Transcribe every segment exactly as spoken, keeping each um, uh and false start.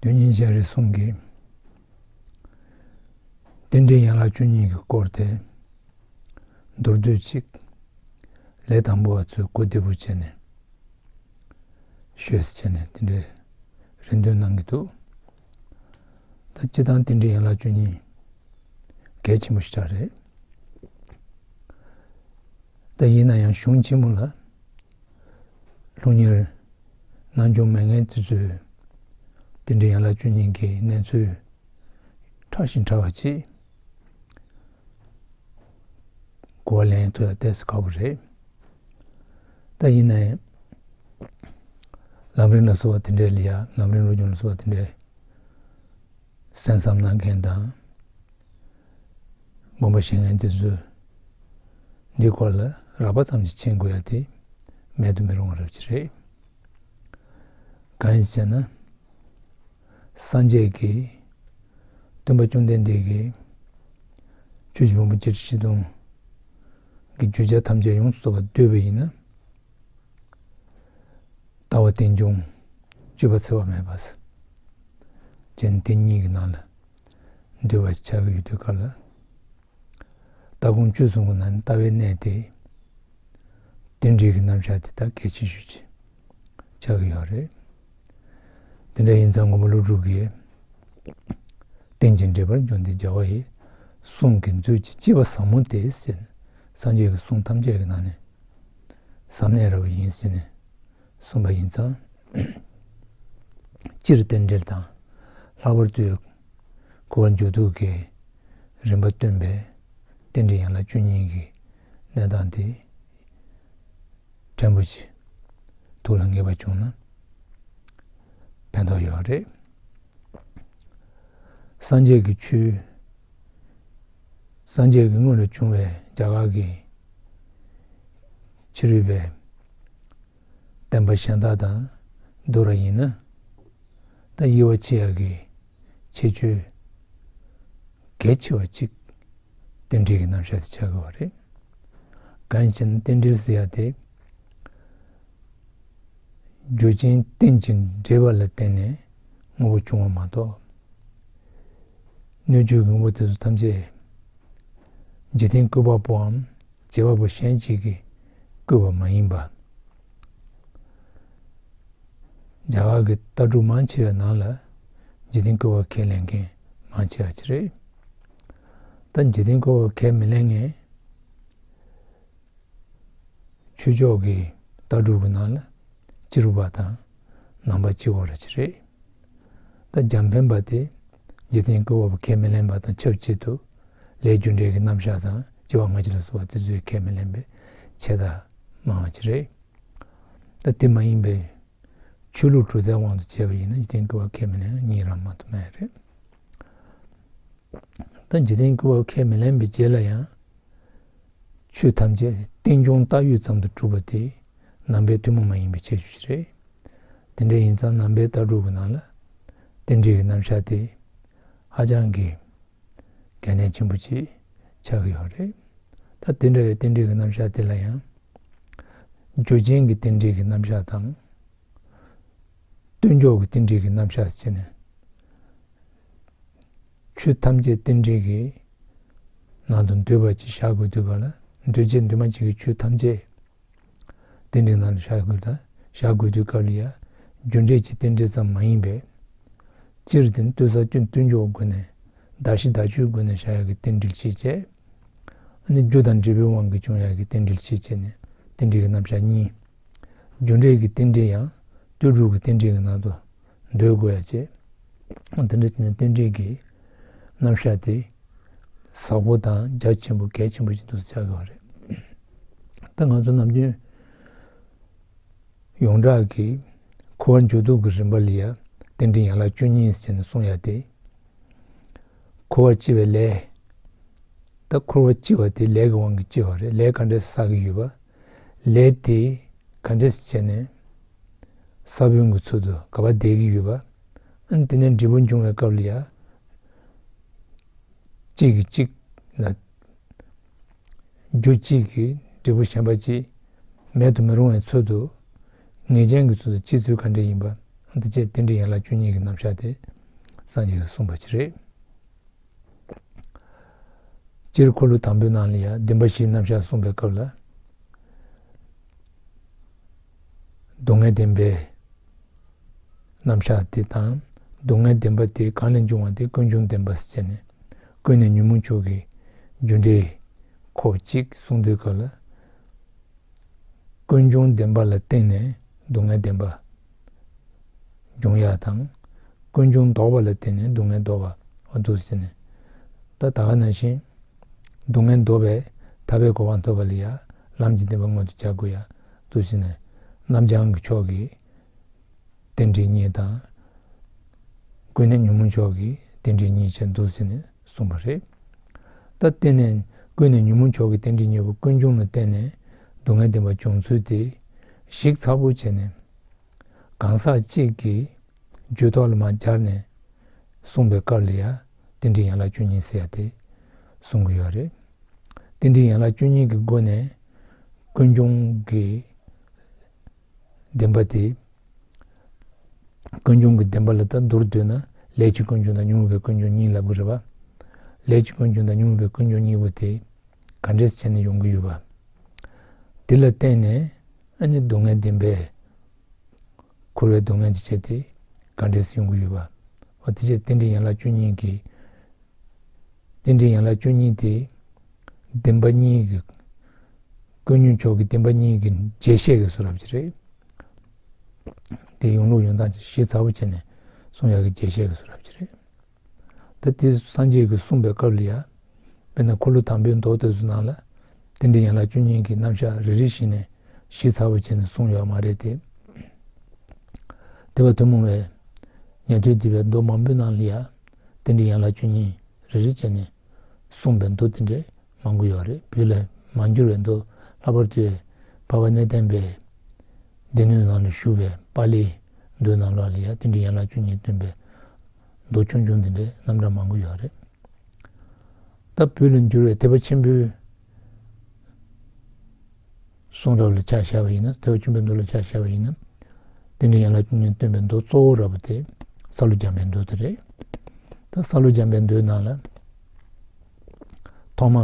དོན་གཉིས་སྦྱང་རིམ་གསུམ་གྱི་རྟེན་འབྲེལ་ཡན་ལག་བཅུ་གཉིས་ཀྱི་སྐོར་དེ་མདོར་བསྡུས་ཅིག་ལས་དང་པོ་བ་ཚོས་གོ་བདེ་པོ་བྱས་ནས་ཤོད་ཟེར་བྱས་ནས་དེ་འདྲའི་རེ་འདུན་གནང་གི་འདུག་ད་སྤྱིར་བཏང་རྟེན་འབྲེལ་ཡན་ལག་བཅུ་གཉིས་གལ་ཆེན་པོ་ཞིག་རེད། ད་ཡིན་ན་ཡང་གཞུང་ཆེན་མོ་ལ་སློབ་གཉེར་གནང་སྐྱོང་མེད་མཁན་དེ་ཚོས་རྟེན་འབྲེལ་ཡན་ལག་བཅུ་གཉིས་ཀྱི་གནས་ཚུལ་ཕྲ་ཞིང་ཕྲ་བ་ཅིག་གོ་བ་ལེན་ཐུབ་ཡ་ཏོག་ཙམ་ཁག་པོ་རེད། ད་ཡིན་ན་ཡང་ལམ་རིམ་ལ་སོགས་པ་དེ་འདྲའི་ལ་ཡ་ལམ་རིམ་སློབ་སྦྱོང་ལ་སོགས་པ་དེ་འདྲའི་གསན་བསམ་གནང་མཁན་དང་དགོངས་པ་བཞེས་མཁན་དེ་ཚོས་འདིའི་སྐོར་ལ་རགས་པ་ཙམ་ཞིག་མཁྱེན་དགོས་ཡ་དེ་མེད་དུ་མི་རུང་བ་རབ་ཅིག་རེད། གང་ཡིན་ཟེར་ན། སངས་རྒྱས་ཀྱིས་སྟོན་པ་བཅོམ་ལྡན་འདས་ཀྱིས་ཆོས་ཀྱི་ཕུང་པོ་བརྒྱད་ཁྲི་བཞི་སྟོང་གི་བརྗོད་བྱ་ཐམས་ཅད་ཡོངས་སུ་རྫོགས་པར་བསྡུས་པ་ཡིན་ན། ལྟ་བ་རྟེན་འབྱུང་སྤྱོད་པ་འཚེ་བ་མེད་པ། ཅན་དེ་གཉིས་ཀྱི་ནང་ལ་འདུས་པ་ཆགས་ཀྱི་ཡོད་དུས་སྐབས་ལ། ལྟ་སྒོམ་སྤྱོད་གསུམ་གྱི་ནང་ནས་ལྟ་བའི་གནས་དེ་རྟེན་འབྲེལ་གྱི་རྣམ་གཞག་དེ་དག་གལ་ཆེ་ཤོས་ཅིག་ཆགས་ཀྱི་ཡོད་རེད། དེ་འདྲ་ཡིན་ཙང་མགོན་པོ་ཀླུ་སྒྲུབ་ཀྱིས། རྟེན་ཅིང་འབྲེལ་པར་འབྱུང་ལྡན་རྒྱལ་བ་ཡི། གསུང་གི་མཛོད་ཀྱི་གཅེས་པ་ཟབ་མོ་སྟེ་ཟེར་ནས་སངས་རྒྱས་ཀྱི་གསུང་ཐམས་ཅད་ཀྱི་ནང་ནས་ཟབ་གནད་རབ་ཡིན་ཟེར་ནས་གསུངས་པ་ཡིན་ཙང་། སྤྱིར་རྟེན་འབྲེལ་དང་ལྷག་པར་དུ་འཁོར་བ་འཇུག་ལྡོག་གི་རིམ་པ་སྟོན་པའི་རྟེན་འབྲེལ་ཡན་ལག་བཅུ་གཉིས་ཀྱི་གནས་སྟངས་དེ་ཕྲན་བུ་ཞིག་ཐུགས་ལ་ངེས་པ་བྱུང་ན་ཕན་ཐོགས་ཡོད་རེད། སངས་རྒྱས་ཀྱི་ཆོས། སངས་རྒྱས་ཀྱི་སྔོན་ལ་བྱུང་བའི་རྒྱ་གར་གྱི་ཕྱི་རོལ་པའི་བསྟན་པ་གཞན་དག་དང་བསྡུར་བ་ཡིན་ན། ད་དབྱེ་བ་ཕྱེ་ཡག་གི་ཁྱད་ཆོས་གལ་ཆེ་བ་གཅིག་རྟེན་འབྲེལ་གྱི་རྣམ་གཞག་དེ་ཆགས་ཀྱི་ཡོད་རེད། གང་ཡིན་ཟེར་ན་རྟེན་འབྲེལ་ཟེར་ཡག་དེ། རྒྱུ་རྐྱེན་རྟེན་ཅིང་འབྲེལ་བ་ལ་བརྟེན་ནས་དངོས་པོ་བྱུང་བ་མ་གཏོགས། སྣོད་བཅུད་ཀྱི་དངོས་པོ་དེ་ཚོ་ཐམས་ཅད་འཇིག་རྟེན་བཀོད་པ་པོའམ་བྱེད་པ་པོ་གཞན་གཅིག་གིས་བཀོད་པ་མ་ཡིན་པ། རྒྱ་གར་གྱི་ལྟ་གྲུབ་མང་ཆེ་བའི་ནང་ལ་འཇིག་རྟེན་བཀོད་པ་ཁས་ལེན་མཁན་མང་ཆེ་བ་ཅིག་རེད། ད་འཇིག་རྟེན་བཀོད་པ་ཁས་མི་ལེན་མཁན། ཆོས་ཕྱོགས་ཀྱི་ལྟ་གྲུབ་ཀྱི་ནང་ལ་སྤྱི་རུ་པ་དང་ནང་པ་སྤྱི་བོ་ར་ཅིག་རེད། ད་རྒྱང་འཕེན་པ་དེ་འཇིག་རྟེན་བཀོད་པ་པོ་ཁས་མི་ལེན་པ་དང་ཆབས་ཅིག་ཏུ་ལས་རྒྱུ་འབྲས་ཀྱི་རྣམ་གཞག་དང་སྐྱེ་བ་སྔ་ཕྱི་ལ་སོགས་པ་དེ་ཚོའི་ཁས་མི་ལེན་པའི་ཆེ་མཐོང་མང་བ་ཅིག་རེད། ད་དེ་མ་ཡིན་པའི་ཆོས་ལུགས་གྲུབ་མཐའི་དབང་དུ་བྱས་པ་ཡིན་ན་འཇིག་རྟེན་བཀོད་པ་ཁས་མི་ལེན་གཉིས་རང་མ་གཏོགས་མེད་རེད། ད་འཇིག་རྟེན་བཀོད་པ་ཁས་མི་ལེན་པའི་རྗེས་ལ་ཡང་། ཆོས་ཐམས་ཅད་རྟེན་འབྱུང་བཏགས་ཡོད་ཙམ་དུ་གྲུབ་པ་དེ་ནང་པའི་ཐུན་མོང་མ་ཡིན་པའི་ཁྱད་ཆོས་ཤིག་རེད། དེ་འདྲ་ཡིན་ཙང་ནང་པའི་ལྟ་གྲུབ་ཀྱི་ནང་ལ་རྟེན་འབྲེལ་གྱི་རྣམ་གཞག་དེ་ཧ་ཅང་གི་གལ་གནད་ཆེན་པོ་ཅིག་ཆགས་ཀྱི་ཡོད་རེད། ད་དེ་འདྲ་བའི་རྟེན་འབྲེལ་གྱི་རྣམ་གཞག་དེ་ལ་ཡང་། རྒྱུ་རྐྱེན་གྱི་རྟེན་འབྲེལ་གྱི་རྣམ་གཞག་དང་། སྟོན་ཕྱོགས་ཀྱི་རྟེན་འབྲེལ་གྱི་རྣམ་གཞག་ཟེར་ནས། ཆོས་ཐམས་ཅད་རྟེན་འབྲེལ་གྱི་ནང་དུ་འདུས་པ་ཅིག་བཞག་དགོས་དུས་ག་ལ་འདུས་བྱས་འདུས་མ་བྱས་ཀྱི་ཆོས་ཐམས་ཅད་རྟེན་འབྲེལ་ནང་དུ་བཞག་དགོས་ད་བཞག་དགོས་དུས་སྐབས་ལ་ཡང་རྒྱུ་འབྲས་ཀྱི་རྟེན་འབྲེལ་ཙམ་མ་ཡིན་པའི་སྤྱིར་བཏང་ལྟོས་ས་སྟོན་སྟོན་ཕྱོགས་སྒོ་ནས་གདགས་གཞི་གདགས་ཆོས་སྒོ་ནས་བཞག་ཡག་གི་རྟེན་འབྲེལ་གཅིག་བྱས། ཨ་ནི་རྒྱུ་དང་འབྲས་བུའི་དབང་གིས་བྱུང་ཡག་གི་རྟེན་འབྲེལ་གཅིག་བྱས་ནས་རྟེན་འབྲེལ་གྱི་རྣམ་གཞག་གཉིས། རྒྱུ་འབྲས་ཀྱི་རྟེན་འབྲེལ་ཡང་ལྟོས་གྲུབ་ཀྱི་རྟེན་འབྲེལ་གྱི་ནང་དུ་འདོད་དགོས་ཡ་བྱས། དེ་འདྲ་བྱས་ནས་རྟེན་འབྲེལ་གྱི་རྣམ་གཞག་དེ་ཟབ་པོ་དང་རྒྱ་ཆེན་པོ་གལ་ཆེན་པོ་ཞིག་ཏུ་ཆགས་ཀྱི་ཡོད་རེད། ད་ང་ཚོ་ནམ་རྒྱུན་ཡོངས་གྲགས་ཀྱི་འཁོར་བ་འཇུག་ལྡོག་གི་རིམ་པ་ལ་ཡ་རྟེན་འབྲེལ་ཡན་ལག་བཅུ་གཉིས་ཟེར་ནས་གསུང་ཡ་དེ། འཁོར་བར་སྐྱེ་བའི་ལས། ད་འཁོར་བར་སྐྱེ་བ་དེ་ལས་ཀྱི་དབང་གིས་སྐྱེ་བ་རེད། ལས་ག་འདྲས་བསགས་ཀྱི་ཡོད་པ། ལས་དེ་ག་འདྲས་བྱས་ནས་ས་བོན་གྱི་ཚུལ་དུ་ག་པར་བསྡད་ཀྱི་ཡོད་པ། ཨ་ནི་དེ་ནས་འབྲས་བུ་འབྱུང་བའི་སྐབས་ལ་ཡ། གཅིག་གིས་གཅིག་ལ། རྒྱུ་གཅིག་གིས་འབྲས་བུ་གཞན་པ་གཅིག་མེད་དུ་མི་རུང་བའི་ཚུལ་དུ། ངེས་ཅན་གྱི་ཚུལ་དུ་སྐྱེ་ཚུལ་ག་འདྲ་ཡིན་པ། འདི་བཅས་རྟེན་འབྲེལ་ཡན་ལག་བཅུ་གཉིས་ཀྱི་རྣམ་གཞག་དེ་ སངས་རྒྱས་ཀྱིས་གསུངས་པ་ཅིག་རེད། སྤྱིར་འཁོར་ལོ་དང་པོའི་ནང་ལ་ཡང་བདེན་པ་བཞིའི་རྣམ་གཞག་གསུངས་པའི་སྐབས་ལ། སྡུག་བསྔལ་བདེན་པའི་རྣམ་གཞག་དེ་དང་། སྡུག་བསྔལ་བདེན་པ་དེ་གང་ལས་འབྱུང་བ་དེ་ཀུན་འབྱུང་བདེན་པ་ཟེར་བྱས་ནས། ཀུན་ནས་ཉོན་མོངས་ཕྱོགས་ཀྱི་རྒྱུ་འབྲས་ཁོ་གཅིག་གསུངས་དུས་སྐབས་ལ། ཀུན་འབྱུང་བདེན་པ་ལ་བརྟེན་ནས་སྡུག་བསྔལ་བདེན་པ་འབྱུང་ཡག་དང་། ཀུན་འབྱུང་ལྡོག་པ་ལ་བརྟེན་ནས་སྡུག་བསྔལ་ལྡོག་པ། འོ་འདུག་ཟེར་ནས། ད་ད་ག་ནང་བཞིན། སྡུག་བསྔལ་ལྡོག་པའི་ཐར་པའི་གོ་འཕང་ཐོབ་པ་ལ་ཡང་ལམ་གྱི་བདེན་པ་མངོན་དུ་བྱ་དགོས་ཡ། འདུག་ཟེར་ནས། རྣམ་བྱང་གི་ཕྱོགས་ཀྱི་རྟེན་འབྲེལ་གཉིས་དང་། ཀུན་ནས་ཉོན་མོངས་ཕྱོགས་ཀྱི་རྟེན་འབྲེལ་གཉིས་བྱས་འདུག་ཟེར་ནས་གསུངས་པ་རེད། ད་བརྟེན་ནས་ཀུན་ནས་ཉོན་མོངས་ཕྱོགས་ཀྱི་རྟེན་འབྲེལ་གཉིས་པོ་ཀུན་འབྱུང་ལ་བརྟེན་ནས་སྡུག་བསྔལ་བདེན་པ་འབྱུང་ཚུལ་དེ་ཞིབ་ཚགས་པོ་བྱས་ནས། གང་ཟག་གཅིག་གི་རྒྱུད་ཐོག་ལ་མར་སྦྱར་ནས་གསུངས་པའི་སྐབས་ལ་ཡང་རྟེན་འབྲེལ་ཡན་ལག་བཅུ་གཉིས་ཟེར་ཡ་དེ་གསུང་གི་ཡོད་རེད། རྟེན་འབྲེལ་ཡན་ལག་བཅུ་གཉིས་ཀྱི་སྒོ་ནས་ཀུན་འབྱུང་གི་བདེན་པ་དེ། ཀུན་འབྱུང་གི་བདེན་པ་ལ་ད་མདོར་བསྡུས་ན་ལས་ཀྱི་ཀུན་འབྱུང་དང་ཉོན་མོངས་པའི་ཀུན་འབྱུང་གཉིས་ལབ་ཀྱི་རེད་པ། ལས་ཀྱི་ཀུན་འབྱུང་དང་ཉོན་མོངས་པའི་ཀུན་འབྱུང་གཉིས་པོ་དེ་ག་འདྲས་བྱས་ནས་ཡོང་གི་ཡོད་པ། དེ་ལ་བརྟེན་ནས་ཨ་ནི་སྡུག་བསྔལ་བདེན་པའི་འཁོར་བའི་སྡུག་བསྔལ་དེ་བྱས་ཏེ་ག་འདྲས་ཡོང་གི་ཡོད་པ། འོ་དེ་བྱས་རྟེན་འབྲེལ་ཡན་ལག་བཅུ་གཉིས་ཀྱི། རྟེན་འབྲེལ་ཡན་ལག་བཅུ་གཉིས་དེ་བདེན་པ་གཉིས་ཀྱི། ཀུན་ཉོན་ཕྱོགས་ཀྱི་བདེན་པ་གཉིས་ཀྱི་རྒྱས་བཤད་ཀྱི་བཟོ་འདྲ་ཅིག་རེད། དེ་ཡོང་ལུགས་ཡོང་སྟངས་ཅིག་ཞིབ་ཚགས་པོ་བྱས་ནས་གསུང་ཡག་གི་རྒྱས་བཤད་ཀྱི་བཟོ་འདྲ་ཅིག་རེད། ད་དེ་སངས་རྒྱས་ཀྱིས་གསུངས་པའི་སྐབས་ལ་ཡ། དཔེར་ན་འཁོར་ལོ་དང་པོའི་མདོ་དེ་ཚོ་ནང་ལ། རྟེན་འབྲེལ་ཡན་ལག་བཅུ་གཉིས་ཀྱི་རྣམ་གཞག་རེ་རེ་བཞིན་ནས་ཞིབ་ཚགས་པོ་བྱས་ནས་གསུངས་ཡོད་མ་རེད་དེ། དེ་བ་ཐུན་མོང་བའི་ཉན་ཐོས་སྡེ་པའི་མདོ་མང་པོའི་ནང་ལ་ཡ། རྟེན་འབྲེལ་ཡན་ལག་བཅུ་གཉིས་རེ་རེ་བྱས་ནས་གསུངས་པའི་མདོ་དེ་འདྲས་མང་པོ་ཡོད་རེད། བོད་ལ་མ་འགྱུར་བའི་མདོ་ལྷག་པར་དུ་འཕགས་པ་གནས་བརྟན་པའི་སྡེ་སྣོད་ནང་ལ་བཞུགས་པའི་པཱ་ལིའི་མདོའི་ནང་ལོགས་ལ་ཡ་རྟེན་འབྲེལ་ཡན་ལག་བཅུ་གཉིས་སྟོན་པའི་མདོ་ཆུང་ཆུང་དེ་འདྲའི་རྣམ་གྲངས་མང་པོ་ཡོད་རེད། ད་བོད་ལ་འགྱུར་བའི་ཐེག་པ་ཆེན་པོའི་གསུང་རབ་ལ་ཆ་བཞག་པ་ཡིན་ན། ཐེག་པ་ཆེན་པོའི་མདོ་ལ་ཆ་བཞག་པ་ཡིན་ན། རྟེན་འབྲེལ་ཡན་ལག་བཅུ་གཉིས་སྟོན་པའི་མདོ་གཙོ་བོ་ར་བ་དེ་སཱ་ལུ་འཇམ་པའི་མདོ་དེ་རེད། ད་སཱ་ལུ་འཇམ་པའི་མདོའི་ནང་ལ་ཐོག་མ་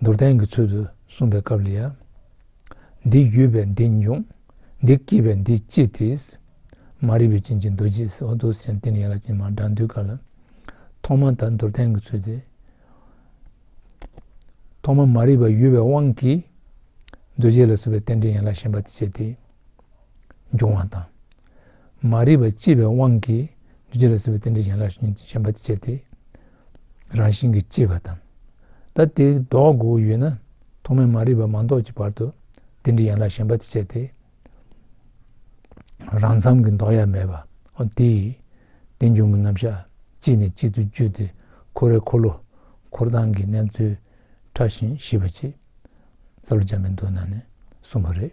མདོར་བསྟན་གྱི་ཚུལ་དུ་གསུངས་པའི་སྐབས་ལ་ཡ། འདི་ཡོད་པས་འདི་འབྱུང་། འདི་སྐྱེས་པས་འདི་སྐྱེ་སྟེ། མ་རིག་པས་ཅན་གྱི་འདུ་བྱེད་ཟེར། འོ་འདུག་སེ་བྱས་ནས་རྟེན་འབྲེལ་ཡན་ལག་བཅུ་གཉིས་མར་དྲངས་དུས་སྐབས་ལ། ཐོག་མ་ད་མདོར་བསྟན་གྱི་ཚུལ་དེ། ཐོག་མར་མ་རིག་པ་ཡོད་པའི་དབང་གིས་འདུ་བྱེད་ལ་སོགས་པའི་རྟེན་འབྲེལ་ཡན་ལག་གཞན་པ་དེ་བྱས་ཏེ་འབྱུང་བ་དང་། མ་རིག་པ་སྐྱེས་པའི་དབང་གིས་འདུ་བྱེད་ལ་སོགས་པའི་རྟེན་འབྲེལ་ཡན་ལག་གཞན་པ་དེ་བྱས་ཏེ་རང་བཞིན་གྱིས་སྐྱེས་པ་དང་། ད་དེ་ལྡོག་དགོས་ཡོད་ན་ཐོག་མར་མ་རིག་པ་མ་ལྡོག་གི་བར་དུ་རྟེན་འབྲེལ་ཡན་ལག་གཞན་པ་དེ་བྱས་ཏེ། རང་མཚམས་ཀྱི་ལྡོག་ཡ་མེད་པ། འོ་དེ་ཡི་རྟེན་འབྱུང་གི་རྣམ་གཞག་གཅིག་ནས་གཅིག་ཏུ་བརྒྱུད་དེ་འཁོར་བའི་འཁོར་ལོ་འཁོར་སྟངས་ཀྱི་གནས་ཚུལ་ཕྲ་ཞིང་ཞིབ་པ་ཅིག་སཱ་ལུ་འཇམ་པའི་མདོ་ནང་ནས་གསུངས་པ་རེད།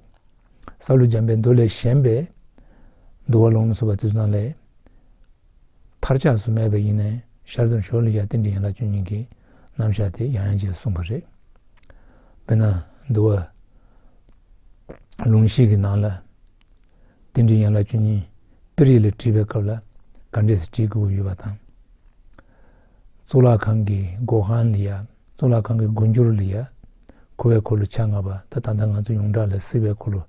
སཱ་ལུ་འཇམ་པའི་མདོ་ལས་གཞན་པའི་འདུལ་བ་ལུང་ལ་སོགས་པ་དེ་ཚོ་ནང་ལས། མཐར་ཆགས་སུ་མེད་པ་ཡིན་ནའི་ཤར་ཙམ་ཞོར་ལ་ཡ་རྟེན་འབྲེལ་ཡན་ལག་བཅུ་གཉིས་ཀྱི་རྣམ་གཞག་དེ་ཡང་ཡང་བྱས་གསུངས་པ་རེད། དཔེར་ན་འདུལ་བ་ལུང་གཞི་གི་ནང་ལ་རྟེན་འབྲེལ་ཡན་ལག་བཅུ་གཉིས་པིར་ཡིག་ལ་བྲིས་པའི་སྐབས་ལ་ག་འདྲས་སེ་བྲིས་དགོས་ཀྱི་ཡོད་པ་དང་། གཙུག་ལག་ཁང་གི་སྒོ་ཁང་ལ་ཡ། གཙུག་ལག་ཁང་གི་སྒོ་འགྱུར་ལ་ཡ། འཁོར་བའི་འཁོར་ལོ་ཆ་ལྔ་པ། ད་ད་ལྟ་ང་ཚོ་ཡོངས་གྲགས་ལ་སྲིད་པའི་འཁོར་ལོ་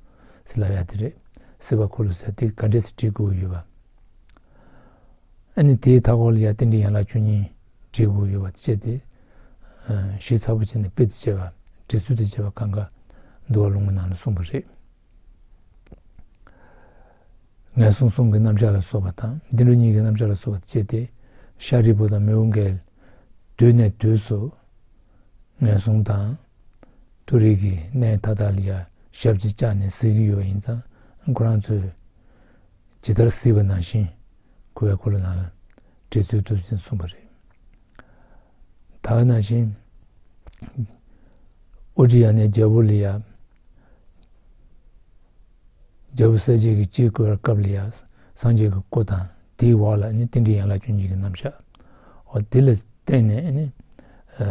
ཟེར་ལབ་ཡ་དེ་རེད། སྲིད་པ་འཁོར་ལོ་ཟེར་དེ་ག་འདྲས་སེ་བྲིས་དགོས་ཀྱི་ཡོད་པ། ཨ་ནི་དེའི་མཐའ་འཁོར་ལ་ཡ་རྟེན་འབྲེལ་ཡན་ལག་བཅུ་གཉིས་བྲིས་དགོས་ཡོད་པ་བཅས་ཏེ། ཨ་ཞིབ་ཚགས་པོ་བྱས་ནས་དཔེ་དང་བཅས་པ། འབྲི་ཚུལ་དང་བཅས་པ་གང་ག་འདུལ་བ་ལུང་གི་ནང་ལ་གསུངས་པ་རེད། ངན་སོང་གསུམ་གྱི་རྣམ་གཞག་ལ་སོགས་པ་དང་བདེ་འགྲོ་གཉིས་ཀྱི་རྣམ་གཞག་ལ་སོགས་པ་བཅས་ཏེ། ཤཱ་རིའི་བུ་དང་མོའུ་འགལ། དུས་ནས་དུས་སུ་ངན་སོང་དང་མཐོ་རིས་ཀྱི་གནས་མཐའ་དག་ལ་ཡ་ཞབས་ཀྱིས་བཅགས་ནས་གཟིགས་ཀྱི་ཡོད་པ་ཡིན་ཙང་། ཁོ་རང་ཚོས་ཇི་ལྟར་གཟིགས་པ་ནང་བཞིན་འཁོར་བའི་འཁོར་ལོ་ནང་ལ་བྲིས་ཚུལ་དུ་ཕྱིན་གསུངས་པ་རེད། ད་ག་ནང་བཞིན་ཨོ་ཏྲི་ཡ་ནའི་རྒྱལ་པོ་ལ་ཡ། རྒྱལ་པོ་གསལ་བྱེད་ཀྱི་དཀྱིལ་འཁོར་སྐབས་ལ་ཡ། སངས་རྒྱས་ཀྱི་སྐུ་དང་དེའི་འོག་ལ་ནི་རྟེན་འབྲེལ་ཡན་ལག་བཅུ་གཉིས་ཀྱི་རྣམ་གཞག་འོ་དེ་ལ་བརྟེན་ནས་ནི། ཨ་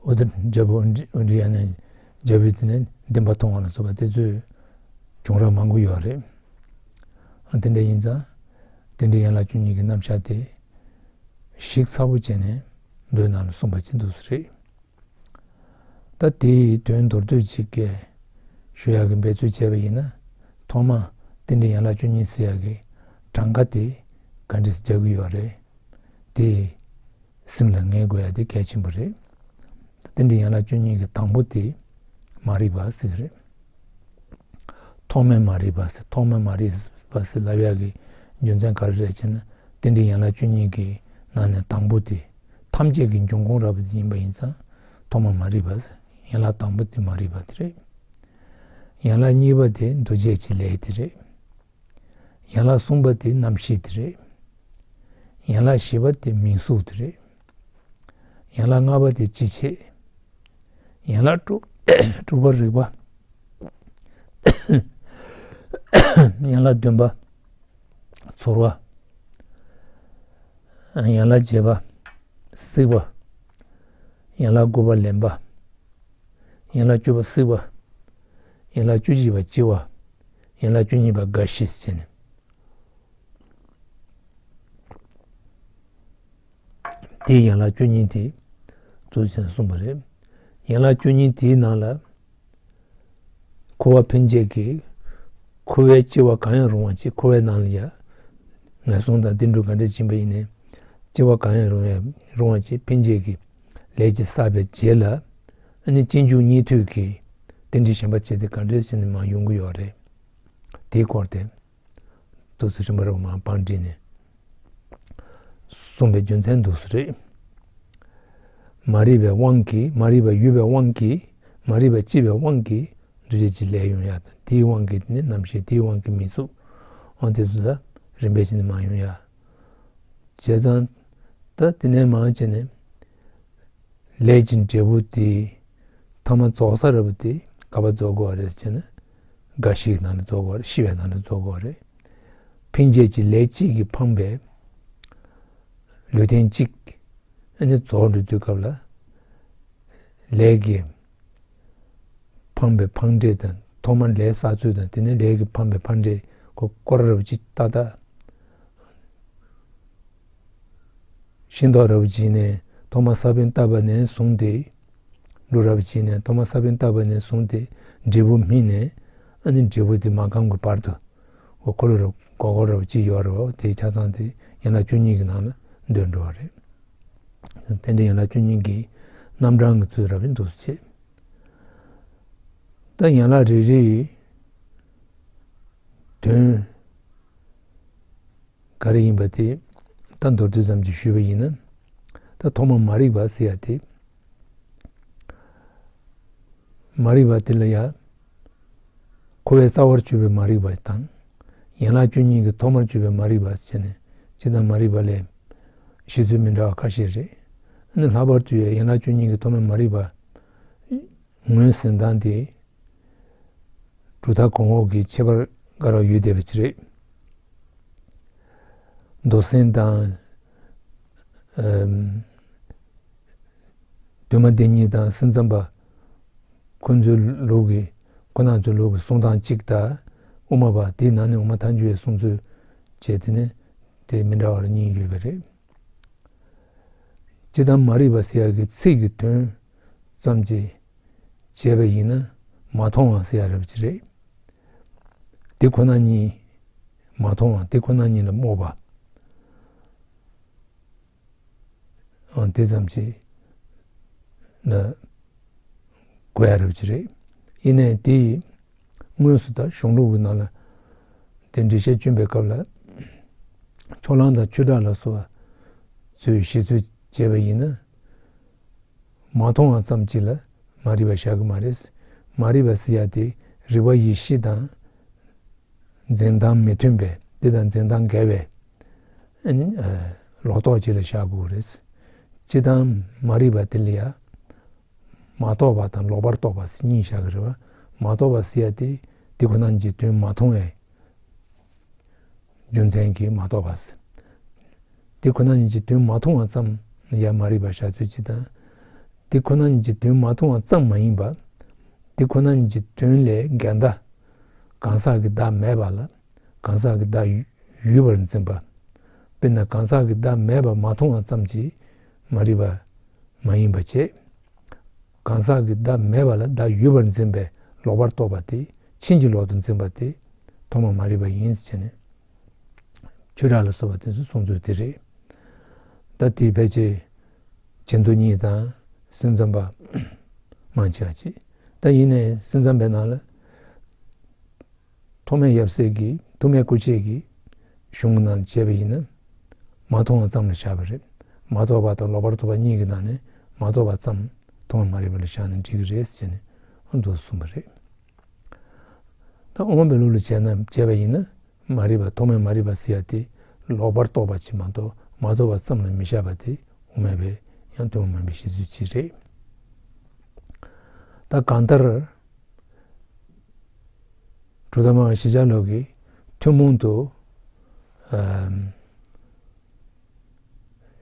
ཨོ་ཏྲི་རྒྱལ་པོ་ཨོ་ཏྲི་ཡ་ནའི་རྒྱལ་པོས་དེ་ནས་བདེན་པ་མཐོང་བ་ལ་སོགས་པ་དེ་ཚོའི་བྱུང་རབས་མང་པོ་ཡོད་རེད། ཨ་དེ་འདྲ་ཡིན་ཙང་ རྟེན་འབྲེལ་ཡན་ལག་བཅུ་གཉིས་ཀྱི་རྣམ་གཞག་དེ་ཞིབ་ཚགས་པོ་བྱས་ནས་མདོའི་ནང་ལ་གསུངས་པ་ཅིག་འདུག་ས་རེད། ད་དེའི་དོན་མདོར་བསྡུས་ཅིག་གི་ཞུ་ཡག་གི་འབད་རྩོལ་བྱས་པ་ཡིན་ན། ཐོག་མ་རྟེན་འབྲེལ་ཡན་ལག་བཅུ་གཉིས་ཟེར་ཡག་གི་གྲངས་ཀ་དེ་ག་འདྲས་སེ་རྒྱག་གི་ཡོད་རེད། དེ་སེམས་ལ་ངེས་དགོས་ཡག་དེ་གལ་ཆེན་པོ་རེད། རྟེན་འབྲེལ་ཡན་ལག་བཅུ་གཉིས་ཀྱི་དང་པོ་དེ་མ་རིག་པ་ཟེར་གི་རེད། ཐོག་མའི་མ་རིག་པ་ཟེར། ཐོག་མའི་མ་རིག་པ་ཟེར་ལབ་ཡག་གི་རྒྱུ་མཚན་ག་རེ་རེད་ཅེ་ན། རྟེན་འབྲེལ་ཡན་ལག་བཅུ་གཉིས་ཀྱི་ནང་ནས་དང་པོ་དེ། ཐམས་ཅད་ཀྱི་འབྱུང་ཁུངས་རབ་ཏུ་ཡིན་པ་ཡིན་ཙང་། ཐོག་མ་མ་རིག་པ་ཟེར། ཡན་ལག་དང་པོ་དེ་མ་རིག་པ་དེ་རེད། ཡན་ལག་གཉིས་པ་དེ་འདུ་བྱེད་ཀྱི་ལས་དེ་རེད། ཡན་ལག་གསུམ་པ་དེ་རྣམ་ཤེས་དེ་རེད། ཡན་ལག་བཞི་པ་དེ་མིང་གཟུགས་དེ་རེད། ཡན་ལག་ལྔ་པ་དེ་ལྕི་བྱེད། ཡན་ལག་དྲུག་དྲུག་པ་རེག་པ། ཡན་ལག་བདུན་པ་ཚོར་བ། ཡན་ལག་བརྒྱད་པ་སྲེག་པ། ཡན་ལག་དགུ་པ་ལེན་པ། ཡན་ལག་བཅུ་པ་བསྲེག་པ། ཡན་ལག་བཅུ་གཅིག་པ་ལྕི་བ། ཡན་ལག་བཅུ་གཉིས་པ་རྒ་ཤི་ཟེར་ནས། དེའི་ཡན་ལག་བཅུ་གཉིས་དེ་འདུག་ཅེས་གསུངས་པ་རེད། ཡན་ལག་བཅུ་གཉིས་དེའི་ནང་ལ་འཁོར་བ་འཕེན་བྱེད་ཀྱི་འཁོར་བའི་སྐྱེ་བ་གང་ཡང་རུང་བ་ཅིག་འཁོར་བའི་ནང་ལ་ཡང་ངན་སོང་དང་བདེ་འགྲོ་ག་འདྲ་ཕྱིན་པ་ཡིན་ནའི་སྐྱེ་བ་གང་ཡང་རུང་བའི་རུང་བ་ཅིག་འཕེན་བྱེད་ཀྱི་ལས་ཅིག་བསགས་པའི་རྗེས་ལ། ཨ་ནི་རྗེས་འཇུག་གཉིས་མཐུད་ཀྱི་རྟེན་འབྲེལ་གཞན་པ་བྱེད་དེ་ག་འདྲ་བྱས་ནས་མར་ཡོང་གི་ཡོད་རེད། དེའི་སྐོར་དེ། འདུག་སེ་རིམ་པ་རེ་བ་མར་བང་བསྒྲིགས་ནས་གསུངས་པའི་རྒྱུ་མཚན་འདུག་སེ་རེད། མ་རིག་པའི་དབང་གིས། མ་རིག་པ་ཡོད་པའི་དབང་གིས། མ་རིག་པ་སྐྱེ་བའི་དབང་གིས་འདུ་བྱེད་ཀྱི་ལས་ཡོང་ཡག་དང་། དེའི་དབང་གིས་ནི་རྣམ་ཤེས། དེའི་དབང་གིས་མིང་གཟུགས། འོ་དེ་ཚོ་ད་རིམ་པས་བྱས་ནས་མར་ཡོང་ཡག་བྱས་ཙང་། ད་དེ་ནས་མར་བྱས་ནས། ལས་ཀྱི་འབྲས་བུ་དེ་ཐ་མ་རྫོགས་ས་ར་བ་དེ་ག་པར་རྫོགས་དགོས་པ་རེད་ཟེར་ན། རྒ་ཤི་ཡི་ནང་ལ་རྫོགས་དགོས་པ་རེད། ཤི་བའི་ནང་ལ་རྫོགས་དགོས་པ་རེད། འཕེན་བྱེད་ཀྱི་ལས་གཅིག་གིས་འཕངས་པའི་ལུས་རྟེན་གཅིག་ཨ་ནི་རྫོགས་འགྲོ་དུས་སྐབས་ལ། ལས་ཀྱིས་འཕངས་པའི་འཕངས་འབྲས་དང་། ཐོག་མར་ལས་བསགས་ཚུལ་དང་། དེ་ནས་ལས་ཀྱིས་འཕངས་པའི་འཕངས་འབྲས་ཁོ་སྐོར་ར་བ་གཅིག་ཏག་ཏག་ཤེས་རྟོགས་ར་བ་བྱས་ནས། ཐོག་མར་ས་བོན་བཏབ་པ་ནས་བཟུང་སྟེ། འབྲུ་ར་བ་བྱས་ནས་ཐོག་མར་ས་བོན་བཏབ་པ་ནས་བཟུང་སྟེ་འབྲས་བུ་སྨིན་ནས། ཨ་ནི་འབྲས་བུ་དེ་མ་སྐམ་གྱི་བར་དུ་འོ་འཁོར་ལོ་ར་བ་སྒོར་སྒོར་ར་བ་གཅིག་ཡོད་རེད་བ། དེ་ཆ་ཚང་དེ་ཡན་ལག་བཅུ་གཉིས་ཀྱི་ནང་ལ་འདུས་འགྲོ་བ་རེད། དེ་འདྲའི་ཡན་ལག་བཅུ་གཉིས་ཀྱི་རྣམ་གྲངས་ཀྱི་ཚུལ་ར་བ་འདུག་སེ་བྱས། ད་ཡན་ལག་རེ་རེ་ཡི་དོན་ག་རེ་ཡིན་པ་དེ་ད་མདོར་བསྡུས་ཙམ་ཅིག་ཞུས་པ་ཡིན་ན། ད་ཐོག་མ་མ་རིག་པ་ཟེར་ཡ་དེ། མ་རིག་པ་དེ་ལ་ཡང་འཁོར་བའི་རྩ་བར་གྱུར་པའི་མ་རིག་པ་དང་། ཡན་ལག་བཅུ་གཉིས་ཀྱི་ཐོག་མར་གྱུར་པའི་མ་རིག་པ་ཟེར་ནས། སྤྱིར་བཏང་མ་རིག་པ་ལ་བཤད་ཚུལ་མི་འདྲ་བ་ཁ་ཤས་རེད། ཨ་ནི་ལྷག་པར་དུ་ཡང་ཡན་ལག་བཅུ་གཉིས་ཀྱི་ཐོག་མའི་མ་རིག་པ་ངོས་ཟིན་སྟངས་དེ། གྲུབ་མཐའ་གོང་འོག་གི་ཁྱད་པར་འགའ་རེ་ཡོད་བསྡད་པ་ཅིག་རེད། མདོ་སེམས་དང་། ཨམ། སྒྲོན་མ་བདེན་གཉིས་དང་སེམས་ཙམ་པ། ཁོ་ཚོའི་ལུགས་ཀྱི། ཁོ་རང་ཚོའི་ལུགས་ཀྱི་གསུང་སྟངས་གཅིག་དང་། དབུ་མ་པ། དེའི་ནང་ནས་དབུ་མ་ཐལ་འགྱུར་བའི་གསུང་ཚུལ་བཅས་དེ་ནི་དེ་མི་འདྲ་བར་གཉིས་ཡོད་པ་རེད། སྤྱིར་བཏང་མ་རིག་པ་ཟེར་ཡག་གི་ཚིག་གི་དོན་ཙམ་གྱིས་བྱས་པ་ཡིན་ན། མ་མཐོང་བ་ཟེར་ཡག་རབ་ཅིག་རེད། དེ་ཁོ་ན་ཉིད་མ་མཐོང་བ། དེ་ཁོ་ན་ཉིད་ལ་རྨོངས་པ། ཨང་། དེ་ཙམ་ཅིག་ལ་གོ་ཡག་རབ་ཅིག་རེད། ཡིན་ནའི་དེ་ཡི་དངོས་སུ་ད་གཞུང་ལུགས་ཀྱི་ནང་ལ་དེ་འགྲེལ་བཤད་བསྐྱོན་པའི་སྐབས་ལ། ཕྱོགས་གླང་དང་ཆོས་གྲགས་ལ་སོགས་པ་ཚོས་བཞེད་ཚུལ་བྱས་པ་ཡིན་ན། མ་མཐོང་བ་ཙམ་གཅིག་ལ་མ་རིག་པ་བཞག་གི་མ་རེད། མ་རིག་པ་ཟེར་ཡག་དེ་རིག་པ་ཡེ་ཤེས་དང་འཛིན་སྟངས་མི་མཐུན་པའི། དེ་དང་འཛིན་སྟངས་འགལ་བའི། ཨ་ནི། ཨ། ལོག་རྟོག་ཅིག་ལ་བཞག་དགོས་རེད། སྤྱིར་བཏང་མ་རིག་པ་དེ་ལ་ཡ། མ་རྟོགས་པ་དང་ལོག་པར་རྟོག་པ་ཟེར་གཉིས་བཞག་གི་རེད་བ། མ་རྟོགས་པ་ཟེར་ཡག་དེ། དེ་ཁོ་ན་ཉིད་ཀྱི་དོན་མ་མཐོང་བའི་རྒྱུ་མཚན་གྱིས་མ་རྟོགས་པ་ཟེར། དེ་ཁོ་ན་ཉིད་ཀྱི་དོན་མ་མཐོང་བ་ཙམ་ཡང་མ་རིག་པ་བཞག་ཚུལ་གཅིག་དང་། དེ་ཁོ་ན་ཉིད་ཀྱི་དོན་མ་མཐོང་བ་ཙམ་མ་ཡིན་པ། དེ་ཁོ་ན་ཉིད་ཀྱི་དོན་ལས་འགལ་ཟླ། གང་ཟག་གི་བདག་མེད་པ་ལ་གང་ཟག་གི་བདག་ཡོད་པར་འཛིན་པ། དཔེར་ན་གང་ཟག་གི་བདག་མེད་པ་མ་མཐོང་བ་ཙམ་གྱིས་མ་རིག་པ་མ་ཡིན་པ་བྱས། གང་ཟག་གི་བདག་མེད་པ་ལ་བདག་ཡོད་པར་འཛིན་པའི་ལོག་པར་རྟོག་པ་དེ་ཕྱིན་ཅི་ལོག་ཏུ་འཛིན་པ་དེ་ཐོག་མ་མ་རིག་པ་ཡིན་ཟེར་ནས། ཆོས་གྲགས་ལ་སོགས་པ་དེ་ཚོས་གསུངས་ཚུལ་དེ་རེད། ད་དེའི་ཕལ་ཆེར་བྱེ་མདོ་གཉིས་དང་སེམས་ཙམ་པ་མང་ཆེ་བ་ཅིག་ད་ཡིན་ནའི་སེམས་ཙམ་པའི་ནང་ལ། ཐོགས་མེད་ཡབ་སྲས་ཀྱིས་ཐོགས་མེད་སྐུ་མཆེད་ཀྱི་གཞུང་གི་ནང་ལ་བྱས་པ་ཡིན་ན། མ་མཐོང་བ་ཙམ་ལ་བཞག་པ་རེད། མ་རྟོགས་པ་དང་ལོག་པར་རྟོག་པ་གཉིས་ཀྱི་ནང་ནས་མ་རྟོགས་པ་ཙམ་ཐོགས་མེད་མ་རིག་པ་ལ་བཞག་ན་འགྲིག་གི་རེད་ཟེར་ནས་འདུག་གསུངས་པ་རེད། ད་དབུ་མ་པའི་ལུགས་ལ་བྱས་ན་བྱས་པ་ཡིན་ན། མ་རིག་པ་ཐོགས་མེད་མ་རིག་པ་ཟེར་ཡ་དེ་ལོག་པར་རྟོག་པ་ཅིག་མ་གཏོགས་མ་རྟོགས་པ་ཙམ་ལ་མི་བཞག་པ་དེ་དབུ་མ་པའི་ཡང་ཐུན་མོང་མ་ཡིན་པའི་བཤད་ཚུལ་ཅིག་རེད། ད་གང་ལྟར། གྲུབ་མཐའ་སྨྲ་བ་ཞི་བྱ་ལོ་གིས་ཐུན་མོང་དུ་ཨམ་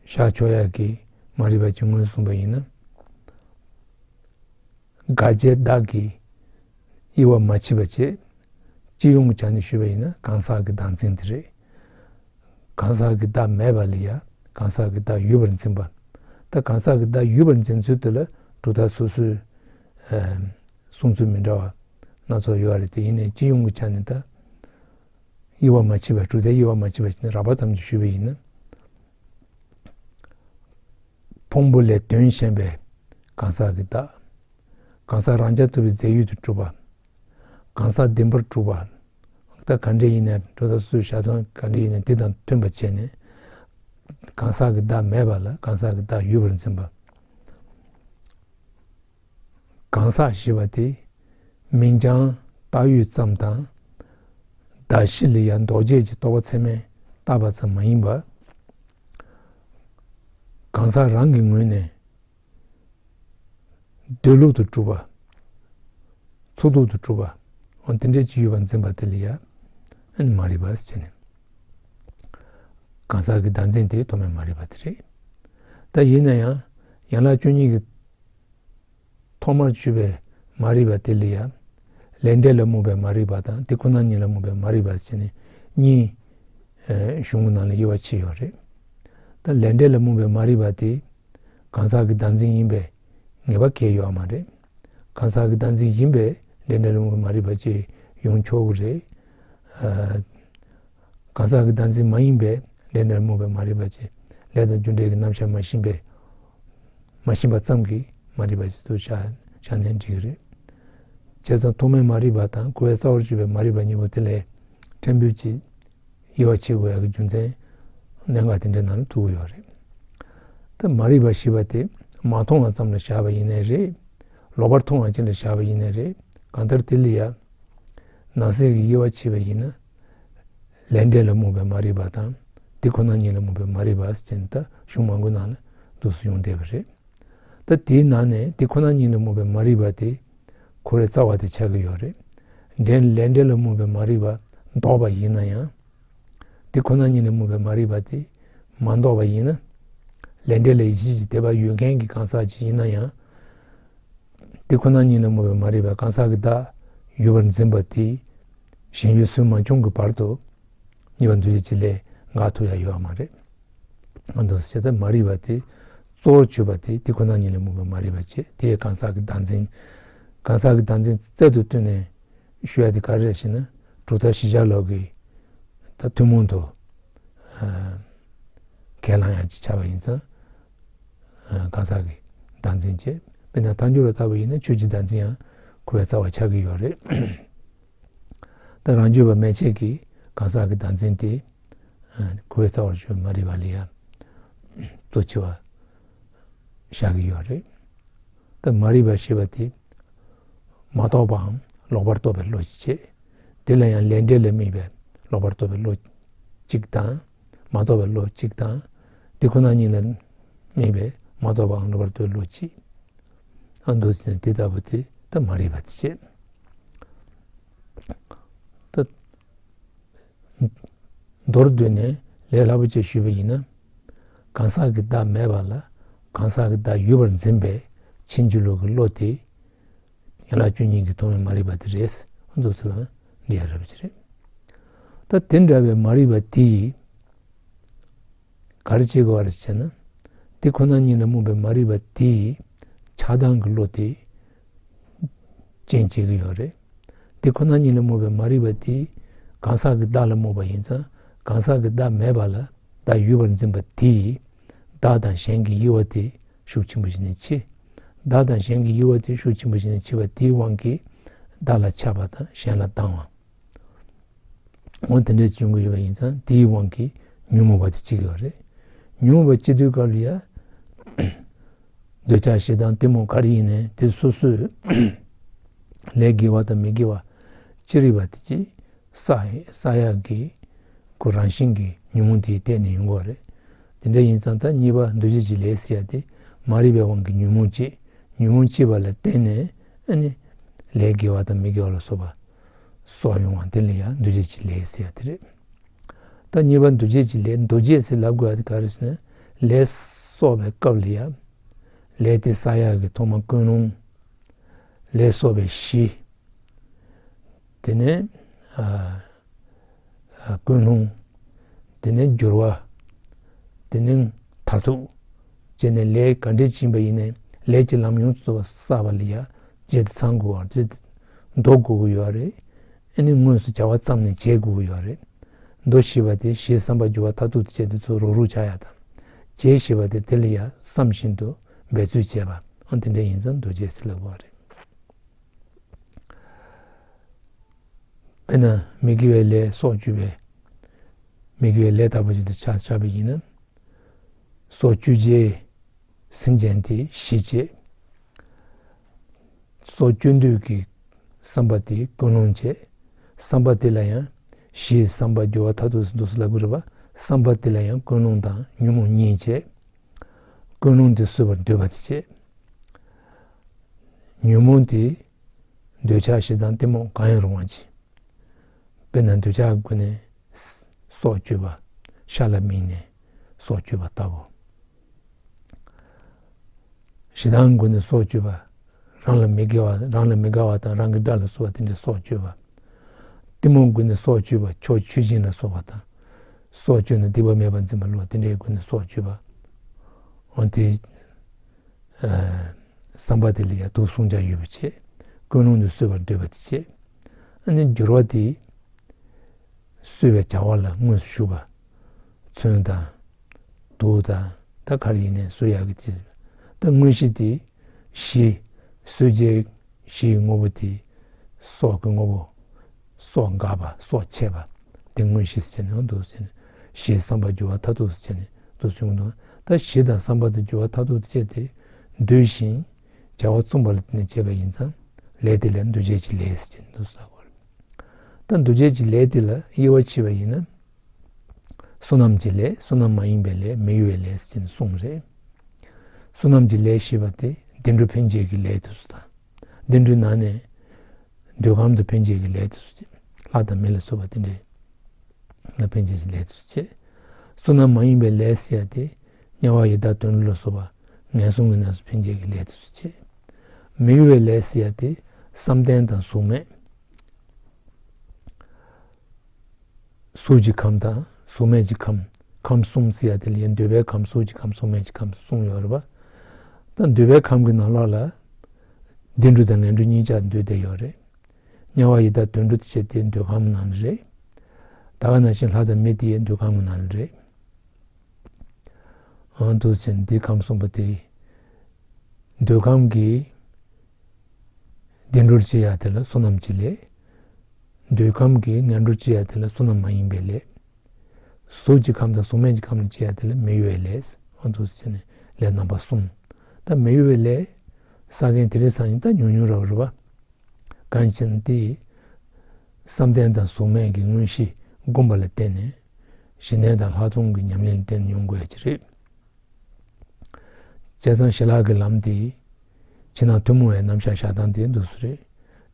བཞག་ཆོག་ཡག་གི་མ་རིག་པ་ཅིག་ངོས་བཟུང་བ་ཡིན་ན། དགག་བྱའི་བདག་གི་དབྱེ་བ་མ་ཕྱེ་བ་བྱས། སྤྱི་ཡོངས་ཀྱི་ཆ་ནས་ཞུས་པ་ཡིན་ན་གང་ཟག་གི་བདག་འཛིན་དེ་རེད། གང་ཟག་གི་བདག་མེད་པ་ལ་ཡང་གང་ཟག་གི་བདག་ཡོད་པར་འཛིན་པ། ད་གང་ཟག་གི་བདག་ཡོད་པར་འཛིན་ཚུལ་དེ་ལ་གྲུབ་མཐའ་སོ་སོའི་ཨ་གསུང་ཚུལ་མི་འདྲ་བ་སྣ་ཚོགས་ཡོད་རེད། དེ་ཡིན་ནའི་སྤྱི་ཡོངས་ཀྱི་ཆ་ནས་ད་དབྱེ་བ་མ་ཕྱེ་བར་གྲུབ་མཐའི་དབྱེ་བ་མ་ཕྱེ་བར་བྱས་ནས་རགས་པ་ཙམ་གྱིས་ཞུས་པ་ཡིན་ན། ཕུང་པོ་ལས་དོན་གཞན་པའི་གང་ཟག་གི་བདག་གང་ཟག་རང་རྐྱ་ཐུབ་པའི་རྫས་ཡོད་དུ་གྲུབ་པ། གང་ཟག་བདེན་པར་གྲུབ་པ། ད་ག་འདྲ་ཡིན་ནའི་གྲུབ་མཐའ་སོ་སོའི་བཞག་སྟངས་ག་འདྲ་ཡིན་ནའི་དེ་དང་མཐུན་པ་བྱས་ནས། གང་ཟག་གི་བདག་མེད་པ་ལ་གང་ཟག་གི་བདག་ཡོད་པར་འཛིན་པ། གང་ཟག་ཞེས་པ་དེ་མིང་རྐྱང་བཏགས་ཡོད་ཙམ་དང་། གདགས་གཞི་ལ་ཡང་ལྡོག་བྱས་ཀྱི་རྟོག་པ་ཚད་མས་བཏགས་པ་ཙམ་མ་ཡིན་པར། གང་ཟག་རང་གི་ངོས་ནས་སྡོད་ལུགས་དུ་གྲུབ་པ། ཚུགས་ཐུབ་ཏུ་གྲུབ་པ། འོ་དེ་འདྲའི་ཅིག་ཡོད་པར་འཛིན་པ་དེ་ལ་ཡང་མ་རིག་པ་ཟེར་ནས། གང་ཟག་གི་བདག་འཛིན་དེ་ཐོགས་མེད་མ་རིག་པ་དེ་རེད། ད་ཡིན་ན་ཡང་ཡན་ལག་བཅུ་གཉིས་ཀྱི་ཐོག་མར་ཆུད་པའི་མ་རིག་པ་དེ་ལ་ཡང་། ལས་འབྲས་ལ་རྨོངས་པའི་མ་རིག་པ་དང་དེ་ཁོ་ན་ཉིད་ལ་རྨོངས་པའི་མ་རིག་པ་ཟེར་ནས་གཉིས། ཨ་གཞུང་གི་ནང་ལ་དབྱེ་བ་ཕྱེ་ཡོད་རེད། ད་ལས་འབྲས་ལ་རྨོངས་པའི་མ་རིག་པ་དེ་གང་ཟག་གི་བདག་འཛིན་ཡིན་པའི་ངེས་པ་གང་ཡང་ཡོད་མ་རེད། གང་ཟག་གི་བདག་འཛིན་ཡིན་པས་ལས་འབྲས་ལ་རྨོངས་པའི་མ་རིག་པ་ཅིག་ཡོང་ཆོག་གི་རེད། ཨ་གང་ཟག་གི་བདག་འཛིན་མ་ཡིན་པས་ལས་འབྲས་ལ་རྨོངས་པའི་མ་རིག་པ་ཅིག་ལས་དང་རྒྱུ་འབྲས་ཀྱི་རྣམ་གཞག་མ་ཤེས་པས། མ་ཤེས་པ་ཙམ་གྱིས་མ་རིག་པ་ཞིག་ཏུ་བཞག་བཞག་ནའི་འགྲིག་གི་རེད། བྱས་ཙང་ཐོགས་མེད་མ་རིག་པ་དང་འཁོར་བའི་རྩ་བར་གྱུར་པའི་མ་རིག་པ་གཉིས་པོ་དེ་ལས་ཕྲན་བུ་ཅིག་དབྱེ་བ་ཕྱེ་དགོས་ཡག་གི་རྒྱུ་མཚན་གནད་འགག་དེ་འདྲའི་ནང་ལ་ཐུག་གི་ཡོད་རེད། ད་མ་རིག་པ་ཞེས་པ་དེ་མ་མཐོང་བ་ཙམ་ལ་བཞག་པ་ཡིན་ནའི་རེད། ལོག་པར་མཐོང་བ་ཅན་ལ་བཞག་པ་ཡིན་ནའི་རེད། གང་ལྟར་དེ་ལ་ཡང་ནང་གསེས་ཀྱི་དབྱེ་བ་ཕྱེ་བ་ཡིན་ན། ལས་འབྲས་ལ་རྨོངས་པའི་མ་རིག་པ་དང་། དེ་ཁོ་ན་ཉིད་ལ་རྨོངས་པའི་མ་རིག་པ་ཟེར་ནས་ད་གཞུང་མང་པོའི་ནང་ལ་འདུག་སེ་ཡོང་བསྡད་པ་རེད། ད་དེའི་ནང་ནས་དེ་ཁོ་ན་ཉིད་ལ་རྨོངས་པའི་མ་རིག་པ་དེ་འཁོར་བའི་རྩ་བ་དེ་ཆགས་ཀྱི་ཡོད་རེད། འབྲས་ལས་འབྲས་ལ་རྨོངས་པའི་མ་རིག་པ་ལྡོག་པ་ཡིན་ན་ཡང་། དེ་ཁོ་ན་ཉིད་ལ་རྨོངས་པའི་མ་རིག་པ་དེ་མ་ལྡོག་པ་ཡིན་ན། ལས་འབྲས་ལ་ཡིད་ཆེས་ཀྱི་དད་པ་ཡོད་མཁན་གྱི་གང་ཟག་ཅིག་ཡིན་ན་ཡང་། དེ་ཁོ་ན་ཉིད་ལ་རྨོངས་པའི་མ་རིག་པ་གང་ཟག་གི་བདག་ཡོད་པར་འཛིན་པ་དེས་གཞན་ཡུལ་སུན་མ་བྱུང་གི་བར་དུ་ཉེས་པ་འདུ་བྱེད་ཀྱི་ལས་འགག་ཐུབ་ཡ་ཡོད་པ་མ་རེད། ང་ཚོ་བྱས་ཙང་མ་རིག་པ་དེ་གཙོ་བོར་གྱུར་པ་དེ་དེ་ཁོ་ན་ཉིད་ལ་རྨོངས་པའི་མ་རིག་པ་བྱས། དེས་གང་ཟག་གི་བདག་འཛིན། གང་ཟག་གི་བདག་འཛིན་རྩལ་དུ་བཏོན་ནས་ཞུ་ཡ་དེ་ག་རེ་རེད་ཞེ་ན། གྲུབ་མཐའ་བཞི་ཆར་ལོག་གི་ད་ཐུན་མོང་དུ་ཨ་ཁས་བླངས་ཡ་ཅིག་ཆགས་པ་ཡིན་ཙང་། ཨ་གང་ཟག་གི་བདག་འཛིན་བྱས། དཔེར་ན་ཐལ་འགྱུར་བ་ལྟ་བུ་ཡིན་ན་ཆོས་ཀྱི་བདག་འཛིན་ཡང་འཁོར་བའི་རྩ་བ་ཆགས་ཀྱི་ཡོད་རེད། ད་རང་རྒྱུད་པ་མན་ཆད་ཀྱིས་གང་ཟག་གི་བདག་འཛིན་དེ་ཨ་འཁོར་བའི་རྩ་བར་གྱུར་མ་རིག་པ་ལ་ཡང་གཙོ་ཆེ་བ་བཞག་གི་ཡོད་རེད། ད་མ་རིག་པ་ཞེས་པ་དེ་མ་རྟོགས་པའམ་ལོག་པར་རྟོག་པའི་བློ་ཞིག་བྱས། དེ་ལ་ཡང་ལས་འབྲས་ལ་དམིགས་པའི་ལོག་པར་རྟོག་པའི་བློ་གཅིག་དང་། མ་རྟོགས་པའི་བློ་གཅིག་དང་། དེ་ཁོ་ན་ཉིད་ལ་དམིགས་པའི་མ་རྟོགས་པའམ་ལོག་པར་རྟོག་པའི་བློ་གཅིག་ཨ་འདུག་ཟེར་ནས་དེ་ལྟ་བུ་དེ་ད་མ་རིག་པ་དེ་བྱས། ད་མདོར་བསྡུས་ནས་ལས་སླ་པོ་ཅིག་ཞུས་པ་ཡིན་ན། གང་ཟག་གི་བདག་མེད་པ་ལ་གང་ཟག་གི་བདག་ཡོད་པར་འཛིན་པས་ཕྱིན་ཅི་ལོག་གི་བློ་དེ་ཡན་ལག་བཅུ་གཉིས་ཀྱི་ཐོག་མའི་མ་རིག་པ་དེ་རེད། འདུག་ཟེར་ལ་འདི་ཡ་རབ་ཅིག་རེད། ད་དེ་འདྲ་བའི་མ་རིག་པ་དེ་ཡིས་ ག་རེ་བྱེད་དགོས་པ་རེད་ཟེར་ན། དེ་ཁོ་ན་ཉིད་ལ་རྨོངས་པའི་མ་རིག་པ་དེས་ཆགས་སྡང་གི་བློ་དེ་རྐྱེན་བྱེད་ཀྱི་ཡོད་རེད། དེ་ཁོ་ན་ཉིད་ལ་རྨོངས་པའི་མ་རིག་པ་དེས་གང་ཟག་གི་བདག་ལ་རྨོངས་པ་ཡིན་ཙང་གང་ཟག་གི་བདག་མེད་པ་ལ་བདག་ཡོད་པར་འཛིན་པ་དེས་བདག་དང་གཞན་གྱི་དབྱེ་བ་དེ་ཤུགས་ཆེན་པོ་བྱས་ནས་ཕྱེ། བདག་དང་གཞན་གྱི་དབྱེ་བ་དེ་ཤུགས་ཆེན་པོ་བྱས་ནས་ཕྱེ་བ་དེའི་དབང་གིས་བདག་ལ་ཆགས་པ་དང་གཞན་ལ་སྡང་བ། འོ་དེ་འདྲ་བྱུང་གི་ཡོད་པ་ཡིན་ཙང་དེའི་དབང་གིས་ཉོན་མོངས་པ་དེ་སྐྱེ་གི་ཡོད་རེད། ཉོན་མོངས་པ་སྐྱེ་དུས་སྐབས་ལ་ཡ། འདོད་ཆགས་ཞེ་སྡང་གཏི་མུག་ག་རེ་ཡིན་ནའི་དེ་སོ་སོའི་ལས་དགེ་བ་དང་མི་དགེ་བ་ཅི་རིགས་པ་དེ་ཅིག་བསགས་བསགས་ཡག་གི་ཁོ་རང་བཞིན་གྱི་ཉོན་མོངས་དེའི་སྟེང་ནས་ཡོང་གི་ཡོད་རེད། དེ་འདྲ་ཡིན་ཙང་ད་གཉིས་པ་འདུ་བྱེད་ཀྱི་ལས་ཟེར་ཡ་དེ་མ་རིག་པའི་དབང་གིས་ཉོན་མོངས་སྐྱེ། ཉོན་མོངས་སྐྱེས་པ་ལ་བརྟེན་ནས་ཨ་ནི་ལས་དགེ་བ་དང་མི་དགེ་བ་ལ་སོགས་པ་གསོག་ཡོང་བ་དེ་ལ་ཡང་འདུ་བྱེད་ཀྱི་ལས་ཟེར་ཡ་དེ་རེད། ད་གཉིས་པ་འདུ་བྱེད་ཀྱི་ལས། འདུ་བྱེད་ཟེར་ལབ་དགོས་ཡ་དེ་ག་རེ་ཟེར་ན། ལས་གསོག་པའི་སྐབས་ལ་ཡང་ལས་དེ་བསགས་ཡག་གི་ཐོག་མ་ཀུན་སློང་། ལས་གསོག་པའི་གཞི། དེ་ནས་ཨ་ཨ་ཀུན་སློང་། དེ་ནས་འགྱུར་བ། དེ་ནས་མཐར་ཐུག་བྱས་ནས་ལས་ག་འདྲས་ཕྱིན་པ་ཡིན་ནའི་ལས་ཀྱི་ལམ་ཡོངས་སུ་རྫོགས་པ་བསགས་པ་ལ་ཡ་རྗེས་དེ་ཚང་དགོས་པ་རེད། འདོར་དགོས་ཀྱི་ཡོད་རེད། ཨ་ནི་དངོས་སུ་བྱ་བ་བརྩམས་ནས་བྱེད་དགོས་ཀྱི་ཡོད་རེད། མདོ་ཞེས་པ་དེ་གཞིའི་བསམ་པ་འགྱུར་བ་མཐར་ཐུག་ཏུ་བྱས་ཏེ་ཚུར་རོགས་རོགས་བྱ་ཡ་དང་། བྱེད་ཞེས་པ་དེ་དེ་ལ་ཡ་བསམ་བཞིན་དུ་འབད་རྩོལ་བྱེད་པ་ཨང་དེ་འདྲ་ཡིན་ཙང་འདུ་བྱེད་ཟེར་ལབ་དགོས་པ་རེད། དཔེར་ན་མི་དགེ་བའི་ལས་སྲོག་གཅོད་པའི་མི་དགེ་བའི་ལས་ལྟ་བུ་ཞིག་ཏུ་ཆ་བཞག་པ་ཡིན་ན། སྲོག་གཅོད་བྱེད། སེམས་ཅན་དེ་ཞི་བྱེད། སྲོག་གཅོད་འདོད་ཀྱི་བསམ་པ་དེ་ཀུན་སློང་བྱེད། བསམ་པ་དེ་ལ་ཡང་གཞིའི་བསམ་པ་འགྱུར་བ་མཐར་ཐུག་ཏུ་འདུག་སེ་ལབ་དགོས་རེད་པ། བསམ་པ་དེ་ལ་ཡང་ཀུན་སློང་དང་ཉོན་མོངས་གཉིས་བྱེད། ཀུན་སློང་དེ་གསོད་པར་འདོད་པ་དེ་བྱེད། ཉོན་མོངས་དེ་འདོད་ཆགས་ཞེ་སྡང་གཏི་མུག་གང་ཡང་རུང་བ་བྱེད། དཔེར་ན་འདོད་ཆགས་སྒོ་ནས་སྲོག་གཅོད་པ། ཤ་ལ་དམིགས་ནས་སྲོག་གཅོད་པ་ལྟ་བུ། ཞེ་སྡང་སྒོ་ནས་སྲོག་གཅོད་པ། རང་ལ་མི་དགེ་བ་རང་ལ་མི་དགའ་བ་དང་རང་གི་དགྲ་ལ་སོགས་པ་དེ་འདྲའི་སྲོག་གཅོད་པ། གཏི་མུག་སྒོ་ནས་སྲོག་གཅོད་པ་ཕྱོགས་ཆོས་སྦྱིན་ལ་སོགས་པ་དང་། སྲོག་གཅོད་ན་སྡིག་པ་མེད་པར་འཛིན་པ་ལོ་དེ་འདྲའི་སྒོ་ནས་སྲོག་གཅོད་པ། འོན་ཏེ། བསམ་པ་དེ་ལ་ཡང་དུག་བསྲུང་བྱ་ཡོད་པ་བྱེད། ཀུན་སློང་དུ་གསོད་པར་འདོད་པ་དེ་བྱེད། ཨ་ནི་འགྱུར་བ་དེ། གསོད་པའི་བྱ་བ་ལ་དངོས་སུ་ཞུགས་པ། མཚོན་དང་། དུག་དང་། ད་ག་རེ་ཡིན་ནའི་གསོད་ཡག་གི་ཅིག་ད་དངོས་གཞི་དེ། གཞི། གསོད་བྱའི་གཞིའི་དངོས་པོ་དེ། སྲོག་གི་དངོས་པོ། སྲོག་འགགས་པ་སྲོག་ཆད་པ། དེ་དངོས་གཞི་ཟེར་ནས་འདུག་ཟེར་ནས། གཞིའི་བསམ་པ་འགྱུར་བ་མཐར་ཐུག་ཟེར་ནས་འདུག་ཟེར་གྱི་འདུག་ད་གཞི་དང་བསམ་པ་དང་འགྱུར་བ་མཐར་ཐུག་ཏུ་བྱས་ཏེ། འདོད་ཞིང་། བྱ་བ་བརྩམས་པ་ལ་བརྟེན་ནས་བྱས་པ་ཡིན་ཙང་། ལས་དེ་ལ་འདུ་བྱེད་ཀྱི་ལས་ཟེར་གྱི་འདུག་ཟེར་གོ། ད་འདུ་བྱེད་ཀྱི་ལས་དེ་ལ་དབྱེ་བ་ཕྱེ་བ་ཡིན་ན། བསོད་ནམས་ཀྱི་ལས། བསོད་ནམས་མ་ཡིན་པའི་ལས། མི་གཡོ་བའི་ལས་ཟེར་གྱི་གསུམ་རེད། བསོད་ནམས་ཀྱི་ལས་ཞེས་པ་དེ་བདེ་འགྲོ་ཕན་བྱེད་ཀྱི་ལས་དེ་ཚོ་དང་། བདེ་འགྲོའི་ནང་ནས་འདོད་ཁམས་དང་ཕན་བྱེད་ཀྱི་ལས་དེ་ཚོ་བྱེད། ལྷ་དང་མི་ལ་སོགས་པ་དེ་འདྲའི་ལ་ཕན་བྱེད་ཀྱི་ལས་དེ་ཚོ་བྱེད། བསོད་ནམས་མ་ཡིན་པའི་ལས་ཟེར་ཡ་དེ་དམྱལ་བ་ཡི་དྭགས་དུད་འགྲོ་ལ་སོགས་པ་ངན་སོང་གི་གནས་སུ་ཕན་བྱེད་ཀྱི་ལས་དེ་ཚོ་བྱེད། མི་གཡོ་བའི་ལས་ཟེར་ཡ་དེ་བསམ་གཏན་དང་གཟུགས་མེད། གཟུགས་ཀྱི་ཁམས་དང་གཟུགས་མེད་ཀྱི་ཁམས། ཁམས་གསུམ་ཟེར་ཡ་དེ་ལ་ཡང་འདོད་པའི་ཁམས། གཟུགས་ཀྱི་ཁམས། གཟུགས་མེད་ཀྱི་ཁམས་གསུམ་ཡོད་རེད་པ། ད་འདོད་པའི་ཁམས་ཀྱི་ནང་ལོགས་ལ་བདེ་འགྲོ་དང་ངན་འགྲོ་གཉིས་ཆར་འདོད་བསྡད་ཡོད་རེད། དམྱལ་བ་ཡི་དྭགས་དུད་འགྲོ་དེ་བྱས་ཏེ་འདོད་ཁམས་ནང་ལ་རེད། ད་ག་ནང་བཞིན་ལྷ་དང་མི་དེ་ཡང་འདོད་ཁམས་ཀྱི་ནང་ལ་རེད། ཨང་དུ་ཕྱིན་འདི་ཁམས་གསུམ་པོ་དེ། འདོད་ཁམས་ཀྱི་བདེ་འགྲོར་སྐྱེ་ཡ་དེ་ལ་བསོད་ནམས་ཀྱི་ལས། འདོད་ཁམས་ཀྱི་ངན་འགྲོར་སྐྱེ་ཡ་དེ་ལ་བསོད་ནམས་མ་ཡིན་པའི་ལས། གཟུགས་ཀྱི་ཁམས་དང་གཟུགས་མེད་ཀྱི་ཁམས་ལ་སྐྱེ་ཡ་དེ་ལ་མི་གཡོ་བའི་ལས། ཨང་དུ་ཕྱིན་ནས་ལས་རྣམ་པ་གསུམ། ད་མི་གཡོ་བའི་ལས་བསགས་མཁན་དེ་རིང་སང་ཉིན་ད་ཉུང་ཉུང་ར་བ་རེད་པ། གང་ཡིན་ཟེར་ན་དེ། བསམ་གཏན་དང་གཟུགས་མེད་ཀྱི་དངོས་གཞི་བསྒོམས་པ་ལ་བརྟེན་ནས། ཞི་གནས་དང་ལྷག་མཐོང་གི་ཉམས་ལེན་ལ་བརྟེན་ནས་ཡོང་དགོས་ཡ་ཅིག་རེད། བྱས་ཙང་ཞི་ལྷག་གི་ལམ་དེ། ཕྱི་ནང་ཐུན་མོང་བའི་རྣམ་གཞག་བཞག་སྟངས་དེ་འདུག་སེ་རེད།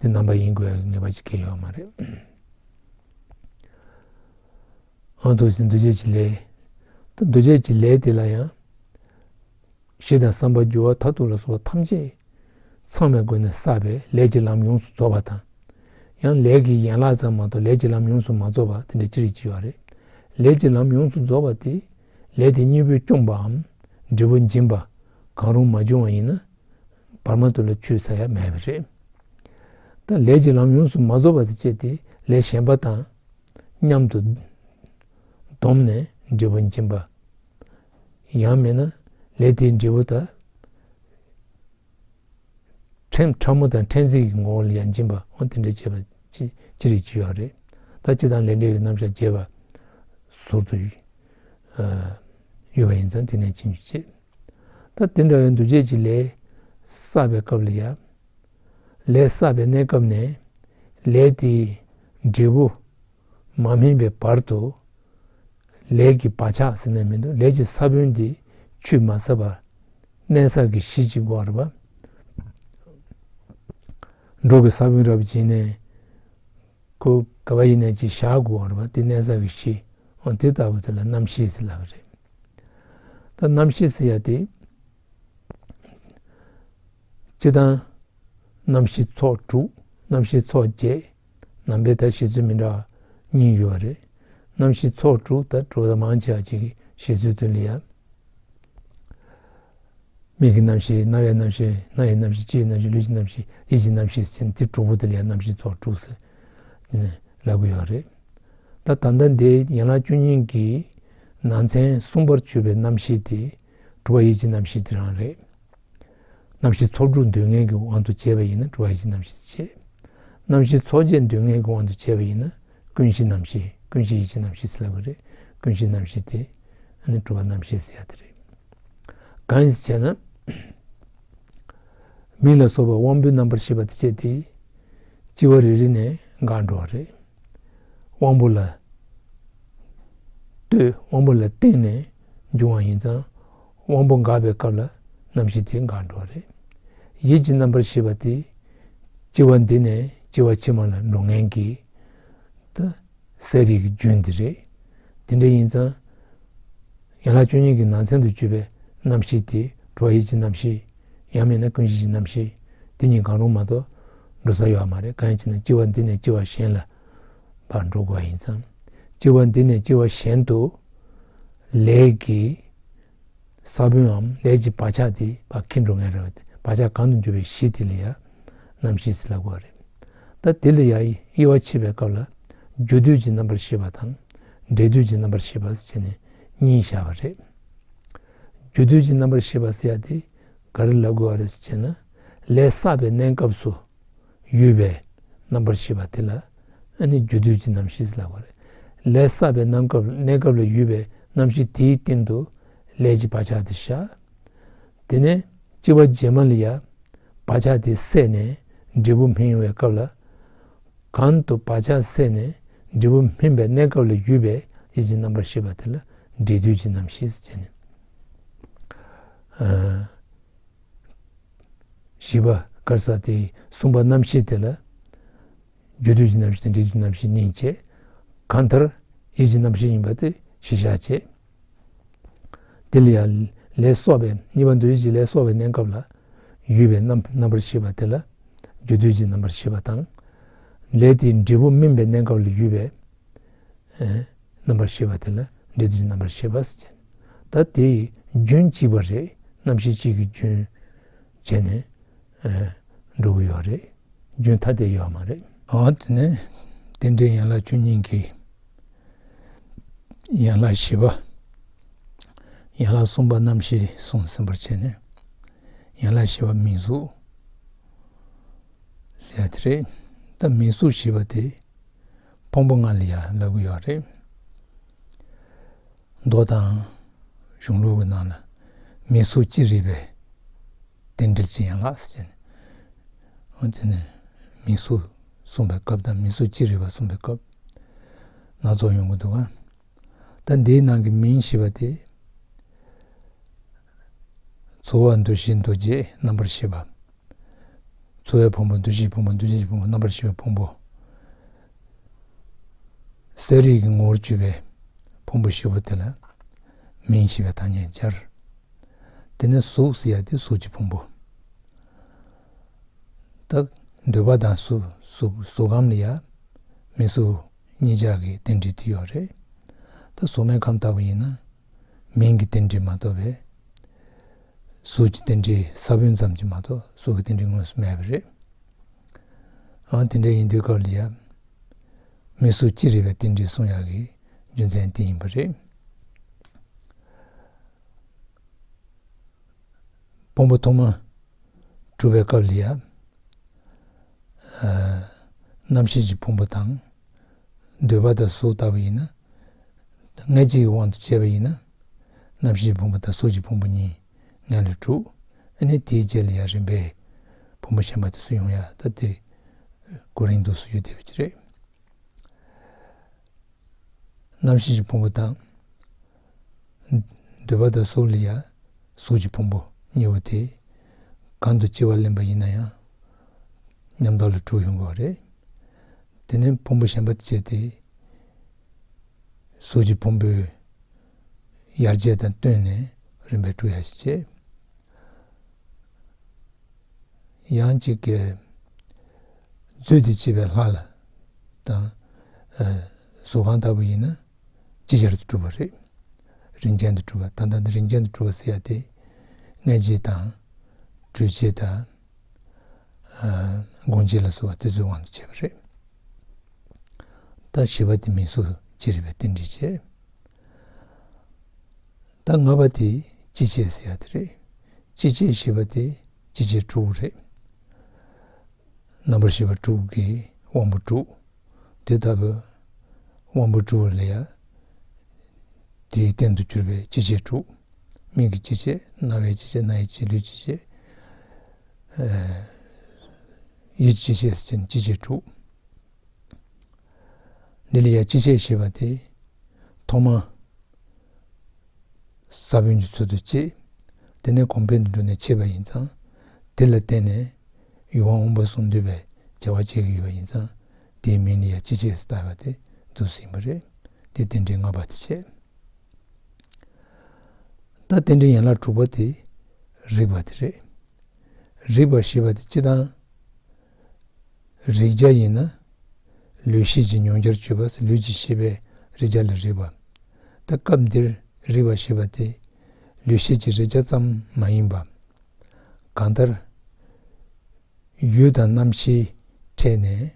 དེ་རྣམ་པ་ཡིན་དགོས་ཡ་གི་ངེས་པ་ཅིག་གང་ཡང་ཡོད་མ་རེད། ཨང་དུ་ཕྱིན་འདུ་བྱེད་ཀྱི་ལས། ད་འདུ་བྱེད་ཀྱི་ལས་དེ་ལ་ཡང་། གཞི་དང་བསམ་པ་འགྱུར་བ་མཐར་ཐུག་ལ་སོགས་པ་ཐམས་ཅད་ཚང་བའི་སྒོ་ནས་བསགས་པའི་ལས་ཀྱི་ལམ་ཡོངས་སུ་རྫོགས་པ་དང་། ཡང་ལས་ཀྱི་ཡན་ལག་ཙམ་མ་གཏོགས་ལས་ཀྱི་ལམ་ཡོངས་སུ་མ་རྫོགས་པ་དེ་འདྲ་ཅི་རིགས་ཅིག་ཡོད་རེད། ལས་ཀྱི་ལམ་ཡོངས་སུ་རྫོགས་པ་དེ། ལས་དེ་གཉིས་པོས་བསྐྱོངས་པའམ་འབྲས་བུ་འབྱིན་པ་གང་རུང་མ་བྱུང་བ་ཡིན་ན། བར་མ་དུ་ལ་ཆུད་ཟ་ཡ་མེད་པ་རེད། ད་ལས་ཀྱི་ལམ་ཡོངས་སུ་མ་རྫོགས་པ་དེ་བཅད་དེ་ལས་གཞན་པ་དང་མཉམ་དུ་བསྡོམས་ནས་འབྲས་བུ་འབྱིན་པ། ཡང་མིན་ན་ལས་དེའི་འབྲས་བུ་དང་ཕྲན་ཕྲ་མོ་དང་ཕྲན་ཚེགས་ཀྱི་ངོ་བོ་ལ་ཡང་འབྱིན་པ། འོ་དེ་འདྲ་བྱས་པ་ཅི་ཅི་རིགས་ཅི་ཡོད་རེད། ད་སྤྱི་དང་ལས་འབྲས་ཀྱི་རྣམ་གཞག་རྒྱས་པ་ཟུར་དུ་ཡོད་པ་ཡིན་ཙང་དེ་ནས་ཕྱིན་ཆད། ད་དེ་འདྲ་བའི་འདུ་བྱེད་ཀྱི་ལས་བསགས་པའི་སྐབས་ལ་ཡང་། ལས་བསགས་པའི་གནས་སྐབས་ནས་ལས་དེའི་འབྲས་བུ་མ་སྨིན་པའི་བར་དུ་ལས་ཀྱི་བག་ཆགས་ཟེར་ན་མི་འདུག་ལས་ཀྱི་ས་བོན་དེ་ཆུད་མ་ཟ་བར་གནས་ས་གི་གཞི་གཅིག་དགོས་རེད་པ། འབྲུ་གི་ས་བོན་རབ་བྱིན་ནས་ཁོ་ག་བ་ཡིན་ནས་ཅིག་བཞག་དགོས་རེད་པ། དེ་གནས་ས་གི་གཞི། འོ་དེ་ལྟ་བུ་དེ་ལ་རྣམ་ཤེས་ཟེར་ལབ་པ་རེད། ད་རྣམ་ཤེས་ཟེར་ཡ་དེ་སྤྱི་དང་རྣམ་ཤེས་ཚོགས་དྲུག་རྣམ་ཤེས་ཚོགས་བརྒྱད། ནང་པའི་ད་བཞེད་ཚུལ་མི་འདྲ་བ་གཉིས་ཡོད་པ་རེད། རྣམ་ཤེས་ཚོགས་དྲུག་ད་གྲུབ་མཐའ་མང་ཆེ་བ་ཅིག་གི་བཞེད་ཚུལ་དེ་ལ་ཡང་། མིག་གི་རྣམ་ཤེས། རྣ་བའི་རྣམ་ཤེས། སྣ་ཡི་རྣམ་ཤེས། ལྕེའི་རྣམ་ཤེས། ལུས་ཀྱི་རྣམ་ཤེས། ཡིད་ཀྱི་རྣམ་ཤེས་ཟེར་ནས་དེ་དྲུག་པོ་དེ་ལ་ཡང་རྣམ་ཤེས་ཚོགས་དྲུག་ཟེར་ནས་ལབ་ཀྱི་ཡོད་རེད། ད་ད་ལྟ་འདི་ཡན་ལག་བཅུ་གཉིས་ཀྱི་ནང་ཚན་གསུམ་པར་གྱུར་པའི་རྣམ་ཤེས་དེ་དྲུག་པ་ཡིད་ཀྱི་རྣམ་ཤེས་དེ་རང་རེད། རྣམ་ཤེས་ཚོགས་དྲུག་འདོད་མཁན་གྱི་དབང་དུ་བྱས་པ་ཡིན་ན་དྲུག་པ་ཡིད་ཀྱི་རྣམ་ཤེས་དེ་བྱེད། རྣམ་ཤེས་ཚོགས་བརྒྱད་འདོད་མཁན་གྱི་དབང་དུ་བྱས་པ་ཡིན་ན་ཀུན་གཞི་རྣམ་ཤེས། ཀུན་གཞི་ཡིད་ཀྱི་རྣམ་ཤེས་ཟེར་ལབ་ཀྱི་རེད། ཀུན་གཞི་རྣམ་ཤེས་དེ་ཨ་ནི་དྲུག་པ་རྣམ་ཤེས་ཟེར་ཡ་དེ་རེད། གང་ཡིན་ཟེར་བྱས་ན། མིག་ལ་སོགས་པ་དབང་པོའི་རྣམ་པར་ཤེས་པ་དེ་བཅས་དེ་ལྕི་བ་རེ་རེ་ནས་འགག་འགྲོ་བ་རེད། དབང་པོ་ལ་ལྟོས། དབང་པོ་ལ་བརྟེན་ནས་འབྱུང་བ་ཡིན་ཙང་། དབང་པོ་འགག་པའི་སྐབས་ལ་རྣམ་ཤེས་དེ་འགག་འགྲོ་བ་རེད། ཡིད་ཀྱི་རྣམ་པར་ཤེས་པ་དེ་ལྕི་བ་འདི་ནས་ལྕི་བ་ཕྱི་མ་ལ་འགྲོ་མཁན་གྱི་ད་གསལ་རིག་གི་རྒྱུན་དེ་རེད། དེ་འདྲ་ཡིན་ཙང་། ཡན་ལག་བཅུ་གཉིས་ཀྱི་ནང་ཚན་དུ་གྱུར་པའི་རྣམ་ཤེས་དེ་དྲུག་པ་ཡིད་ཀྱི་རྣམ་ཤེས། ཡང་མིན་ན་ཀུན་གཞི་ཀྱི་རྣམ་ཤེས། དེ་གཉིས་གང་རུང་མ་གཏོགས་འགྲོ་ས་ཡོད་མ་རེད། གང་ཡིན་ཟེར་ན་ལྕི་བ་འདི་ནས་ལྕི་བ་གཞན་ལ་ཕར་འགྲོ་དགོས་པ་ཡིན་ཙང་། ལྕི་བ་འདི་ནས་ལྕི་བ་གཞན་དུ་ལས་ཀྱི་ས་བོནའམ་ལས་ཀྱི་བག་ཆགས་དེ་ཕར་འཁྱེར་འགྲོ་མཁན་རེད་པ། བག་ཆགས་གང་དུ་འགྱུར་བའི་གཞི་དེ་ལ་ཡང་རྣམ་ཤེས་ཟེར་ལབ་དགོས་པ་རེད། ད་དེ་ལ་ཡང་དབྱེ་བ་ཕྱེ་བའི་སྐབས་ལ་རྒྱུ་དུས་ཀྱི་རྣམ་པར་ཤེས་པ་དང་འབྲས་དུས་ཀྱི་རྣམ་པར་ཤེས་པ་ཟེར་བྱས་ནས་གཉིས་བཞག་པ་རེད། རྒྱུ་དུས་ཀྱི་རྣམ་པར་ཤེས་པ་ཟེར་ཡ་དེ་ག་རེ་ལབ་དགོས་པ་རེད་ཟེར་བྱས་ན། ལས་བསགས་པའི་གནས་སྐབས་སུ་ཡོད་པའི་རྣམ་པར་ཤེས་པ་དེ་ལ་ཨ་ནི་རྒྱུ་དུས་ཀྱི་རྣམ་ཤེས་ལབ་པ་རེད། ལས་བསགས་པའི་རྣམ་སྐབས་གནས་སྐབས་ལ་ཡོད་པའི་རྣམ་ཤེས་དེའི་སྟེང་དུ་ལས་ཀྱི་བག་ཆགས་དེ་བཞག་དེ་ནས་ལྕི་བ་རྗེས་མ་ལ་ཡང་བག་ཆགས་དེ་ཟད་ནས་འབྲས་བུ་སྨིན་ཡོང་བའི་སྐབས་ལ། གང་དུ་བག་ཆགས་ཟད་ནས་འབྲས་བུ་སྨིན་པའི་གནས་སྐབས་ལ་ཡོད་པའི་ཡིད་ཀྱི་རྣམ་པར་ཤེས་པ་དེ་ལ་འབྲས་དུས་ཀྱི་རྣམ་ཤེས་ཟེར་ནས། ཨ། བཞི་པ་ག་རེ་ཟེར་དེ་གསུམ་པ་རྣམ་ཤེས་དེ་ལ་རྒྱུ་དུས་ཀྱི་རྣམ་ཤེས་དང་འབྲས་དུས་རྣམ་ཤེས་གཉིས་བྱས། གང་ལྟར་ཡིད་ཀྱི་རྣམ་ཤེས་ཡིན་པ་དེ་གཞི་བཞག་བྱས། དེ་ལ་ཡང་ལས་གསོག་པའི་གཉིས་པ་འདུ་བྱེད་ཀྱི་ལས་གསོག་པའི་གནས་སྐབས་ལ་ཡོད་པའི་རྣམ་རྣམ་པར་ཤེས་པ་དེ་ལ་རྒྱུ་དུས་ཀྱི་རྣམ་པར་ཤེས་པ་དང་། ལས་དེའི་འབྲས་བུ་སྨིན་པའི་གནས་སྐབས་ལ་ཡོད་པའི་ཨེ་རྣམ་པར་ཤེས་པ་དེ་ལ་འབྲས་དུས་ཀྱི་རྣམ་པར་ཤེས་པ་ཟེར། ད་དེ་ཡི་རྒྱུན་གཅིག་པ་རེད། རྣམ་ཤེས་གཅིག་གི་རྒྱུན་བྱས་ནས་ཨེ་འགྲོ་གི་ཡོད་རེད། རྒྱུན་ཐ་དད་ཡོད་མ་རེད། འོ་དེ་ནས་རྟེན་འབྲེལ་ཡན་ལག་བཅུ་གཉིས་ཀྱི་ཡན་ལག་བཞི་པ། ཡན་ལག་གསུམ་པ་རྣམ་ཤེས་གསུངས་ཟིན་པར་བྱས་ནས། ཡན་ལག་བཞི་པ་མིང་གཟུགས་ཟེར་ཡ་དེ་རེད། ད་མིང་གཟུགས་བཞི་པ་དེ་ཕུང་པོ་ལྔ་ལ་ཡང་ལབ་ཀྱི་ཡོད་རེད། མདོ་དང་གཞུང་ལུགས་ཀྱི་ནང་ལ་མིང་གཟུགས་ཅི་རིགས་པའི་རྟེན་འབྲེལ་གྱི་ཡན་ལག་ཟེར་ནས། འོ་དེ་ནས་མིང་གཟུགས་གསུངས་པའི་སྐབས་དང་མིང་གཟུགས་ཅི་རིགས་པ་གསུངས་པའི་སྐབས་སྣ་ཚོགས་ཡོང་གི་འདུག་ག་ད་འདིའི་ནང་གི་མིང་ཞེས་པ་དེ། ཚོར་བ་འདུ་ཤེས་འདུ་བྱེད་རྣམ་པར་ཤེས་པ། ཚོར་བའི་ཕུང་པོ། འདུ་ཤེས་ཕུང་པོ། འདུ་བྱེད་ཀྱི་ཕུང་པོ། རྣམ་པར་ཤེས་པའི་ཕུང་པོ། གསལ་རིག་གི་ངོ་བོར་གྱུར་པའི་ཕུང་པོ་བཞི་པོ་དེ་ལ་མིང་ཞེས་པའི་ཐ་སྙད་སྦྱར། དེ་ནས་གཟུགས་ཟེར་ཡ་དེ་གཟུགས་ཀྱི་ཕུང་པོ། ད་འདོད་པ་དང་གཟུགས་གཟུགས་གཟུགས་ཁམས་ལ་ཡ་མིང་གཟུགས་གཉིས་ཆར་གྱི་རྟེན་འབྲེལ་དེ་ཡོད་རེད། ད་གཟུགས་མེད་ཁམས་ལྟ་བུ་ཡིན་ན། མིང་གི་རྟེན་འབྲེལ་མ་གཏོགས་པའི་གཟུགས་ཀྱི་རྟེན་འབྲེལ་ས་བོན་ཙམ་གྱིས་མ་གཏོགས་གཟུགས་ཀྱི་རྟེན་འབྲེལ་དངོས་སུ་མེད་པ་རེད། ཨང་། དེ་འདྲ་ཡིན་དུས་སྐབས་ལ་ཡང་མིང་གཟུགས་ཅི་རིགས་པའི་རྟེན་འབྲེལ་གསུང་ཡག་གི་རྒྱུ་མཚན་དེ་ཡིན་པ་རེད། ཕུང་པོ་ཐོག་མ་གྲུབ་པའི་སྐབས་ལ་ཡང་། ཨ། རྣམ་ཤེས་ཀྱི་ཕུང་པོ་དང་། འདོད་པ་དང་གཟུགས་ལྟ་བུ་ཡིན་ན། མངལ་སྐྱེས་ཀྱི་དབང་དུ་བྱས་པ་ཡིན་ན། རྣམ་ཤེས་ཀྱི་ཕུང་པོ་དང་གཟུགས་ཀྱི་ཕུང་པོ་གཉིས་མངལ་ལས་གྲུབ། ཨ་ནི་དེའི་རྗེས་ལ་ཡང་རིམ་པས་ཕུང་པོ་གཞན་པ་དེ་ཚོ་ཡོང་ཡ་ད་དེ་གོ་རིམ་འདུག་སེ་ཡོད་བསྡད་པ་ཅིག་རེད། རྣམ་ཤེས་ཀྱི་ཕུང་པོ་དང་། འདོད་པ་དང་གཟུགས་ལ་ཡང་གཟུགས་ཀྱི་ཕུང་པོ་གཉིས་པོ་དེ་གང་དུ་སྐྱེ་བ་ལེན་པ་ཡིན་ན་ཡང་མཉམ་དུ་ལ་གྲུབ་ཡོང་གི་རེད། དེ་ནས་ཕུང་པོ་གཞན་པ་དེ་བྱས་ཏེ་གཟུགས་ཀྱི་ཕུང་པོའི་ཡར་རྒྱས་དང་བསྟུན་ནས་རིམ་པས་གྲུབ་ཡ་ཞིག་བྱེད། ཡང་གཅིག་གིས་རྫུས་ཏེ་སྐྱེས་པའི་ལྷ་ལ་དང་། ཨ། གཟུགས་ཁམས་ལྟ་བུ་ཡིན་ན་ཅིག་ཅར་དུ་གྲུབ་པ་རེད། རིམ་ཅན་དུ་གྲུབ་པ། ད་ལྟ་འདི་རིམ་ཅན་དུ་གྲུབ་པ་ཟེར་ཡ་དེ་མངལ་སྐྱེས་དང་། དྲོད་སྐྱེས་དང་། ཨ། སྒོང་སྐྱེས་ལ་སོགས་པ་དེ་ཚོའི་དབང་དུ་བྱས་པ་རེད། ད་བཞི་པ་དེ་མིང་གཟུགས་ཅི་རིགས་པའི་རྟེན་འབྲེལ་བྱེད། ད་ལྔ་པ་དེ་སྐྱེ་མཆེད་ཟེར་ཡ་དེ་རེད། སྐྱེ་མཆེད་བཞི་པ་དེ་སྐྱེ་མཆེད་དྲུག་རེད། རྣམ་པར་ཤེས་པ་དྲུག་གི་དབང་པོ་དྲུག་དེ་ལྟ་བུ་དབང་པོ་དྲུག་ལ་ཡང་དེའི་རྟེན་དུ་གྱུར་པའི་སྐྱེ་མཆེད་དྲུག་མིག་གི་སྐྱེ་མཆེད། རྣ་བའི་སྐྱེ་མཆེད། སྣའི་སྐྱེ་མཆེད། ལུས་ཀྱི་སྐྱེ་མཆེད། ཨ། ཡིད་ཀྱི་སྐྱེ་མཆེད་ཟེར་ནས་སྐྱེ་མཆེད་དྲུག་འདི་ལ་ཡང་སྐྱེ་མཆེད་ཞེས་པ་དེ་ཐོག་མ་ས་བོན་གྱི་ཚུལ་དུ་སྐྱེས། དེ་ནས་གོང་འཕེལ་དུ་འགྲོ་ནས་མཆེད་པ་ཡིན་ཙང་། དེ་ལ་བརྟེན་ནས་ཡུལ་དབང་དབང་པོ་གསུམ་འདུས་པའི་བྱ་བ་བྱེད་ཀྱི་ཡོད་པ་ཡིན་ཙང་། དེའི་མིང་ལ་ཡང་སྐྱེ་མཆེད་ཟེར་བཏགས་པ་དེ་འདུག་སེ་ཡིན་པ་རེད། དེ་རྟེན་འབྲེལ་ལྔ་པ་དེ་བྱས། ད་རྟེན་འབྲེལ་ཡན་ལག་དྲུག་པ་དེ་རིགས་པ་དེ་རེད། རིགས་པ་ཞེས་པ་དེ་སྤྱིར་བཏང་རེག་བྱ་ཡིན་ན། ལུས་ཤེས་ཀྱི་མྱོང་བྱར་གྱུར་པ། ལུས་ཀྱི་ཤེས་པའི་རེག་བྱ་ལ་རིགས་པ། ད་སྐབས་འདིར་རིགས་པ་ཞེས་པ་དེ་ལུས་ཤེས་ཀྱི་རེག་བྱ་ཙམ་མ་ཡིན་པ། གང་ལྟར་ཡུལ་དང་རྣམ་ཤེས་འཕྲད་ནས་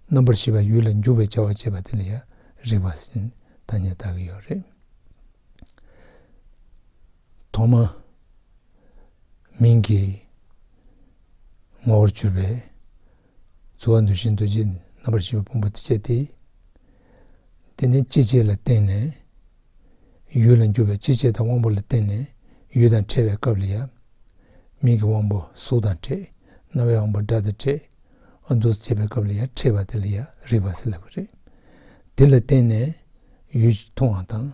རྣམ་པར་ཤེས་པ་ཡུལ་ལ་འཇུག་པའི་བྱ་བ་བྱེད་པ་དེ་ལ་ཡང་རིགས་པ་ཟེར་ཐ་སྙད་བཏགས་ཀྱི་ཡོད་རེད། ཐོག་མ་མིང་གི་ངོ་བོར་གྱུར་པའི་ཚོར་བ་འདུ་ཤེས་འདུ་བྱེད་རྣམ་པར་ཤེས་པའི་ཕུང་པོ་དེ་བྱས་ཏེ། དེ་ནས་སྐྱེ་མཆེད་ལ་བརྟེན་ནས་ཡུལ་ལ་འཇུག་པའི་སྐྱེ་མཆེད་དང་དབང་པོ་ལ་བརྟེན་ནས་ཡུལ་དང་འཕྲད་པའི་སྐབས་ལ་ཡང་། མིག་གི་དབང་པོ་གཟུགས་དང་འཕྲད། རྣ་བའི་དབང་པོ་སྒྲ་དང་འཕྲད། ཨ། འདུག་སེ་བྱེད་པའི་སྐབས་ལ་ཡང་འཕྲད་པ་དེ་ལ་ཡང་རིགས་པ་ཟེར་ལབ་པ་རེད། དེ་ལ་བརྟེན་ནས་ཡུལ་མཐོང་བ་དང་།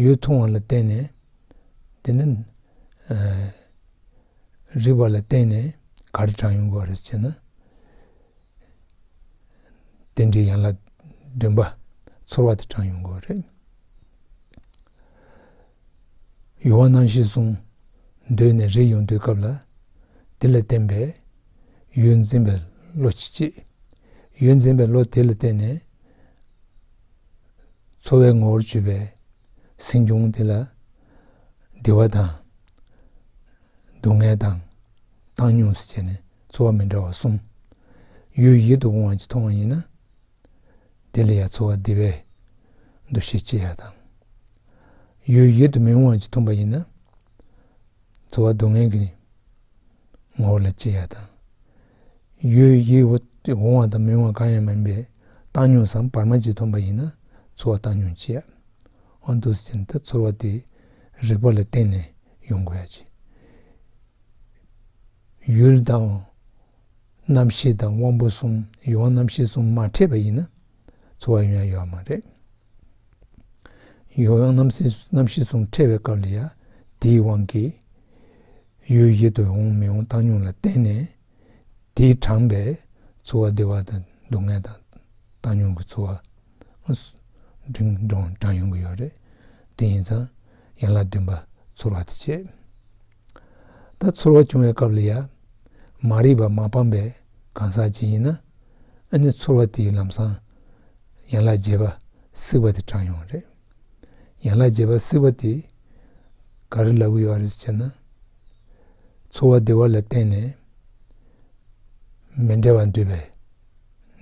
ཡུལ་མཐོང་བ་ལ་བརྟེན་ནས། དེ་ནི། ཨ། རིགས་པ་ལ་བརྟེན་ནས་ག་རེ་དྲངས་ཡོང་དགོས་རེད་ཟེར་ན། རྟེན་འབྲེལ་ཡན་ལག་བདུན་པ་ཚོར་བ་དེ་དྲངས་ཡོང་དགོས་རེད། ཡུལ་དབང་རྣམ་ཤེས་གསུམ་འདུས་ནས་རེག་ཡོང་དུས་སྐབས་ལ། དེ་ལ་བརྟེན་པའི་ཡུལ་འཛིན་པའི་བློ་གཅིག་སྐྱེས། ཡུལ་འཛིན་པའི་བློ་དེ་ལ་བརྟེན་ནས། ཚོར་བའི་ངོ་བོར་གྱུར་པའི་སེམས་བྱུང་དེ་ལ་བདེ་བ་དང་། སྡུག་བསྔལ་དང་། བཏང་སྙོམས་ཟེར་བྱས་ནས་ཚོར་བ་མི་འདྲ་བ་གསུམ། ཡུལ་ཡིད་དུ་འོང་བ་ཅིག་མཐོང་བ་ཡིན་ན། དེ་ལ་ཡང་ཚོར་བ་བདེ་བའི་འདུ་ཤེས་སྐྱེ་ཡ་དང་། ཡུལ་ཡིད་དུ་མི་འོང་བ་ཅིག་མཐོང་པ་ཡིན་ན། ཚོར་བ་སྡུག་བསྔལ་གྱི་ངོ་བོ་ལ་སྐྱེ་ཡ་དང་། ཡུལ་ཡིད་འོང་བ་དང་མི་འོང་བ་གང་ཡང་མིན་པའི་བཏང་སྙོམས་སམ་བར་མ་ཅིག་མཐོང་པ་ཡིན་ན་ཚོར་བ་བཏང་སྙོམས་སྐྱེ་ཡ། འོ་འདུག་ཟེར་ན་ད་ཚོར་བ་དེ་རིགས་པ་ལ་བརྟེན་ནས་ཡོང་དགོས་ཡ་ཅིག་ཡུལ་དང་། རྣམ་ཤེས་དང་དབང་པོ་གསུམ། ཡུལ་དབང་རྣམ་ཤེས་གསུམ་མ་འཕྲད་པ་ཡིན་ན་ཚོར་བ་ཡོང་ཡ་ཡོད་མ་རེད། ཡུལ་དབང་རྣམ་ཤེས་རྣམ་ཤེས་གསུམ་འཕྲད་པའི་སྐབས་ལ་ཡང་དེའི་དབང་གིས་ཡུལ་ཡིད་དུ་འོང་མི་འོང་བཏང་སྙོམས་ལ་བརྟེན་ནས་དེས་དྲངས་པའི་ཚོར་བ་བདེ་བ་དང་སྡུག་བསྔལ་དང་བཏང་སྙོམས་ཀྱི་ཚོར་བ་འབྲིང་འབྲིང་དྲངས་ཡོང་གི་ཡོད་རེད། དེ་ཡིན་ཙང་ཡན་ལག་བདུན་པ་ཚོར་བ་དེ་བྱེད། ད་ཚོར་བ་བྱུང་བའི་སྐབས་ལ་ཡང་མ་རིག་པ་མ་སྤངས་པའི་གང་ཟག་ཅིག་ཡིན་ན། ཨ་ནི་ཚོར་བ་དེའི་ལམ་སང་ཡན་ལག་བརྒྱད་པ་སྲིད་པ་དེ་དྲངས་ཡོང་བ་རེད། ཡན་ལག་བརྒྱད་པ་སྲིད་པ་དེ་ ག་རེ་ལབ་ཀྱི་ཡོད་རེད་ཟེར་ན། ཚོར་བ་བདེ་བ་ལ་བརྟེན་ནས་མི་འབྲལ་བར་འདོད་པའི་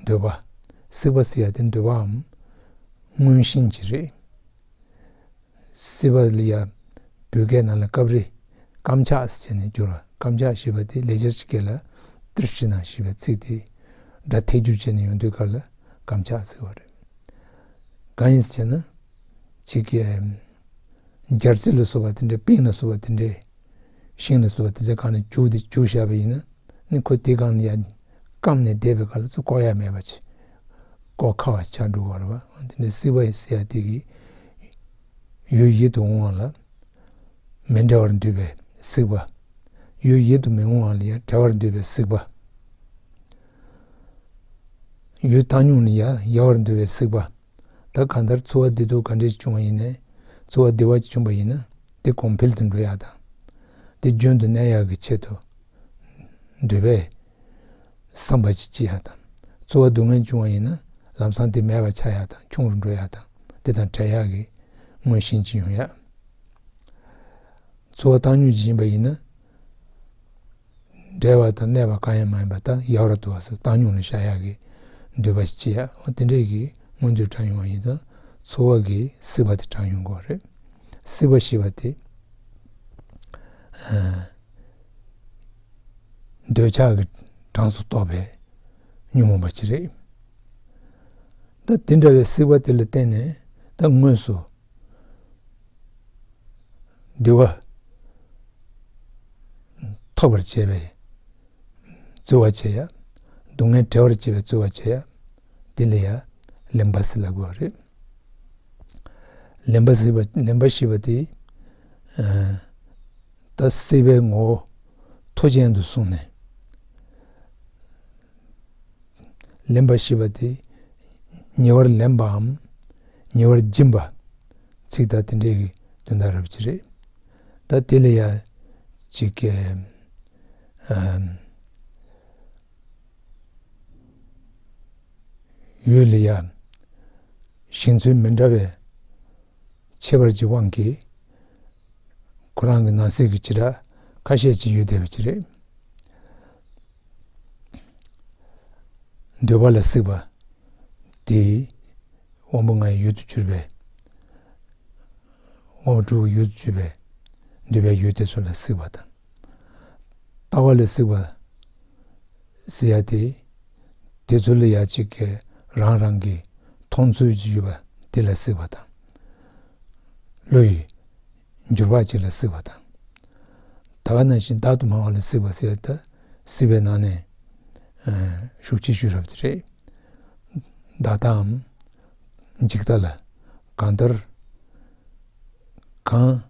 འདོད་པ། སྲིད་པ་ཟེར་ཡ་དེ་འདོད་པའམ་མངོན་ཞེན་གྱི་རེད། སྲིད་པ་ལ་ཡ་བོད་སྐད་ནང་ལ་སྐབས་རེ་བརྐམ་ཆགས་ཟེར་ནས་བསྒྱུར་བ། བརྐམ་ཆགས་ཞེས་པ་དེ་ལེགས་སྦྱར་གྱི་སྐད་ལ་ཏྲི་ཤྲི་ན་ཞེས་པའི་ཚིག་དེ་སྒྲ་ཐད་སྒྱུར་བྱས་ནས་ཡོང་དུས་སྐབས་ལ་བརྐམ་ཆགས་ཟེར་བ་རེད། གང་ཡིན་ཟེར་ན། གཅིག་གིས་སྦྱར་རྩི་ལ་སོགས་པ་དེ་འདྲའི་པིང་ལ་སོགས་པ་དེ་འདྲའི་ཤིང་ལ་སོགས་པ་དེ་འདྲའི་སྒང་ནས་བྱུགས་ཏེ་བྱུགས་བཞག་པ་ཡིན་ན་ནི་ཁོ་དེ་སྒང་ལ་ཡ་བརྐམས་ནས་བསྡད་པའི་སྐབས་ལ་ཚུར་བཀོག་ཡ་མེད་པ་ཅིག་བཀོག་ཁག་པ་ཆགས་འགྲོ་གི་རེད་བ། དེ་འདྲའི་སྲིད་པ་ཟེར་ཡ་དེ་གིས་ཡུལ་ཡིད་དུ་འོང་བ་ལ་མི་འབྲལ་བར་འདོད་པའི་སྲིད་པ། ཡུལ་ཡིད་དུ་མི་འོང་བ་ལ་ཡང་བྲལ་བར་འདོད་པའི་སྲིད་པ། ཡུལ་བཏང་སྙོམས་ལ་ཡང་ཡལ་བར་འདོད་པའི་སྲིད་པ། ད་གང་ལྟར་ཚོར་བ་བདེ་སྡུག་ག་འདྲས་བྱུང་བ་ཡིན་ནའི། ཚོར་བ་བདེ་བ་ཅིག་བྱུང་བ་ཡིན་ན་དེ་གོང་འཕེལ་དུ་འགྲོ་ཡག་དང་། དེ་རྒྱུན་དུ་གནས་ཡག་གི་ཆེད་དུ་འདོད་པའི་བསམ་པ་ཅིག་སྐྱེ་ཡག་དང་། ཚོར་བ་སྡུག་བསྔལ་བྱུང་བ་ཡིན་ན་ལམ་སང་དེ་མེད་པ་ཆགས་ཡག་དང་ཆུང་རུ་འགྲོ་ཡག་དང་དེ་དང་བྲལ་ཡག་གི་མངོན་ཞེན་ཅིག་ཡོང་ཡག་ཚོར་བ་བཏང་སྙོམས་ཅིག་ཡིན་པ་ཡིན་ན། འབྲལ་བ་དང་གནས་པ་གང་ཡང་མ་ཡིན་པ་དང་ཡལ་བར་དོར་བ་སོགས་བཏང་སྙོམས་ལ་བཞག་ཡག་གི་འདོད་པ་ཞིག་སྐྱེ་ཡག་འོ་དེ་འདྲས་ཀྱི་མངོན་འདོད་དྲངས་ཡོང་བ་ཡིན་ཙང་ཚོར་བ་གི་སྲིད་པ་དེ་དྲངས་ཡོང་དགོས་རེད། སྲིད་པ་ཞེས་པ་དེ་འདོད་ཆགས་ཀྱི་གྲངས་སུ་གཏོགས་པའི་ཉོན་མོངས་པ་ཅིག་རེད། ད་དེ་འདྲ་བའི་སྲིད་པ་དེ་ལ་བརྟེན་ནས་ད་དངོས་སུ་བདེ་བ་ཐོབ་པར་བྱེད་པའི་རྩོལ་བ་བྱེད་ཡ། སྡུག་བསྔལ་བྲལ་བར་བྱེད་པའི་རྩོལ་བ་བྱེད་ཡ། དེ་ལ་ཡ་ལེན་པ་ཟེར་ལབ་དགོས་རེད། ལེན་པ་ཟེར་བ་ལེན་པ་ཞེས་པ་དེ་ད་སྲིད་པའི་ངོ་བོ་མཐོ་ཅན་དུ་སོང་ནས། ལེན་པ་ཞེས་པ་དེ་ཉེ་བར་ལེན་པའམ་ཉེ་བར་སྦྱིན་པ། ཚིག་དག་དེ་འདྲའི་གི་དོན་དག་རབ་ཅིག་རེད། ད་དེ་ལ་ཡ་གཅིག་གི་ཨམ་ཡུལ་ལ་ཡ་ཞེན་ཚུལ་མི་འདྲ་བའི་ཁྱད་པར་གྱི་དབང་གིས་ཁོ་རང་གི་ནང་གསེས་ཀྱི་བྱེ་བྲག་ཁ་ཤས་ཅིག་ཡོད་བསྡད་པ་ཅིག་རེད། འདོད་པ་ལ་སྲིད་པ་དེ་དབང་པོ་ལྔའི་ཡུལ་དུ་གྱུར་པའི་དབང་པོ་དྲུག་གི་ཡུལ་དུ་གྱུར་པའི་འདོད་པའི་ཡུལ་དེ་ཚོ་ལ་སྲིད་པ་དང་། ལྟ་བ་ལ་སྲིད་པ་ཟེར་ཡ་དེ། དེ་ཚོ་ལ་ཡ་གཅིག་གི་རང་རང་གི་མཐོང་ཚུལ་གྱི་ཡོད་པ་དེ་ལ་སྲིད་པ་དང་། བློ་ཡི་འགྱུར་བ་གཅིག་ལ་སྲིད་པ་དང་། ད་ག་ནང་བཞིན་བདག་ཏུ་སྨྲ་བ་ལ་སྲིད་པ་ཟེར་ཡ་ད་སྲིད་པའི་ནང་ནས་ཤུགས་ཆེ་ཤོས་རབ་དེ་རེད། བདག་ལྟའམ་འཇིག་ལྟ་ལ་གང་ལྟར་གང་།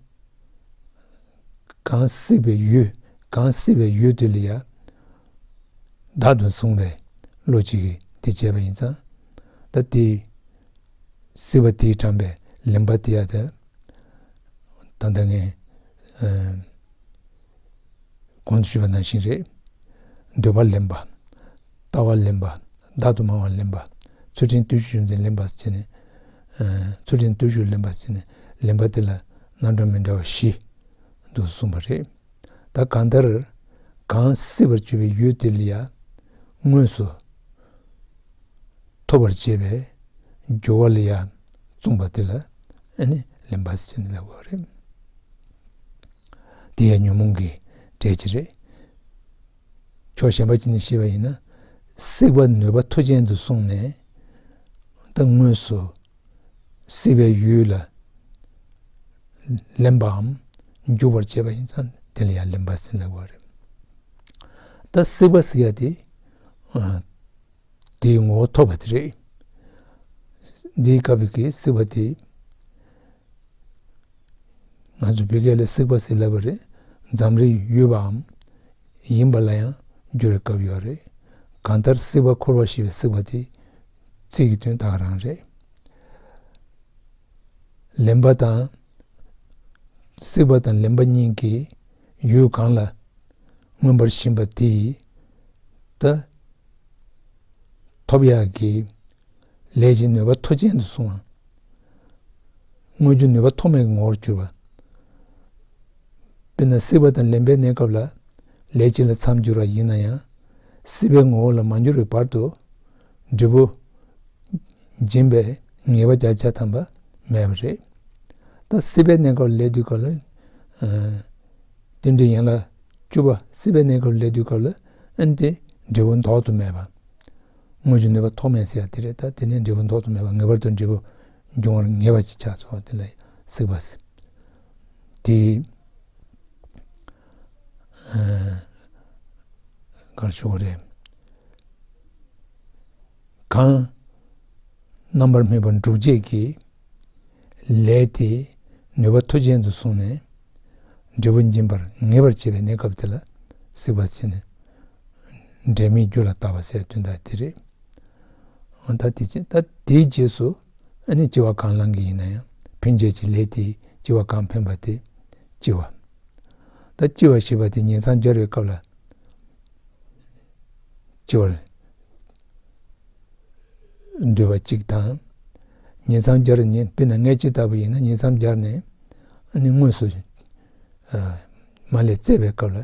གང་སྲིད་པའི་ཡུལ། གང་སྲིད་པའི་ཡུལ་དེ་ལ་ཡ། བདག་ཏུ་བཟུང་བའི་བློ་གཅིག་གིས་དེ་བྱས་པ་ཡིན་ཙང་། ད་དེ། སྲིད་པ་དེས་དྲངས་པའི་ལེན་པ་དེ་ཡ་དེ། ད་ལྟ་ངས་གོང་དུ་ཞུས་པ་ནང་བཞིན་རེད། འདོད་པ་ལེན་པ། ལྟ་བ་ལེན་པ། བདག་ཏུ་སྨྲ་བ་ལེན་པ། ཚུལ་ཁྲིམས་བརྟུལ་ཞུགས་རྒྱུ་མཚན་ལེན་པ་ཟེར་ནས། ཚུལ་ཁྲིམས་བརྟུལ་ཞུགས་ལེན་པ་ཟེར་ནས་ལེན་པ་དེ་ལ་རྣམ་གྲངས་མི་འདྲ་བ་བཞི་འདུག་གསུངས་པ་རེད། ད་གང་ལྟར་གང་སྲིད་པར་གྱུར་པའི་ཡུལ་དེ་ལ་ཡང་དངོས་སུ་ཐོབ་པར་བྱེད་པའི་སྦྱོར་བ་ལ་ཡང་བརྩོན་པ་དེ་ལ་ཨ་ནི་ལེན་པ་ཟེར་ནས་ལབ་དགོས་རེད། དེ་ཡང་ཉོན་མོངས་ཀྱི་གྲས་ཅིག་རེད། ཕྱོགས་གཞན་པ་ཅིག་ནས་བཤད་པ་ཡིན་ན། སྲེག་པ་ནུས་པ་མཐོ་ཅན་དུ་སོང་ནས་ད་དངོས་སུ་སྲིད་པའི་ཡུལ་ལ་ལེན་པའམ་འཇུག་པར་བྱེད་པ་ཡིན་ཙང་དེ་ལ་ཡང་ལེན་པ་ཟེར་ལབ་དགོས་རེད། ད་སྲེག་པ་ཟེར་ཡ་དེ་དེའི་ངོ་བོ་ཐོབ་པ་དེ་རེད། འདིའི་སྐབས་ཀྱི་སྲེག་པ་དེ་ང་ཚོ་བོད་སྐད་ལ་སྲེག་པ་ཟེར་ལབ་པ་རེད། འཛམ་རིག་ཡོད་པའམ་ཡིན་པ་ལ་ཡང་བསྒྱུར་བའི་སྐབས་ཡོད་རེད། གང་ལྟར་སྲེག་པ་འཁོར་བ་ཞེས་པའི་སྲེག་པ་དེ་ཚིག་གི་དོན་དག་རང་རེད། ལེན་པ་དང་། སྲེག་པ་དང་ལེན་པ་གཉིས་ཀྱི་ཡུལ་གང་ལ་མངོན་པར་ཞེན་པ་དེ་ཡིས་ད་ཐོབ་ཡག་གི་ལས་ཀྱི་ནུས་པ་མཐོ་ཅན་དུ་སོང་བ། དངོས་རྒྱུ་ནུས་པ་ཐོགས་མེད་ཀྱི་ངོ་བོར་གྱུར་པ། དཔེར་ན་སྲིད་པ་དང་ལེན་པའི་གནས་སྐབས་ལ་ལས་གཅིག་ལ་མཚམས་སྦྱོར་བ་ཡིན་ན་ཡང་། སྲིད་པའི་ངོ་བོ་ལ་མ་འགྱུར་བའི་བར་དུ་འབྲས་བུ་འབྱིན་པའི་ངེས་པ་བརྒྱ་ཆ་ཐམ་པ་མེད་པ་རེད། ད་སྲིད་པའི་གནས་སྐབས་ལ་ལས་དུས་སྐབས་ལ། ཨ། རྟེན་འབྲེལ་ཡན་ལག་བཅུ་པ་སྲིད་པའི་གནས་སྐབས་ལ་ལས་དུས་སྐབས་ལ་ཨ་ནི་དེ་འབྲས་བུ་ལྡོག་ཏུ་མེད་པ། དངོས་ཀྱི་ནུས་པ་ཐོགས་མེད་ཟེར་ཡ་དེ་རེད། ད་དེ་ནས་འབྲས་བུ་ལྡོག་ཏུ་མེད་པ་ངེས་པར་དུ་འབྲས་བུ་འབྱུང་བར་ངེས་པ་ཅིག་ཆགས་སོང་བ་དེ་ལ་སྲིད་པ་ཟེར། དེ། ཨ། ག་རེ་ཞུ་དགོས་རེད། གང་རྣམ་པར་སྨིན་པ་འགྲུབ་བྱེད་ཀྱི་ལས་དེ་ནུས་པ་མཐུ་ཅན་དུ་བཟུང་ནས་འབྲས་བུ་འབྱིན་པར་ངེས་པར་བྱེད་པའི་གནས་སྐབས་དེ་ལ་སྲིད་པ་ཟེར་ནས། འབྲས་མེད་རྒྱུ་ལ་བཏགས་པ་ཟེར་དོན་དག་དེ་རེད། འོ་ད་དེ་ཅི་ད་དེའི་རྗེས་སུ་ཨ་ནི་ལྕི་བ་གང་བླང་གི་ཡིན་ན་ཡང་ཕན་བྱེད་ཀྱི་ལས་དེ་ལྕི་བ་གང་ཕན་པ་དེ་ལྕི་བ། ད་ལྕི་བ་ཞེས་པ་དེ་ཉིང་མཚམས་སྦྱར་བའི་སྐབས་ལ་ལྕི་བར་འདོད་པ་གཅིག་དང་། ཉིང་མཚམས་སྦྱར་ནས་དཔེར་ན་མངལ་སྐྱེས་ལྟ་བུ་ཡིན་ན་ཉིང་མཚམས་སྦྱར་ནས་ཨ་ནི་དངོས་སུ་ཨ་མ་ལས་བཙས་པའི་སྐབས་ལ་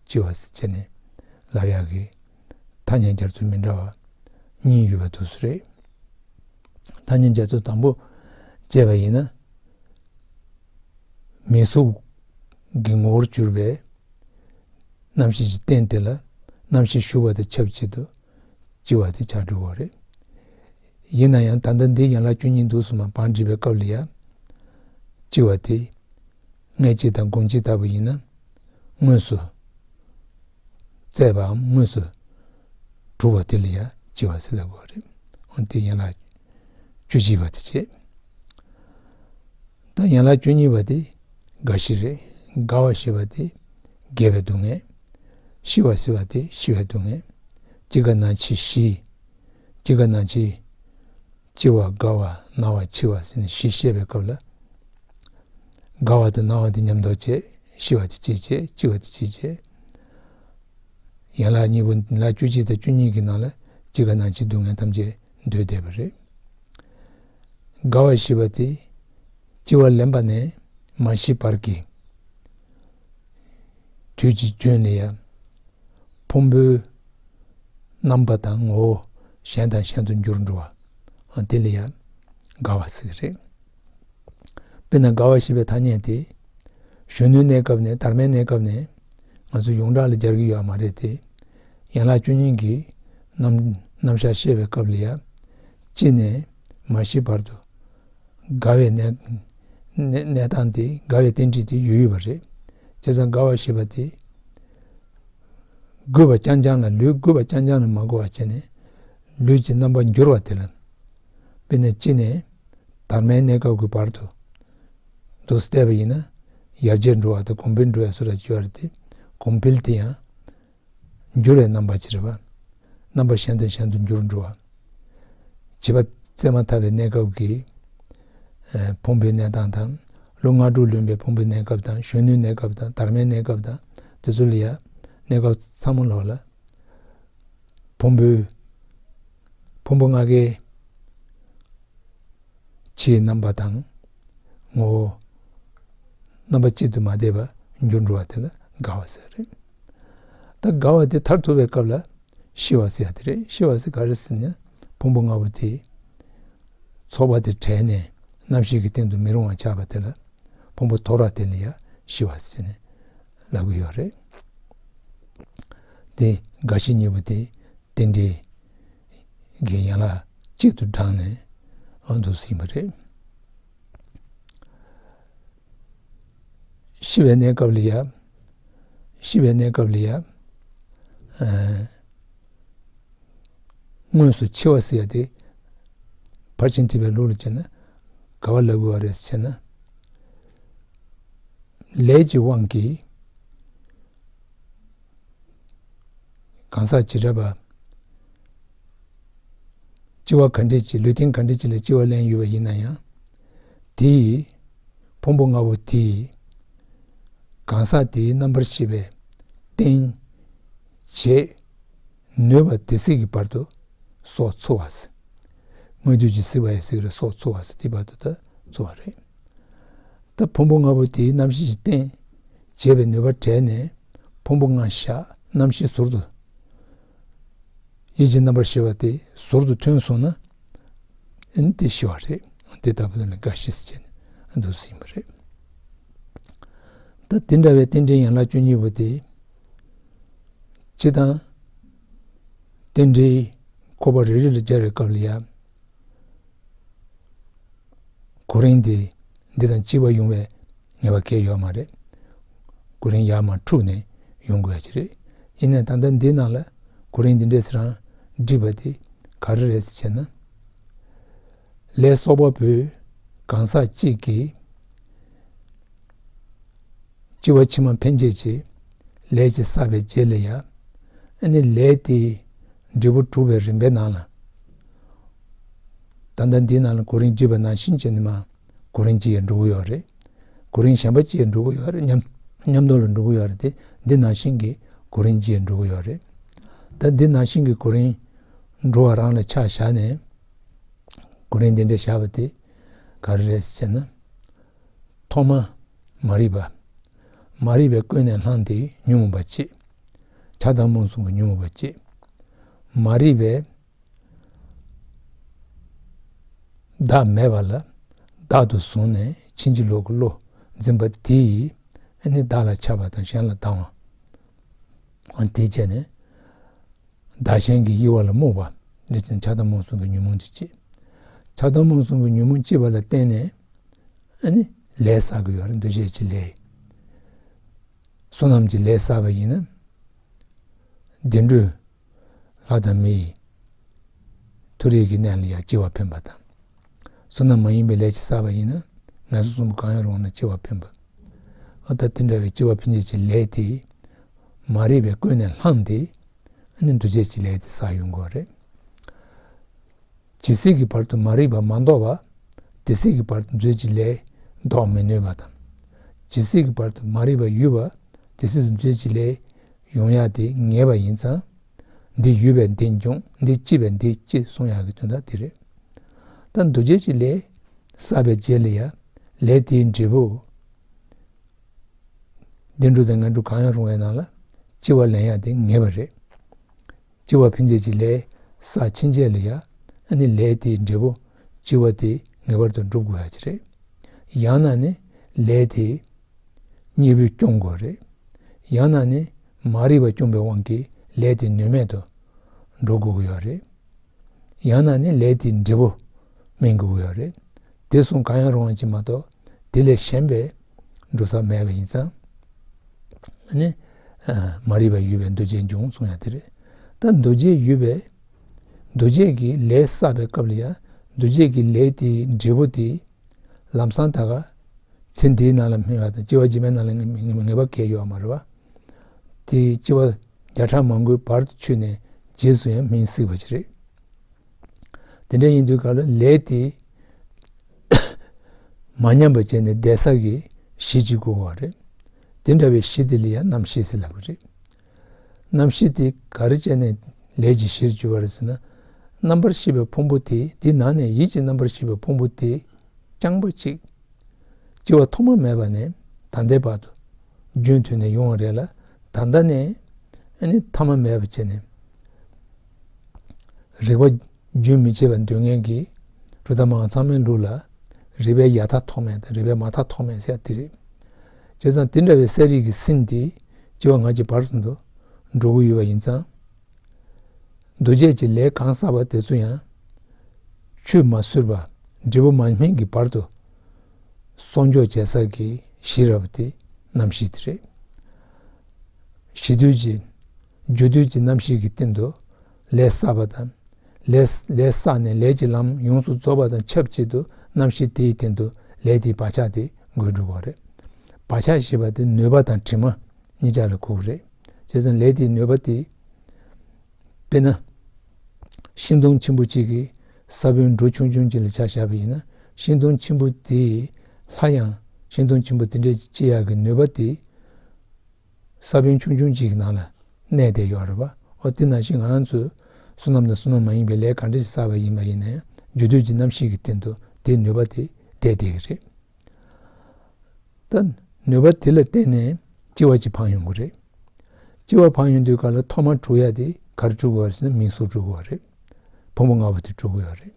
ལྕི་བ་ཟེར་བྱས་ནས་ལབ་ཡག་གི་ཐ་སྙད་སྦྱར་ཚུལ་མི་འདྲ་བ་གཉིས་ཡོད་པ་འདུག་སེ་རེད། ཐ་སྙད་སྦྱར་ཚུལ་དང་པོ་བྱས་པ་ཡིན་ན། མིང་གཟུགས་ཀྱི་ངོ་བོར་གྱུར་པའི་རྣམ་ཤེས་ཀྱི་རྟེན་དེ་ལ་རྣམ་ཤེས་ཞུགས་པ་དང་ཆབས་ཅིག་ཏུ་ལྕི་བ་དེ་ཆགས་འགྲོ་བ་རེད། ཡིན་ན་ཡང་ད་ལྟ་འདི་ཡན་ལག་བཅུ་གཉིས་འདུག་སེ་མར་བགྲེས་པའི་སྐབས་ལ་ཡང་ལྕི་བ་དེ་མངལ་སྐྱེས་དང་སྒོམ་སྐྱེས་ལྟ་བུ་ཡིན་ན་དངོས་སུ་བཙས་པའམ་དངོས་སུ་གྲུབ་པ་དེ་ལ་ཡང་ལྕི་བ་ཟེར་ལབ་དགོས་པ་རེད། འོན་ཏེ་ཡན་ལག་བཅུ་གཅིག་པ་དེ་བྱས། ད་ཡན་ལག་བཅུ་གཉིས་པ་དེ་རྒ་ཤི་རེད། རྒ་བ་ཞེས་པ་དེ་རྒས་པའི་སྡུག་བསྔལ། ཤི་བ་ཟེར་བ་དེ་ཤི་བའི་སྡུག་བསྔལ། སྐྱེ་རྒ་ན་འཆི་ཤི། སྐྱེ་རྒ་ན་འཆི། སྐྱེ་བ་རྒ་བ་ན་བ་འཆི་བ་ཟེར་ནས་ཤི་བཤད་པའི་སྐབས་ལ། རྒ་བ་དང་ན་བ་དེ་མཉམ་དུ་བྱས། ཤི་བ་དེ་གཅིག་བྱས། འཆི་བ་དེ་གཅིག་བྱས། ཡན་ལག་གཉིས་པོ་ཡན་ལག་བཅུ་གཅིག་དང་བཅུ་གཉིས་ཀྱི་ནང་ལ་སྐྱེ་རྒ་ན་འཆིའི་སྡུག་བསྔལ་ཐམས་ཅད་འདུས་བསྡད་པ་རེད། རྒ་བ་ཞེས་པ་དེ་སྐྱེ་བ་ལེན་པ་ནས་མ་ཤི་བར་གྱི་དུས་ཀྱི་རྒྱུན་ལ་ཡང་ཕུང་པོའི་རྣམ་པ་དང་ངོ་བོ་གཞན་དང་གཞན་དུ་འགྱུར་འགྲོ་བ། དེ་ལ་ཡང་རྒ་བ་ཟེར་གྱི་རེད། དཔེར་ན་རྒ་བ་ཞེས་པའི་ཐ་སྙད་དེ། གཞོན་ནུའི་གནས་སྐབས་ནས་དར་མའི་གནས་སྐབས་ནས་ང་ཚོ་ཡོངས་གྲགས་ལ་སྦྱར་གྱི་ཡོད་མ་རེད་དེ། ཡན་ལག་བཅུ་གཉིས་ཀྱི་རྣམ་རྣམ་གཞག་བཤད་པའི་སྐབས་ལ་ཡང་། སྐྱེས་ནས་མ་ཤི་བར་དུ་རྒ་བའི་གནས་གནས་གནས་སྟངས་དེ་རྒ་བའི་རྟེན་འབྲེལ་དེ་ཡོད་ཡོད་པ་རེད། བྱས་ཙང་རྒ་བ་ཞེས་པ་དེ། རྒུད་པ་རྐྱང་རྐྱང་ལ་ལུས་རྒུད་པ་རྐྱང་རྐྱང་ལ་མ་གོ་བ་བྱས་ནས་ལུས་ཀྱི་རྣམ་པ་འགྱུར་བ་དེ་ལ། དཔེར་ན་སྐྱེས་ནས་དར་མའི་གནས་སྐབས་ཀྱི་བར་དུ་འདུག་སེ་བལྟས་པ་ཡིན་ན་ཡར་རྒྱས་འགྲོ་བ་དང་གོང་འཕེལ་འགྲོ་བའི་བཟོ་འདྲ་ཅིག་ཡོད་རེད་དེ། གོང་འཕེལ་དེ་ཡང་འགྱུར་བའི་རྣམ་པ་ཅིག་རེད་པ། རྣམ་པ་གཞན་དང་གཞན་དུ་འགྱུར་འགྲོ་བ། བྱིས་པ་བཙས་མ་ཐག་པའི་གནས་སྐབས་ཀྱི་ཨ་ཕུང་པོའི་གནས་སྟངས་དང་། ལོ་ལྔ་དྲུག་ལོན་པའི་ཕུང་པོའི་གནས་སྐབས་དང་གཞོན་ནུའི་གནས་སྐབས་དང་དར་མའི་གནས་སྐབས་དང་དེ་ཚོ་ལ་ཡང་གནས་སྐབས་ཚང་མ་ལོག་ལ། ཕུང་པོའི་ཕུང་པོ་ལྔ་ཀའི་ཕྱིའི་རྣམ་པ་དང་ངོ་བོ་རྣམ་པ་གཅིག་ཏུ་མ་བསྡད་པ་འགྱུར་འགྲོ་བ་དེ་ལ་རྒ་བ་ཟེར་རེད། ད་རྒ་བ་དེ་མཐར་ཐུག་པའི་སྐབས་ལ་ཤི་བ་ཟེར་ཡ་དེ་རེད། ཤི་བ་ཟེར་ག་རེ་ཟེར་ན་ཕུང་པོ་ལྔ་པོ་དེ་ཚོགས་པ་དེ་བྲལ་ནས་རྣམ་ཤེས་ཀྱི་སྟེང་དུ་མི་རུང་བ་ཆགས་པ་དེ་ལ་ཕུང་པོ་དོར་བ་དེ་ལ་ཡང་ཤི་བ་ཟེར་ནས་ལབ་ཀྱི་ཡོད་རེད། དེ་རྒ་ཤི་གཉིས་པོ་དེ་རྟེན་འབྲེལ་གྱི་ཡན་ལག་གཅིག་ཏུ་བགྲངས་ནས་འོ་འདུག་ཟིན་པ་རེད། ཤི་བའི་གནས་སྐབས་ལ་ཡ། ཤི་བའི་གནས་སྐབས་ལ་ཡ། ཨ། དངོས་སུ་འཆི་བ་ཟེར་ཡ་དེ། ཕར་ཕྱིན་ཐེག་པའི་ལུགས་ལ་བྱས་ན། ག་བ་ལབ་དགོས་པ་རེད་ཟེར་ན། ལས་ཀྱི་དབང་གིས། གང་ཟག་བྱེ་བྲག་པ། སྐྱེ་བ་ག་འདྲས་ཅིག་ལུས་རྟེན་ག་འདྲས་ཅིག་ལ་སྐྱེ་བ་ལེན་ཡོད་པ་ཡིན་ན་ཡང་། དེའི་ཕུང་པོ་ལྔ་པོ་དེའི་གང་ཟག་དེའི་རྣམ་པར་ཤེས་པའི་རྟེན་བྱེད་ནུས་པ་དེ་སྲིད་ཀྱི་བར་དུ་སྲོག་འཚོ་བ་ཟེར། སྔོན་དུས་ཀྱི་སྲིད་པ་ཡི་སྲིད་རེད། སྲོག་འཚོ་བ་ཟེར་དེའི་བར་དུ་ད་འཚོ་བ་རེད། ད་ཕུང་པོ་ལྔ་པོ་དེའི་རྣམ་ཤེས་ཀྱི་རྟེན་ བྱེད་པའི་ནུས་པ་བྲལ་ནས་ཕུང་པོ་ལྔ་ཤར། རྣམ་ཤེས་ཟུར་དུ། ཡིད་ཀྱི་རྣམ་པར་ཤེས་པ་དེ་ཟུར་དུ་ཐོན་སོང་ན། ཨ་ནི་དེ་ཤི་བ་རེད། དེ་ལྟ་བུ་ལ་རྒ་ཤི་ཟེར་ནས་འདུག་སེ་ཡིན་པ་རེད། ད་དེ་འདྲ་བའི་རྟེན་འབྲེལ་ཡན་ལག་བཅུ་གཉིས་པོ་དེ། སྤྱིར་བཏང་རྟེན་འབྲེལ་ཁོག་པ་རེ་རེ་ལ་སྦྱར་བའི་སྐབས་ལ་ཡང་། གོ་རིམ་དེ་འདི་དང་གཅིག་པ་ཡོང་བའི་ངེས་པ་གང་ཡང་ཡོད་མ་རེད། གོ་རིམ་ཡར་མར་འཁྲུགས་ནས་ཡོང་དགོས་ཡ་ཅིག་རེད། ཡིན་ནའི་ད་ལྟ་འདི་ནང་ལ་གོ་རིམ་འདི་འདྲས་རང་བསྒྲིགས་པ་དེ་ག་རེ་རེད་ཟེར་ན། ལས་གསོག་པ་པོས་གང་ཟག་གཅིག་གིས་སྐྱེ་བ་ཕྱི་མ་ཕན་ཆད་ཀྱི་ལས་ཅིག་བསགས་པའི་རྗེས་ལ་ཡང་། ཨ་ནི་ལས་དེའི་འབྲས་བུ་གྲུབ་པའི་རིམ་པའི་ནང་ལ། ད་ལྟ་འདིའི་ནང་ལ་གོ་རིམ་བསྒྲིགས་པ་ནང་བཞིན་བྱས་ནས་མར་གོ་རིམ་གཅིག་ཡང་འགྲོ་གི་ཡོད་རེད། གོ་རིམ་གཞན་པ་གཅིག་ཡང་འགྲོ་གི་ཡོད་རེད། མཉམ་མཉམ་དུ་ལ་འགྲོ་གི་ཡོད་རེད་དེ། འདི་ནང་བཞིན་གྱི་གོ་རིམ་གཅིག་ཡང་འགྲོ་གི་ཡོད་རེད། ད་འདི་ནང་བཞིན་གྱི་གོ་རིམ་འགྲོ་བ་རང་ལ་ཆ་བཞག་ནས། གོ་རིམ་འདི་འདྲ་བཞག་པ་དེ་ག་རེ་རེད་ཟེར་ན། ཐོག་མ་མ་རིག་པ། མ་རིག་པས་ཀུན་ནས་བསླངས་ཏེ་ཉོན་མོངས་པ་སྐྱེ། ཆགས་སྡང་རྨོངས་གསུམ་གྱི་ཉོན་མོངས་པ་སྐྱེ། མ་རིག་པས་བདག་མེད་པ་ལ་བདག་ཏུ་བཟུང་ནས་ཕྱིན་ཅི་ལོག་གི་བློ་འཛིན་པ་དེ་ཡིས་ཨ་ནི་བདག་ལ་ཆགས་པ་དང་གཞན་ལ་སྡང་བ། ཨ་དེ་བྱས་ནས་བདག་གཞན་གྱི་དབྱེ་བ་ལ་རྨོངས་པ། འདི་ཆགས་སྡང་རྨོངས་གསུམ་གྱི་ཉོན་མོངས་དེ་སྐྱེ། ཆགས་སྡང་རྨོངས་གསུམ་གྱི་ཉོན་མོངས་སྐྱེས་པ་ལ་བརྟེན་ནས་ཨ་ནི་ལས་བསགས་ཀྱི་ཡོད་རེད། འདུ་བྱེད་ཀྱི་ལས། བསོད་ནམས་ཀྱི་ལས་བསགས་པ་ཡིན་ན། བདེ་འགྲོའི་ལྷ་དང་མི་ཡི་མཐོ་རིས་ཀྱི་གནས་ལ་ཡང་སྐྱེ་བ་འཕེན་པ་དང་། བསོད་ནམས་མ་ཡིན་པའི་ལས་ཅིག་བསགས་པ་ཡིན་ན་ངན་སོང་གསུམ་པོ་གང་ཡང་རུང་བ་ན་སྐྱེ་བ་འཕེན་པ། ཨ་ད་དེ་འདྲ་བའི་སྐྱེ་བ་འཕེན་བྱེད་ཀྱི་ལས་དེ་མ་རིག་པས་ཀུན་ནས་བསླངས་ཏེ། ཨ་ནི་འདུ་བྱེད་ཀྱི་ལས་དེ་བསགས་ཡོང་གི་ཡོད་རེད། ཇི་སྲིད་ཀྱི་བར་དུ་མ་རིག་པ་མ་ཟློག་པ། དེ་སྲིད་ཀྱི་བར་དུ་འདུ་བྱེད་ཀྱི་ལས་ཟློག་མི་ནུས་པ་དང་། ཇི་སྲིད་ཀྱི་བར་དུ་མ་རིག་པ་ཡོད་པ། དེ་སྲིད་དུ་འདུ་བྱེད་ཀྱི་ལས་ཡོང་ཡ་དེ་ངེས་པ་ཡིན་ཙང་། འདི་ཡོད་པས་འདི་འབྱུང་། འདི་སྐྱེས་པས་འདི་སྐྱེ་གསུང་ཡག་གི་དོན་དག་དེ་རེད། ད་འདུ་བྱེད་ཀྱི་ལས་བསགས་པའི་རྗེས་ལ་ཡང་ལས་དེའི་འབྲས་བུ། བདེ་འགྲོ་དང་ངན་འགྲོ་གང་ཡང་རུང་བའི་ནང་ལ་སྐྱེ་བ་ལེན་ཡ་དེ་ངེས་པ་རེད། སྐྱེ་བ་འཕེན་བྱེད་ཀྱི་ལས་བསགས་ཕྱིན་ཆད་ལ་ཡང་ཨ་ནི་ལས་དེའི་འབྲས་བུ་སྐྱེ་བ་དེ་ངེས་པར་དུ་འགྲུབ་དགོས་ཡ་ཅིག་རེད། ཡང་ན་ནི་ལས་དེ་གཉེར་པས་སྐྱོང་དགོས་རེད། ཡང་ན་ནི་མ་རིག་པ་སྐྱོང་པའི་དབང་གིས་ལས་དེ་ནུས་མེད་དུ་འགྲོ་དགོས་ཀྱི་ཡོད་རེད། ཡང་ན་ནི་ལས་དེའི་འབྲས་བུ་སྨིན་དགོས་ཀྱི་ཡོད་རེད། དེ་གསུམ་གང་ཡང་རུང་བ་ཅིག་མ་གཏོགས་དེ་ལས་གཞན་པའི་འགྲོ་ས་མེད་པ་ཡིན་ཙང་། ཨ་ནི་ཨ་མ་རིག་པ་ཡོད་པས་འདུ་བྱེད་འབྱུང་གསུང་ཡ་དེ་རེད། ད་འདུ་བྱེད་ཡོད་པས་འདུ་བྱེད་ཀྱི་ལས་བསགས་པའི་སྐབས་ལ་ཡང་འདུ་བྱེད་ཀྱི་ལས་དེའི་འབྲས་བུ་དེ་ལམ་སང་ད་ག་ཚེ་འདིའི་ནང་ལ་སྨིན་པ་དང་སྐྱེ་བ་རྗེས་མའི་ནང་ལ་ངེས་པ་གང་ཡང་ཡོད་མ་རེད་བ། དེ་སྐྱེ་བ་བརྒྱ་ཕྲག་མང་པོའི་བར་དུ་ཆོད་ནས་རྗེས་སུ་ཡང་སྨིན་སྲིད་པ་ཞིག་རེད། དེ་འདྲ་ཡིན་དུས་ག་ལ་ལས་དེ་མ་ཉམས་པ་བྱས་ནས་བསྡད་ས་གི་གཞི་གཅིག་དགོས་པ་རེད། དེ་འདྲ་བའི་གཞི་དེ་ལ་ཡང་རྣམ་ཤེས་ཟེར་ལབ་ཀྱི་རེད། རྣམ་ཤེས་དེ་ག་རེ་བྱས་ནས་ལས་ཀྱི་གཞིར་གྱུར་པ་རེད་ཟེར་ན། རྣམ་པར་ཤེས་པའི་ཕུང་པོ་དེ་དེའི་ནང་ནས་ཡིད་ཀྱི་རྣམ་པར་ཤེས་པའི་ཕུང་པོ་དེ་རྐྱང་པ་གཅིག་སྐྱེ་བ་ཐོག་མ་མེད་པ་ནས་ད་ལྟའི་བར་དུ་རྒྱུན་མཐུད་ནས་ཡོང་བ་རེད་ལ། ད་ལྟ་ནས་ཨ་ནི་ཐ་མ་མེད་པ་བྱས་ནས་རིག་པ་རྒྱུན་མི་ཆད་པར་འདོད་མཁན་གྱི་གྲུབ་མཐའ་མང་ཚང་མའི་ལུགས་ལ་རིག་པའི་ཡར་མཐའ་ཐོག་མེད་དང་རིག་པའི་མར་མཐའ་ཐོག་མེད་ཟེར་ཡ་དེ་རེད། བྱས་ཙང་དེ་འདྲ་བའི་གསལ་རིག་གི་སེམས་དེ་སྐྱེ་བ་སྔ་ཕྱི་བར་གསུམ་དུ་འགྲོ་གི་ཡོད་པ་ཡིན་ཙང་། འདུ་བྱེད་ཀྱི་ལས་གང་བསགས་པ་དེ་ཚོ་ཡང་ཆུད་མ་ཟོས་པར་འབྲས་བུ་མ་སྨིན་གྱི་བར་དུ་གསོག་འཇོག་བྱེད་ས་གི་གཞི་ར་བ་དེ་རྣམ་ཤེས་དེ་རེད། གཞི་དུས་ཀྱི་རྒྱུ་དུས་ཀྱི་རྣམ་ཤེས་ཀྱི་སྟེང་དུ་ལས་བསགས་པ་དང་། ལས་ལས་བསགས་ནས་ལས་ཀྱི་ལམ་ཡོངས་སུ་རྫོགས་པ་དང་ཆབས་ཅིག་ཏུ་རྣམ་ཤེས་དེའི་སྟེང་དུ་ལས་དེའི་བག་ཆགས་དེ་འགོས་འགྲོ་བ་རེད། བག་ཆགས་ཞེས་པ་དེ་ནུས་པ་དང་དྲི་མ་གཉིས་ཆར་ལ་གོ་གི་རེད། བྱས་ཙང་ལས་དེའི་ནུས་པ་དེ། དཔེར་ན། ཤིང་སྡོང་ཆེན་པོ་གཅིག་གི་ས་བོན་འབྲུ་ཆུང་ཆུང་གཅིག་ལ་ཆ་བཞག་པ་ཡིན་ན། ཤིང་སྡོང་ཆེན་པོ་དེས་སླར་ཡང་ཤིང་སྡོང་ཆེན་པོ་དེ་འདྲའི་སྐྱེ་ཡག་གི་ནུས་པ་དེ་ས་བོན་ཆུང་ཆུང་གཅིག་གི་ནང་ལ་གནས་བསྡད་ཡོད་རེད་པ། འོ་དེ་ནང་བཞིན་ང་ཚོས་བསོད་ནམས་དང་བསོད་ནམས་མ་ཡིན་པའི་ལས་ག་འདྲ་ཞིག་བསགས་པ་ཡིན་པ་ཡིན་ན་ཡང་རྒྱུ་དུས་ཀྱི་རྣམ་ཤེས་ཀྱི་སྟེང་དུ་དེའི་ནུས་པ་དེ་བསྡད་བསྡད་ཀྱི་རེད། ད་ནུས་པ་དེ་ལ་བརྟེན་ནས་ ལྕི་བ་ཅིག་འཕངས་ཡོང་གི་རེད། ལྕི་བ་འཕངས་ཡོང་དུས་ག་ལ་ཐོག་མར་གྲུབ་ཡ་དེ་ག་རེ་གྲུབ་དགོས་པ་རེད་ཟེར་ན་མིང་གཟུགས་གྲུབ་དགོས་པ་རེད། ཕུང་པོ་ལྔ་པོ་དེ་གྲུབ་དགོས་པ་རེད།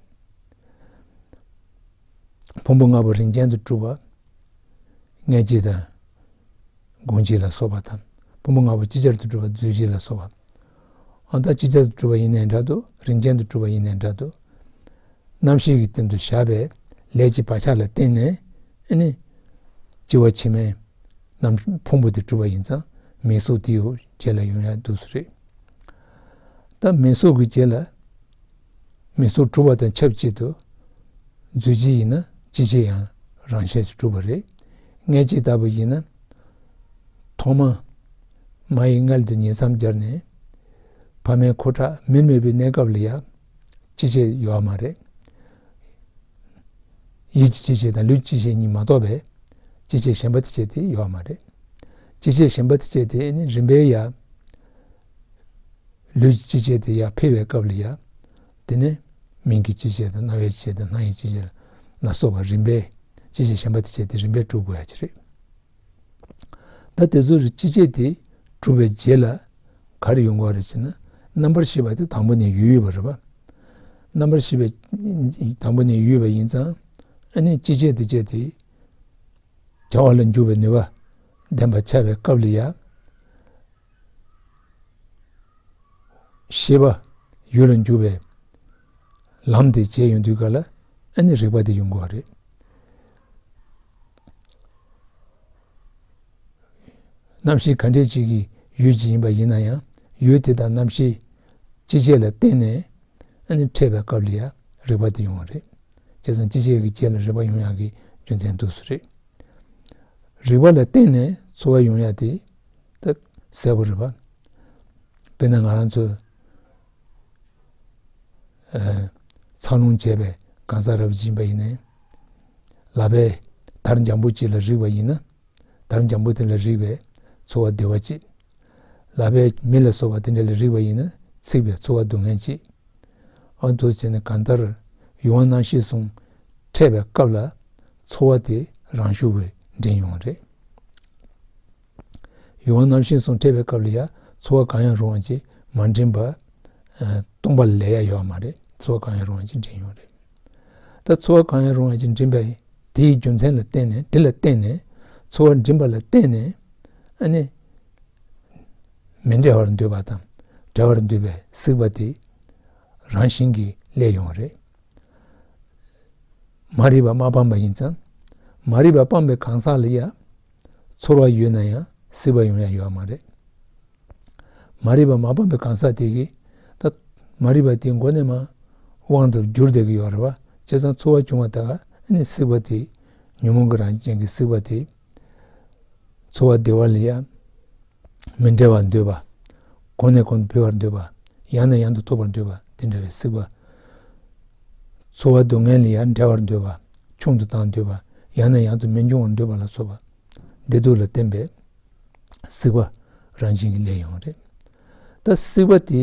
ཕུང་པོ་ལྔ་པོ་རིམ་ཅན་དུ་གྲུབ་པ། མངལ་སྐྱེས་དང་། སྒོང་སྐྱེས་ལ་སོགས་པ་དང་། ཕུང་པོ་ལྔ་པོ་ཅིག་ཅར་དུ་གྲུབ་པ་རྫས་སྐྱེས་ལ་སོགས་པ། ཨ་ད་ཅིག་ཅར་དུ་གྲུབ་པ་ཡིན་ནའི་འདྲ་འདུག་རིམ་ཅན་དུ་གྲུབ་པ་ཡིན་ནའི་འདྲ་འདུག་རྣམ་ཤེས་ཀྱི་སྟེང་དུ་བཞག་པའི་ལས་ཀྱི་བག་ཆགས་ལ་བརྟེན་ནས་ཨ་ནི། ལྕི་བ་ཕྱི་མའི་རྣམ་ཕུང་པོ་དེ་གྲུབ་པ་ཡིན་ཙང་མིང་གཟུགས་དེའི་རྗེས་ལ་ཡོང་ཡ་འདུག་སེ་རེད། ད་མིང་གཟུགས་ཀྱི་རྗེས་ལ། མིང་གཟུགས་གྲུབ་པ་དང་ཆབས་ཅིག་ཏུ། རྫས་སྐྱེས་ཡིན་ན་ལྕི་བྱེད་ཡང་རང་བཞིན་གྱིས་གྲུབ་པ་རེད། མངལ་སྐྱེས་ལྟ་བུ་ཡིན་ན། ཐོག་མ། མ་ཡི་མངལ་དུ་ཉིང་མཚམས་སྦྱར་ནས། ཕ་མའི་ཁུ་ཁྲག་མིར་མེད་པའི་གནས་སྐབས་ལ་ཡང་། ལྕི་བྱེད་ཡོད་པ་མ་རེད། ཡིད་ཀྱི་ལྕི་བྱེད་དང་ལུས་ཀྱི་ལྕི་བྱེད་གཉིས་མ་གཏོགས་པའི། ལྕི་བྱེད་གཞན་པ་དེ་བྱས་དེ་ཡོད་པ་མ་རེད། ལྕི་བྱེད་གཞན་པ་དེ་བྱས་དེ་ནི་རིམ་པས་ཡང་། ལུས་ཀྱི་ལྕི་བྱེད་དེ་ཡར་འཕེལ་བའི་སྐབས་ལ་ཡང་། དེ་ནས་མིང་གི་ལྕི་བྱེད་དང་རྣ་བའི་ལྕི་བྱེད་དང་སྣ་ཡི་ལྕི་བྱེད་ལ་སོགས་པ་རིམ་པས་ལྕི་བྱེད་གཞན་པ་དེ་བྱས་དེ་རིམ་པས་གྲུབ་དགོས་ཡ་ཅིག་རེད། ད་དེ་ཚོ་རེ་ལྕི་བྱེད་དེ་གྲུབ་པའི་རྗེས་ལ་ག་རེ་ཡོང་དགོས་རེད་ཅེ་ན། རྣམ་པར་ཤེས་པ་དེ་དང་པོ་ནས་ཡོད་ཡོད་པ་རེད་པ། རྣམ་པར་ཤེས་པའི་དང་པོ་ནས་ཡོད་ཡོད་པ་ཡིན་ཙང་། ཨ་ནི་ལྕི་བྱེད་དེ་བྱས་དེ་བྱ་བ་ལ་འཇུག་པའི་ནུས་པ་ལྡན་པ་ཆགས་པའི་སྐབས་ལ་ཡང་། ཤེས་པ་ཡུལ་ལ་འཇུག་པའི་ལམ་དེ་བྱས་ཡོང་དུས་ག་ལ་ཨ་ནི་རིག་པ་དེ་ཡོང་དགོས་པ་རེད། རྣམ་ཤེས་ག་འདྲས་ཅིག་གི་ཡུལ་ཅིག་ཡིན་པ་ཡིན་ན་ཡང་ཡུལ་དེ་དང་རྣམ་ཤེས་ཅི་བྱེད་ལ་བརྟེན་ནས་ཨ་ནི་འཕྲད་པའི་སྐབས་ལ་ཡང་རིག་པ་དེ་ཡོང་བ་རེད། བྱས་ཙང་ཅི་བྱེད་ཀྱི་རྗེས་ལ་རིག་པ་ཡོང་ཡག་གི་རྒྱུ་མཚན་འདུག་སེ་རེད། རིག་པ་ལ་བརྟེན་ནས་ཚོར་བ་ཡོང་ཡ་དེ་ད་གསལ་པོ་རེད་པ། དཔེར་ན་ང་རང་ཚོ་ཨ་འཚར་ལོངས་བྱས་པའི་གང་ཟག་རབ་ཅིག་ཡིན་པ་ཡིན་ནའི། ལག་པའི་དར་འཇམ་པོ་ཅིག་ལ་རིག་པ་ཡིན་ན། དར་འཇམ་པོ་དེ་ལ་རིག་པའི་ཚོར་བ་བདེ་བ་ཅིག་ལག་པའི་མེ་ལ་སོགས་པ་དེ་འདྲ་ལ་རིག་པ་ཡིན་ན་ཚིག་པའི་ཚོར་བ་སྡུག་བསྔལ་ཅིག་ཨ་འདུག་བྱས་ནས་གང་ལྟར་ཡུལ་དབང་རྣམ་ཤེས་གསུམ་འཕྲད་པའི་སྐབས་ལ་ཚོར་བ་དེ་རང་ཤུགས་ཀྱིས་འདྲེན་ཡོང་བ་རེད། ཡུལ་དབང་རྣམ་ཤེས་གསུམ་འཕྲད་པའི་སྐབས་ལ་ཡང་ཚོར་བ་གང་ཡང་རུང་བ་ཅིག་མ་འདྲེན་པ། ཨ་སྟོང་པ་ལས་ཡ་ཡོད་མ་རེད། ཚོར་བ་གང་ཡང་རུང་བ་ཅིག་འདྲེན་ཡོང་རེད། ད་ཚོར་བ་གང་ཡང་རུང་བ་ཅིག་འདྲེན་པ་དེའི་རྒྱུ་མཚན་ལ་བརྟེན་ནས་དེ་ལ་བརྟེན་ནས་ཚོར་བ་འདྲེན་པ་ལ་བརྟེན་ནས་ཨ་ནི། མི་འབྲལ་བར་འདོད་པ་དང་འབྲལ་བར་འདོད་པའི་སྲེད་པ་དེ་རང་བཞིན་གྱིས་སླེབས་ཡོང་བ་རེད། མ་རིག་པ་མ་སྤངས་པ་ཡིན་ཙང་། མ་རིག་པ་སྤངས་པའི་གང་ཟག་ལ་ཡང་ཚོར་བ་ཡོད་ན་ཡང་སྲེད་པ་ཡོང་ཡ་ཡོད་མ་རེད། མ་རིག་པ་མ་སྤངས་པའི་གང་ཟག་དེ་གིས་ད་མ་རིག་པ་དེ་མགོ་ནས་མར་དབང་དུ་གྱུར་བསྡད་ཀྱི་ཡོད་རེད་པ། བྱས་ཙང་ཚོར་བ་བྱུང་བ་དག་ཨ་ནི་སྲེད་པ་དེ་ཉོན་མོངས་ཀྱི་རང་བཞིན་ཅན་གྱི་སྲེད་པ་དེ། ཚོར་བ་བདེ་བ་ལ་ཡང་མི་འབྲལ་བར་འདོད་པ། གོང་ནས་གོང་དུ་འཕེལ་བར་འདོད་པ། ཡང་ནས་ཡང་དུ་ཐོབ་པར་འདོད་པ་དེ་འདྲ་བའི་སྲེད་པ། ཚོར་བ་སྡུག་བསྔལ་ལ་ཡང་འབྲལ་བར་འདོད་པ། ཆུང་དུ་བཏང་འདོད་པ། ཡང་ནས་ཡང་དུ་མི་འབྱུང་བར་འདོད་པ་ལ་སོགས་པ། བདེ་སྡུག་ལ་བརྟེན་པའི་སྲེད་པ་རང་བཞིན་གྱིས་སླེབས་ཡོང་བ་རེད། ད་སྲེད་པ་དེ་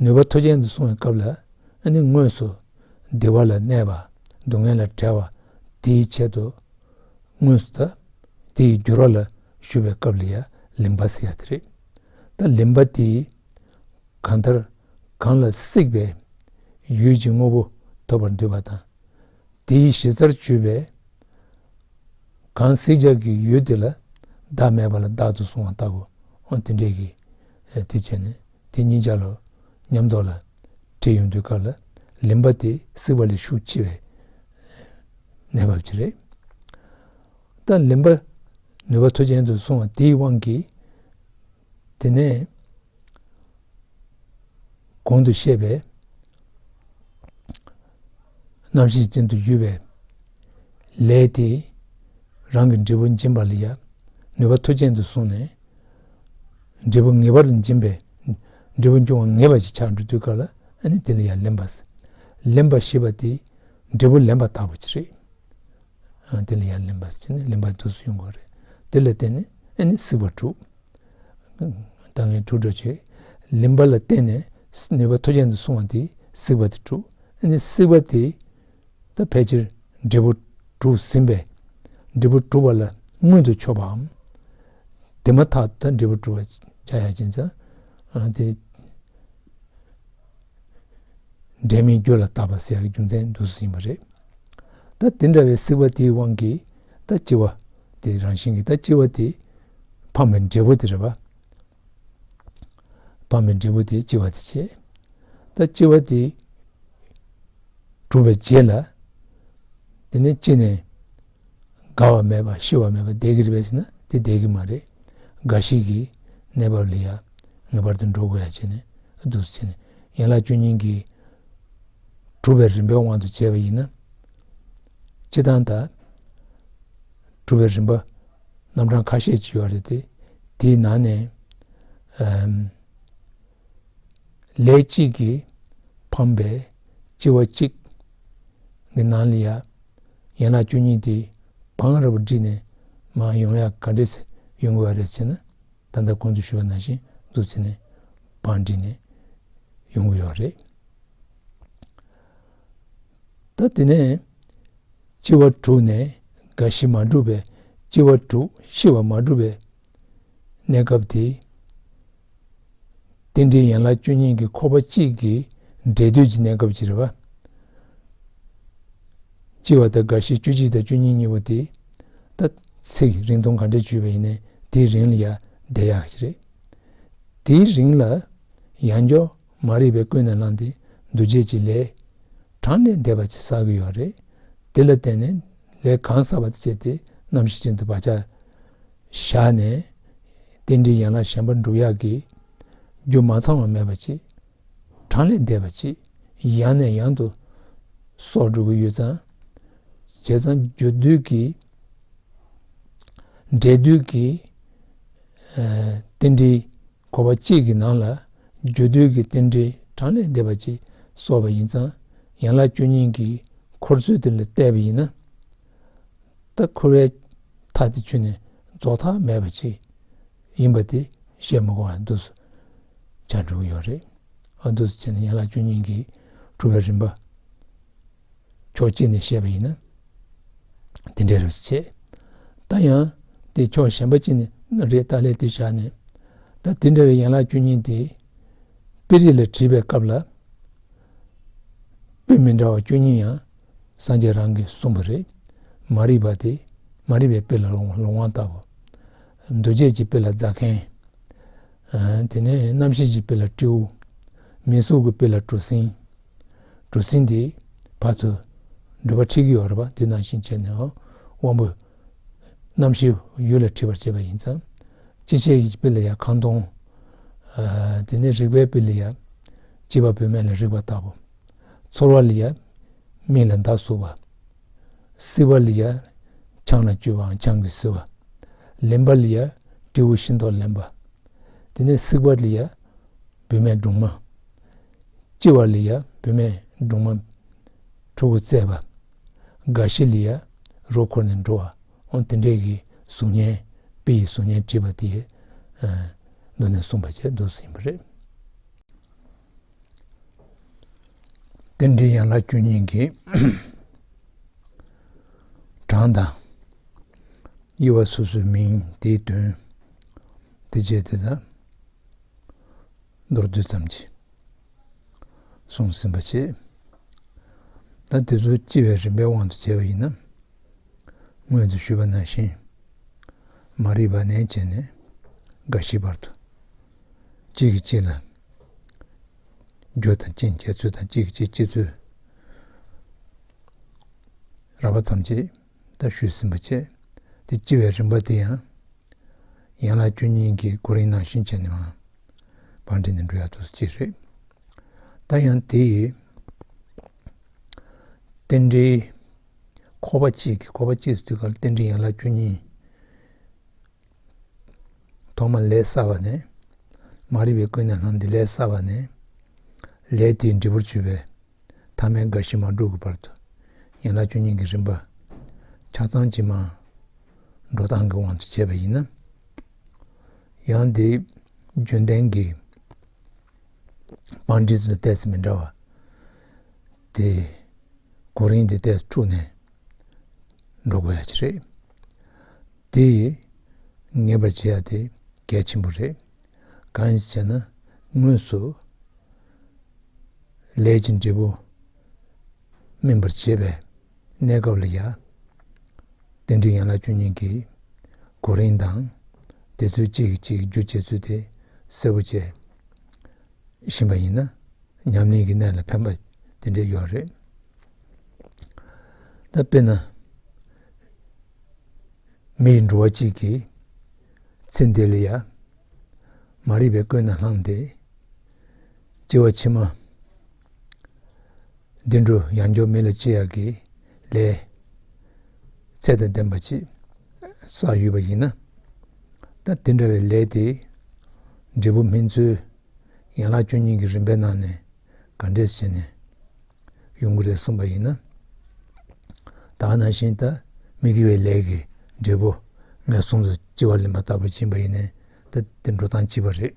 ནུས་པ་མཐོ་ཅན་དུ་སོང་བའི་སྐབས་ལ་ཨ་ནི་དངོས་སུ་བདེ་བ་ལ་གནས་པ། སྡུག་བསྔལ་ལ་བྲལ་བ་དེའི་ཆེད་དུ། དངོས་སུ་ད་དེའི་འགྱུར་བ་ལ་ཞུགས་པའི་སྐབས་ལ་ཡང་ལིང་པ་ཟེར་ཡ་དེ་རེད། ད་ལིང་པ་དེ་གང་ལྟར་གང་ལ་སྲེག་པའི་ཡུལ་གྱི་དངོས་པོ་ཐོབ་པར་འདོད་པ་དང་། དེའི་གཞི་རྩར་གྱུར་པའི་གང་སྲེག་བྱ་གི་ཡུལ་དེ་ལ་བདག་མེད་པ་ལ་བདག་ཏུ་བཟུང་བ་ལྟ་བུ། འོ་དེ་འདྲས་ཀྱི་དེ་བྱས་ནས། དེ་གཉིས་ཆ་ལ་མཉམ་དུ་ལ་འདྲེས་ཡོང་དུས་སྐབས་ལ་ལིང་པ་དེ་སྲེག་པ་ལས་ཤུགས་ཆེ་བའི་གནས་བབ་ཅིག་རེད། ད་ལིང་པ་ནུས་པ་མཐོ་ཅན་དུ་སོང་བ་དེའི་དབང་གིས་དེ་ནས་གོང་དུ་བཤད་པའི་རྣམ་ཤེས་ཅན་དུ་གྱུར་པའི་ལས་དེ་རང་གི་འབྲས་བུ་འབྱིན་པ་ལ་ཡང་ནུས་པ་མཐོ་ཅན་དུ་སོང་ནས། འབྲས་བུ་ངེས་པར་དུ་འབྱིན་པའི་འབྲས་བུ་འབྱུང་བ་ངེས་པ་ཞིག་ཆགས་འགྲོ་དུས་སྐབས་ལ་ཨ་ནི་དེ་ལ་ཡང་ལེན་པ། ལེན་པ་ཞེས་པ་དེ་འབྲས་བུ་ལེན་པ་ལྟ་བུ་ཅིག་རེད། ཨ་དེ་ལ་ཡང་ལེན་པ་ཟེར་ནས་ལེན་པ་འདུག་སེ་ཡོང་གི་རེད། དེ་ལ་བརྟེན་ནས་ཨ་ནི་སྲེད་པ་དྲུག་ད་ངས་དྲུག་འགྲོ་བྱེད། ལེན་པ་ལ་བརྟེན་ནས་ནུས་པ་མཐོ་ཅན་དུ་སོང་བ་དེ་སྲེད་པ་དེ་དྲུག་ཨ་ནི་སྲེད་པ་དེ། ད་ཕལ་ཆེར་འབྲས་བུ་དྲུག་ཟིན་པས། འབྲས་བུ་དྲུག་པ་ལ་མངོན་དུ་ཕྱོགས་པའམ། དེ་མ་ཐག་ཏུ་འབྲས་བུ་གྲུབ་པ་ཆགས་ཡ་ཅན་ཙང་། ཨ་དེ་འབྲས་མིན་རྒྱུ་ལ་བརྟག་པ་ཟེར་ཡ་གི་རྒྱུ་མཚན་འདུག་སེ་ཡིན་པ་རེད། ད་དེ་འདྲ་བའི་སྲེད་པ་དེའི་དབང་གིས་ད་ལྕི་བ་དེ་རང་བཞིན་གྱིས། ད་ལྕི་བ་དེ་འཕངས་པའི་འབྲས་བུ་དེ་རེད་པ། འཕངས་པའི་འབྲས་བུ་དེ་ལྕི་བ་དེ་བྱས། ད་ལྕི་བ་དེ་གྲུབ་པའི་རྗེས་ལ་དེ་ནས་ལྕི་ནས་འགག་པ་མེད་པ་ཤི་བ་མེད་པ་བསྡད་ཀྱི་རེད་པས་ཟེར་ན་དེ་བསྡད་ཀྱི་མ་རེད། རྒ་ཤི་གི་གནས་བབ་ལ་ཡ་ངེས་པར་དུ་འགྲོ་དགོས་ཡ་བྱས་ནས་འདུག་སེ་བྱས་ནས་ཡན་ལག་བཅུ་གཉིས་ཀྱི་གྲུབ་པའི་རིམ་པའི་དབང་དུ་བྱས་པ་ཡིན་ན། སྤྱིར་བཏང་ད་གྲུབ་པའི་རིམ་པ་རྣམ་གྲངས་ཁ་ཤས་ཅིག་ཡོད་རེད་དེ། དེའི་ནང་ནས་ཨམ་ལས་གཅིག་གིས་འཕངས་པའི་ལྕི་བ་གཅིག་གི་ནང་ལ་ཡ་ཡན་ལག་བཅུ་གཉིས་དེ་བང་ར་བ་བསྒྲིགས་ནས་མར་ཡོང་ཡ་ག་འདྲས་ཡོང་དགོས་པ་རེད་ཟེར་ན། ད་ལྟ་གོང་དུ་ཞུས་པ་ནང་བཞིན་འདུག་སེ་བྱས་ནས་བང་བསྒྲིགས་ནས་ཡོང་གི་ཡོད་རེད། ད་དེ་ནས་ལྕི་བ་གྲུབ་ནས་རྒ་ཤི་མ་གྲུབ་པའི། ལྕི་བ་གྲུབ་ཤི་བ་མ་གྲུབ་པའི་གནས་སྐབས་དེ་རྟེན་འབྲེལ་ཡན་ལག་བཅུ་གཉིས་ཀྱི་ཁོག་པ་གཅིག་གི་འབྲས་དུས་ཀྱི་གནས་སྐབས་ཅིག་རེད་པ། ལྕི་བ་དང་རྒ་ཤི་བཅུ་གཅིག་དང་བཅུ་གཉིས་གཉིས་པོ་དེ་ད་ཚིག་རིང་ཐུང་ག་འདྲས་བརྗོད་པ་ཡིན་ནའི་དེའི་རིང་ལ་ཡ་བསྡད་ཡག་ཅིག་རེད། དེའི་རིང་ལ་ཡང་བསྐྱར་མ་རིག་པས་ཀུན་ནས་བསླངས་ཏེ་འདུ་བྱེད་ཀྱི་ལས་གྲངས་ལས་འདས་པ་ཅིག་བསགས་ཀྱི་ཡོད་རེད། དེ་ལ་བརྟེན་ནས་ལས་གང་བསགས་པ་དེ་བྱས་ཏེ་རྣམ་ཤེས་ཅན་དུ་བག་ཆགས་བཞག་ནས་རྟེན་འབྲེལ་ཡན་ལག་གཞན་པ་འགྲུབ་ཡག་གི་རྒྱུ་མ་ཚང་བ་མེད་པ་ཅིག་གྲངས་ལས་འདས་པ་ཅིག་ཡང་ནས་ཡང་དུ་གསོག་འགྲོ་གི་ཡོད་ཙང་། བྱས་ཙང་རྒྱུ་དུས་ཀྱི་འབྲས་དུས་ཀྱི་ཨ་རྟེན་འབྲེལ་ཁོག་པ་གཅིག་གི་ནང་ལ་རྒྱུ་དུས་ཀྱི་རྟེན་འབྲེལ་གྲངས་ལས་འདས་པ་ཅིག་གསོག་པ་ཡིན་ཙང་། ཡན་ལག་བཅུ་གཉིས་ཀྱི་འཁོར་ཚུལ་དེ་ལ་བལྟས་པ་ཡིན་ན། ད་འཁོར་བའི་མཐའ་དེ་ཆོད་ནས་རྫོགས་མཐའ་མེད་པ་ཅིག་ཡིན་པ་དེ་བཤད་མི་དགོས་པ་འདུག་སེ་ཆགས་འགྲོ་གི་ཡོད་རེད། ཨ་འདུག་སེ་བྱས་ནས་ཡན་ལག་བཅུ་གཉིས་ཀྱི་གྲུབ་པའི་རིམ་པ་ཕྱོགས་གཅིག་ནས་བཤད་པ་ཡིན་ན་དེ་འདྲའི་རེད་བྱས། ད་ཡང་དེ་ཕྱོགས་གཞན་པ་གཅིག་ནས་རེད། ད་ལས་དེ་བཞག་ནས་ད་དེ་འདྲ་བའི་ཡན་ལག་བཅུ་གཉིས་དེ་དཔེ་རིས་ལ་བྲིས་པའི་སྐབས་ལ་དཔེ་མི་འདྲ་བ་བཅུ་གཉིས་ཡང་སངས་རྒྱས་རང་གིས་གསུངས་པ་རེད། མ་རིག་པ་དེ་མ་རིག་པའི་དཔེ་ལ་ལོང་ལོང་བ་ལྟ་བུ། འདུ་བྱེད་ཀྱི་དཔེ་ལ་རྫ་མཁན། ཨ་དེ་ནས་རྣམ་ཤེས་ཀྱི་དཔེ་ལ་སྤྲེའུ། མིང་གཟུགས་ཀྱི་དཔེ་ལ་གྲུ་གཟིངས། གྲུ་གཟིངས་དེ་ཕར་ཚུར་འགྲུལ་པ་ཁྲིད་ཀྱི་ཡོད་རེད་པ། དེ་ནང་བཞིན་བྱས་ནས་ཨོ་དབང་པོ་རྣམ་ཤེས་ཡུལ་ལ་ཁྲིད་པར་བྱེད་པ་ཡིན་ཙང་། སྤྱི་བྱེ་བའི་དཔེ་ལ་ཡང་ཁང་སྟོང་། ཨ་དེ་ནས་རིག་པའི་དཔེ་ལ་ཡང་སྐྱེས་པ་བུད་མེད་ལ་རིག་པ་ལྟ་བུ། ཚོར་བ་ལ་ཡང་མིག་ལ་མདའ་ཟུག་པ། བསིལ་བ་ལ་ཡང་ཆང་ལ་བཅུག་པའམ་ཆང་གིས་བསིལ་བ། ལེན་པ་ལ་ཡང་སྤྲེའུ་ཤིང་ཏོག་ལེན་པ། དེ་ནས་བསྲེག་པ་ལ་ཡང་བུད་མེད་སྦྲུམ་མ། ལྕི་བ་ལ་ཡང་བུད་མེད་སྦྲུམ་མ་ཕྲུ་གུ་བཙས་པ། རྒ་ཤི་ལ་ཡང་རོ་འཁོར་ནས་འགྲོ་བ། འོ་དེ་འདྲའི་གི་གཟུགས་བརྙན་དཔེ་ཡི་གཟུགས་བརྙན་བྲིས་པ་དེ་ཨ་མདོ་ནས་གསུངས་པ་བཅས་འདུག་སེ་ཡིན་པ་རེད། རྟེན་འབྲེལ་ཡན་ལག་བཅུ་གཉིས་ཀྱི་གྲངས་དང་དབྱེ་བ་སོ་སོའི་མིང་དེའི་དོན་དེ་བཅས་དེ་དག་མདོར་བསྡུས་ཙམ་གྱིས་གསུངས་ཟིན་པ་བཅས། ད་དེ་ཚོ་སྤྱི་བའི་རིམ་པའི་དབང་དུ་བྱས་པ་ཡིན་ན། སྔོན་དུ་ཞུས་པ་ནང་བཞིན། མ་རིག་པ་ནས་བྱས་ནས་རྒ་ཤི་བར་དུ། གཅིག་གིས་གཅིག་ལ་རྒྱུ་དང་རྐྱེན་བྱེད་ཚུལ་དང་། གཅིག་གིས་གཅིག་སྐྱེ་ཚུལ་རགས་པ་ཙམ་ཅིག་ད་ཞུས་ཟིན་པ་བཅས། དེ་སྤྱི་བའི་རིམ་པ་དེ་ཡང་ཡན་ལག་བཅུ་གཉིས་ཀྱི་གོ་རིམ་ནང་བཞིན་བྱས་ནས་བང་བསྒྲིགས་ནས་འགྲོ་ཡག་ཏུ་ཅིག་རེད། ད་ཡང་དེ་ཡི་རྟེན་འབྲེལ་ཁོག་པ་གཅིག་གི། ཁོག་པ་གཅིག་ཟེར་དུས་སྐབས་ལ་རྟེན་འབྲེལ་ཡན་ལག་བཅུ་གཉིས། ཐོག་མར་ལས་བསགས་པ་ནས། མ་རིག་པས་ཀུན་ནས་བསླངས་ཏེ་ལས་བསགས་པ་ནས། ལས་དེའི་འབྲས་བུར་གྱུར་པའི་མཐའ་མའི་རྒ་ཤི་མ་འགྲུབ་ཀྱི་བར་དུ། ཡན་ལག་བཅུ་གཉིས་ཀྱི་རིམ་པ་ཆ་ཚང་གཅིག་མ་འགྲོ་སྟངས་ཀྱི་དབང་དུ་བྱས་པ་ཡིན་ན། ཡང་དེའི་རྒྱུན་ལྡན་གྱི་བང་བསྒྲིགས་ཚུལ་ཏོག་ཙམ་མི་འདྲ་བ་དེ། གོ་རིམ་དེ་ཏོག་ཙམ་འཁྲུགས་ནས་འགྲོ་དགོས་ཡ་ཅིག་རེད། དེ་ ངེས་པར་བྱེད་ཡ་དེ་གལ་ཆེན་པོ་རེད། གང་ཡིན་ཟེར་ན། དངོས་སུ་ལས་ཀྱི་འབྲས་བུ་སྨིན་པར་བྱེད་པའི་གནས་སྐབས་ལ་ཡ། རྟེན་འབྲེལ་ཡན་ལག་བཅུ་གཉིས་ཀྱི་གོ་རིམ་དང་། དེ་ཚོའི་གཅིག་གིས་གཅིག་སྒྱུར་བྱེད་ཚུལ་དེ་གསལ་པོ་བྱས་ཕྱིན་པ་ཡིན་ན། ཉམས་ལེན་གྱི་གནས་ལ་ཕན་པ་དེ་འདྲ་ཡོད་རེད། ད་དཔེར་ན། མི་ཡི་འགྲོ་བ་གཅིག་གིས་ཚེ་འདི་ལ་ཡ། མ་རིག་པའི་ཀུན་ནས་བསླངས་ཏེ། སྐྱེ་བ་ཕྱི་མ་བདེ་འགྲོ་ཡང་འགྱུར་མེད་ལ་སྐྱེ་ཡག་གི་ལས་ཚད་དང་ལྡན་པ་ཅིག་བསགས་ཡོད་པ་ཡིན་ན། ད་དེ་འདྲ་བའི་ལས་དེ་འབྲས་བུ་སྨིན་ཚུལ་ཡན་ལག་བཅུ་གཉིས་ཀྱི་རིམ་པའི་ནང་ནས་ག་འདྲས་བྱས་ནས་ཡོང་གི་རེད་གསུངས་པ་ཡིན་ན། ད་ག་ནང་བཞིན་ད་མི་དགེ་བའི་ལས་ཀྱི་འབྲས་བུ་ངན་སོང་དུ་སྐྱེ་བ་ལེན་པ་ལྟ་བུ་ཕྱིན་པ་ཡིན་ནའི། ད་དེ་འགྲོ་སྟངས་གཅིག་པ་རེད།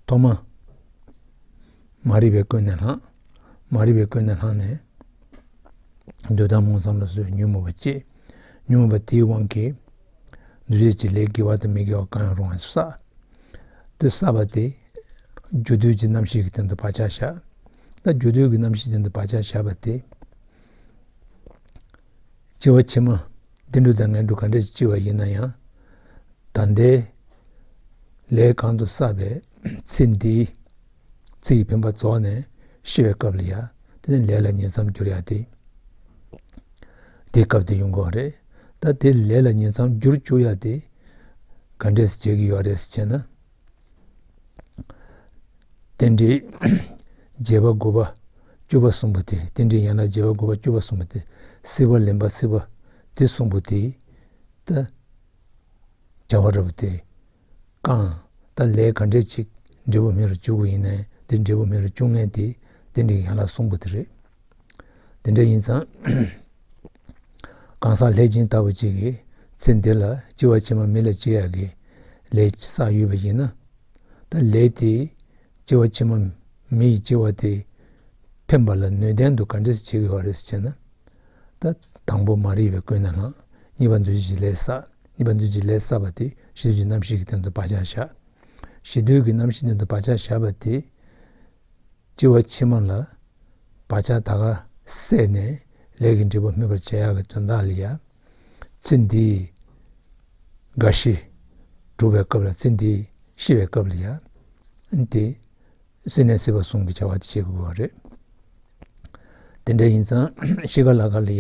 ཐོག་མ། མ་རིག་པའི་ཀུན་ནས་བསླངས། མ་རིག་པའི་ཀུན་ནས་བསླངས་ནས། འདོད་དང་སྨོན་ལམ་ལ་སོགས་པའི་ཉོན་མོངས་པ་སྐྱེས། ཉོན་མོངས་པ་དེའི་དབང་གིས་འདུ་བྱེད་ཀྱི་ལས་དགེ་བ་དང་མི་དགེ་བ་གང་ཡང་རུང་བ་བསགས། དེ་བསགས་པ་དེ་རྒྱུ་འདོད་ཀྱི་རྣམ་ཤེས་ཀྱི་སྟེང་དུ་བག་ཆགས་བཞག། ད་རྒྱུ་འདོད་ཀྱི་རྣམ་ཤེས་སྟེང་དུ་བག་ཆགས་བཞག་པ་དེ། སྐྱེ་བ་ཕྱི་མ་བདེ་འགྲོ་དང་ངན་འགྲོ་ག་འདྲ་ཞིག་སྐྱེ་བ་ཡིན་ན་ཡང་། ད་ལྟའི་ལས་གང་དུ་བསགས་པའི་ཚེ་འདིའི་ཚེ་ཡི་འཕེན་པ་རྫོགས་ནས་ཤི་བའི་སྐབས་ལ་ཡ། དེ་ནི་ལས་ལ་ཉིང་མཚམས་སྦྱོར་ཡ་དེ། དེ་སྐབས་དེ་ཡོང་གི་ཡོད་རེད། ད་དེ་ལས་ལ་ཉིང་མཚམས་སྦྱོར་བཅུག་ཡ་དེ་ག་འདྲས་སེ་བྱེད་ཀྱི་ཡོད་རེད་ཟེར་བྱས་ན། རྟེན་འབྲེལ་རྒྱས་པ་དགུ་པ་བཅུ་པ་གསུངས་པ་དེ། རྟེན་འབྲེལ་ཡན་ལག་རྒྱས་པ་དགུ་པ་བཅུ་པ་གསུངས་པ་དེ། སྲིད་པ་ལེན་པ་སྲིད་པ་དེ་གསུངས་པ་དེ། ད་བྱ་བ་རབ་དེ་གང་། ད་ལས་ག་འདྲས་ཅིག་འབྲས་བུ་སྨིན་རུ་བཅུག་གི་ཡིན་ནའི། དེ་འབྲས་བུ་སྨིན་རུ་བཅུག་མཁན་དེ་རྟེན་འབྲེལ་ཡན་ལག་གསུངས་པ་དེ་རེད། དེ་འདྲ་ཡིན་ཙང་། གང་ཟག་ལྷས་བྱིན་ལྟ་བུ་ཅིག་གིས་ཚེ་འདི་ལ་སྐྱེ་བ་ཕྱི་མ་མི་ལ་སྐྱེ་ཡག་གི་ལས་བསགས་ཡོད་པ་ཡིན་ན། ད་ལས་དེ་སྐྱེ་བ་ཕྱི་མ་མི་ཡི་སྐྱེ་བ་དེ་འཕེན་པ་ལ་ནུས་ལྡན་དུ་ག་འདྲས་བྱེད་ཀྱི་ཡོད་རེད་ཟེར་ན། ད་དང་པོ་མ་རིག་པའི་ཀུན་ནས་བསླངས། གཉིས་པ་འདུ་བྱེད་ཀྱི་ལས་བསགས། གཉིས་པ་འདུ་བྱེད་ཀྱི་ལས་བསགས་པ་དེ་ཞེ་འདོད་ཀྱི་རྣམ་ཤེས་ཀྱི་སྟེང་དུ་བག་ཆགས་བཞག། ཞེ་འདོད་ཀྱི་རྣམ་ཤེས་སྟེང་དུ་བག་ཆགས་བཞག་པ་དེ། སྐྱེ་བ་ཕྱི་མ་ལ་བག་ཆགས་ད་ག་སད་ནས་ལས་ཀྱི་འབྲས་བུ་སྨིན་པར་བྱེད་ཡག་གི་དོན་དག་ལ་ཡ། ཚེ་འདིའི་རྒ་ཤི་འགྲུབ་པའི་སྐབས་ལ། ཚེ་འདིའི་ཤི་བའི་སྐབས་ལ་ཡ། དེ་སྲིད་ལེན་སྲིད་པ་གསུམ་གྱི་བྱ་བ་དེ་བྱེད་དགོས་པ་རེད། དེ་འདྲ་ཡིན་ཙང་ཤི་ཁ་ལ་ཁ་ལ་ཡ།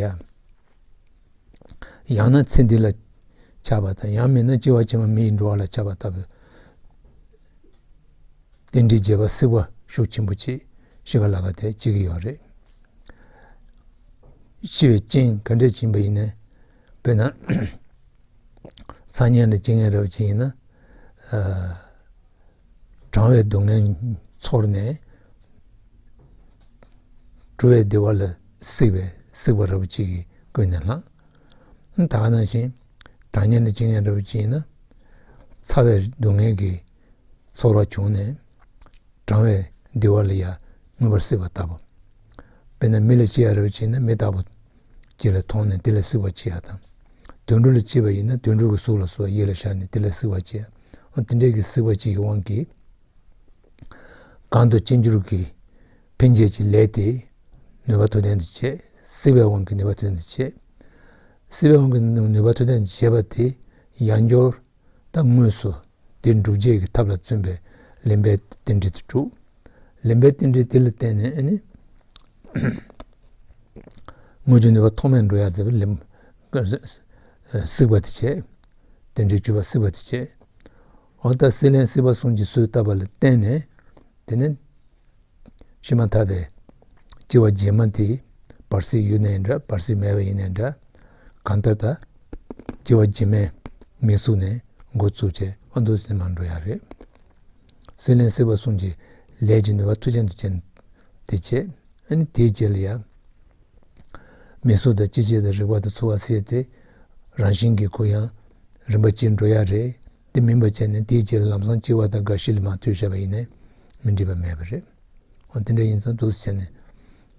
ཡང་ན་ཚེ་འདི་ལ་ཆགས་པ་དང་། ཡང་མིན་ན་སྐྱེ་བ་ཕྱི་མ་མི་ཡི་འགྲོ་བ་ལ་ཆགས་པ་ལྟ་བུའི་རྟེན་འབྲེལ་རྒྱས་པ་སྲིད་པ་ཤུགས་ཆེན་པོ་ཅིག་ཤི་ཁ་ལ་ཁ་དེ་སྐྱེ་གི་ཡོད་རེད། ཤི་བའི་རྐྱེན་ག་འདྲས་ཡིན་པ་ཡིན་ནའི། དཔེར་ན། ཚ་དམྱལ་ལ་སྐྱེ་མཁན་འདྲ་བོ་ཅིག་ཡིན་ན། ཨ། གྲང་བའི་སྡུག་བསྔལ་ཚོར་ནས། དྲོ་བའི་བདེ་བ་ལ་སྲེད་པའི་སྲེད་པ་འདྲ་བོ་ཅིག་གིས་ཀུན་ནས་བསླངས། ད་ག་ནང་བཞིན་གྲང་དམྱལ་ལ་སྐྱེ་མཁན་འདྲ་བོ་ཅིག་ཡིན་ན། ཚ་བའི་སྡུག་བསྔལ་གྱི་ཚོར་བ་བྱུང་ནས། གྲང་བའི་བདེ་བ་ལ་ཡང་མངོན་པར་སྲེད་པ་ལྟ་བུ། དཔེར་ན་མི་ལ་སྐྱེ་ཡ་འདྲ་བོ་ཅིག་ཡིན་ན། མི་ལྟ་བུ་ཅིག་ལ་མཐོང་ནས་དེ་ལ་སྲེད་པ་སྐྱེ་ཡ་དང་། དུད་འགྲོ་ལ་སྐྱེས་པ་ཡིན་ན་དུད་འགྲོ་གི་གཟུགས་ལ་སོགས་པ་ཡིད་ལ་ཤར་ནས་དེ་ལ་སྲེད་པ་སྐྱེ་ཡ། འོ་དེ་འདྲའི་གི་སྲེད་པ་ཅིག་གི་དབང་གིས། གང་དུ་ཅི་འགྱུར་གྱི་འཕེན་བྱེད་ཀྱི་ལས་དེ་ནུས་པ་མཐོ་ལྡན་དུ་བྱེད། སྲེད་པའི་དབང་གིས་ནུས་པ་མཐོ་ལྡན་དུ་བྱེད། སྲེད་པའི་དབང་གིས་ནུས་པ་མཐོ་ལྡན་དུ་བྱེད་པ་དེ་ཡང་སྐྱར་ད་དངོས་སུ་དེ་འགྲུབ་བྱེད་ཀྱི་ཐབས་ལ་བརྩོན་པའི་ལེན་པའི་རྟེན་འབྲེལ་དུ་གྲུབ། ལེན་པའི་རྟེན་འབྲེལ་དེ་ལ་བརྟེན་ནས་ཨ་ནི། དངོས་ཀྱི་ནུས་པ་ཐོགས་མེད་འགྲོ་ཡ་དེ་ལེན། སྲེད་པ་དེ་བྱེད། རྟེན་འབྲེལ་བཅུ་པ་སྲེད་པ་དེ་བྱེད། འོ་ད་སྲིད་ལེན་སྲིད་པ་གསུམ་གྱིས་སྲོལ་བཏབ་པ་ལ་བརྟེན་ནས། དེ་ནས་ཤི་མ་ཐག་པའི་སྐྱེ་བ་རྗེས་མ་དེ་བར་སྲིད་ཡོད་ནའི་འདྲ། བར་སྲིད་མེད་པ་ཡིན་ནའི་འདྲ། གང་ལྟར་ད་སྐྱེ་བ་རྗེས་མའི་མིག་ཟུར་ནས་འགོ་བཙུགས་བྱས་ཨ་འདུག་སེ་མར་འགྲོ་ཡ་རེད། སྲིད་ལེན་སྲིད་པ་གསུམ་གྱི་ལས་ཀྱི་ནུས་པ་མཐོ་ཅན་དུ་ཅན་དེ་བྱེད། ཨ་ནི་དེའི་རྗེས་ལ་ཡ། མིག་ཟུར་དང་སྐྱེ་མཆེད་དང་རེག་པ་དང་ཚོར་བ་ཟེར་དེ་རང་བཞིན་གྱིས་ཁོ་ཡང་རིམ་པ་གཅིག་འགྲོ་ཡ་རེད། དེ་མིན་པ་བྱས་ནས་དེའི་རྗེས་ལ་ལམ་སང་སྐྱེ་བ་དང་རྒ་ཤི་ལ་མར་ཐུག་བཞག་པ་ཡིན་ནའི་མི་འགྲིག་པ་མེད་པ་རེད། འོ་དེ་འདྲ་ཡིན་ཙང་འདུག་སེ་བྱས་ནས་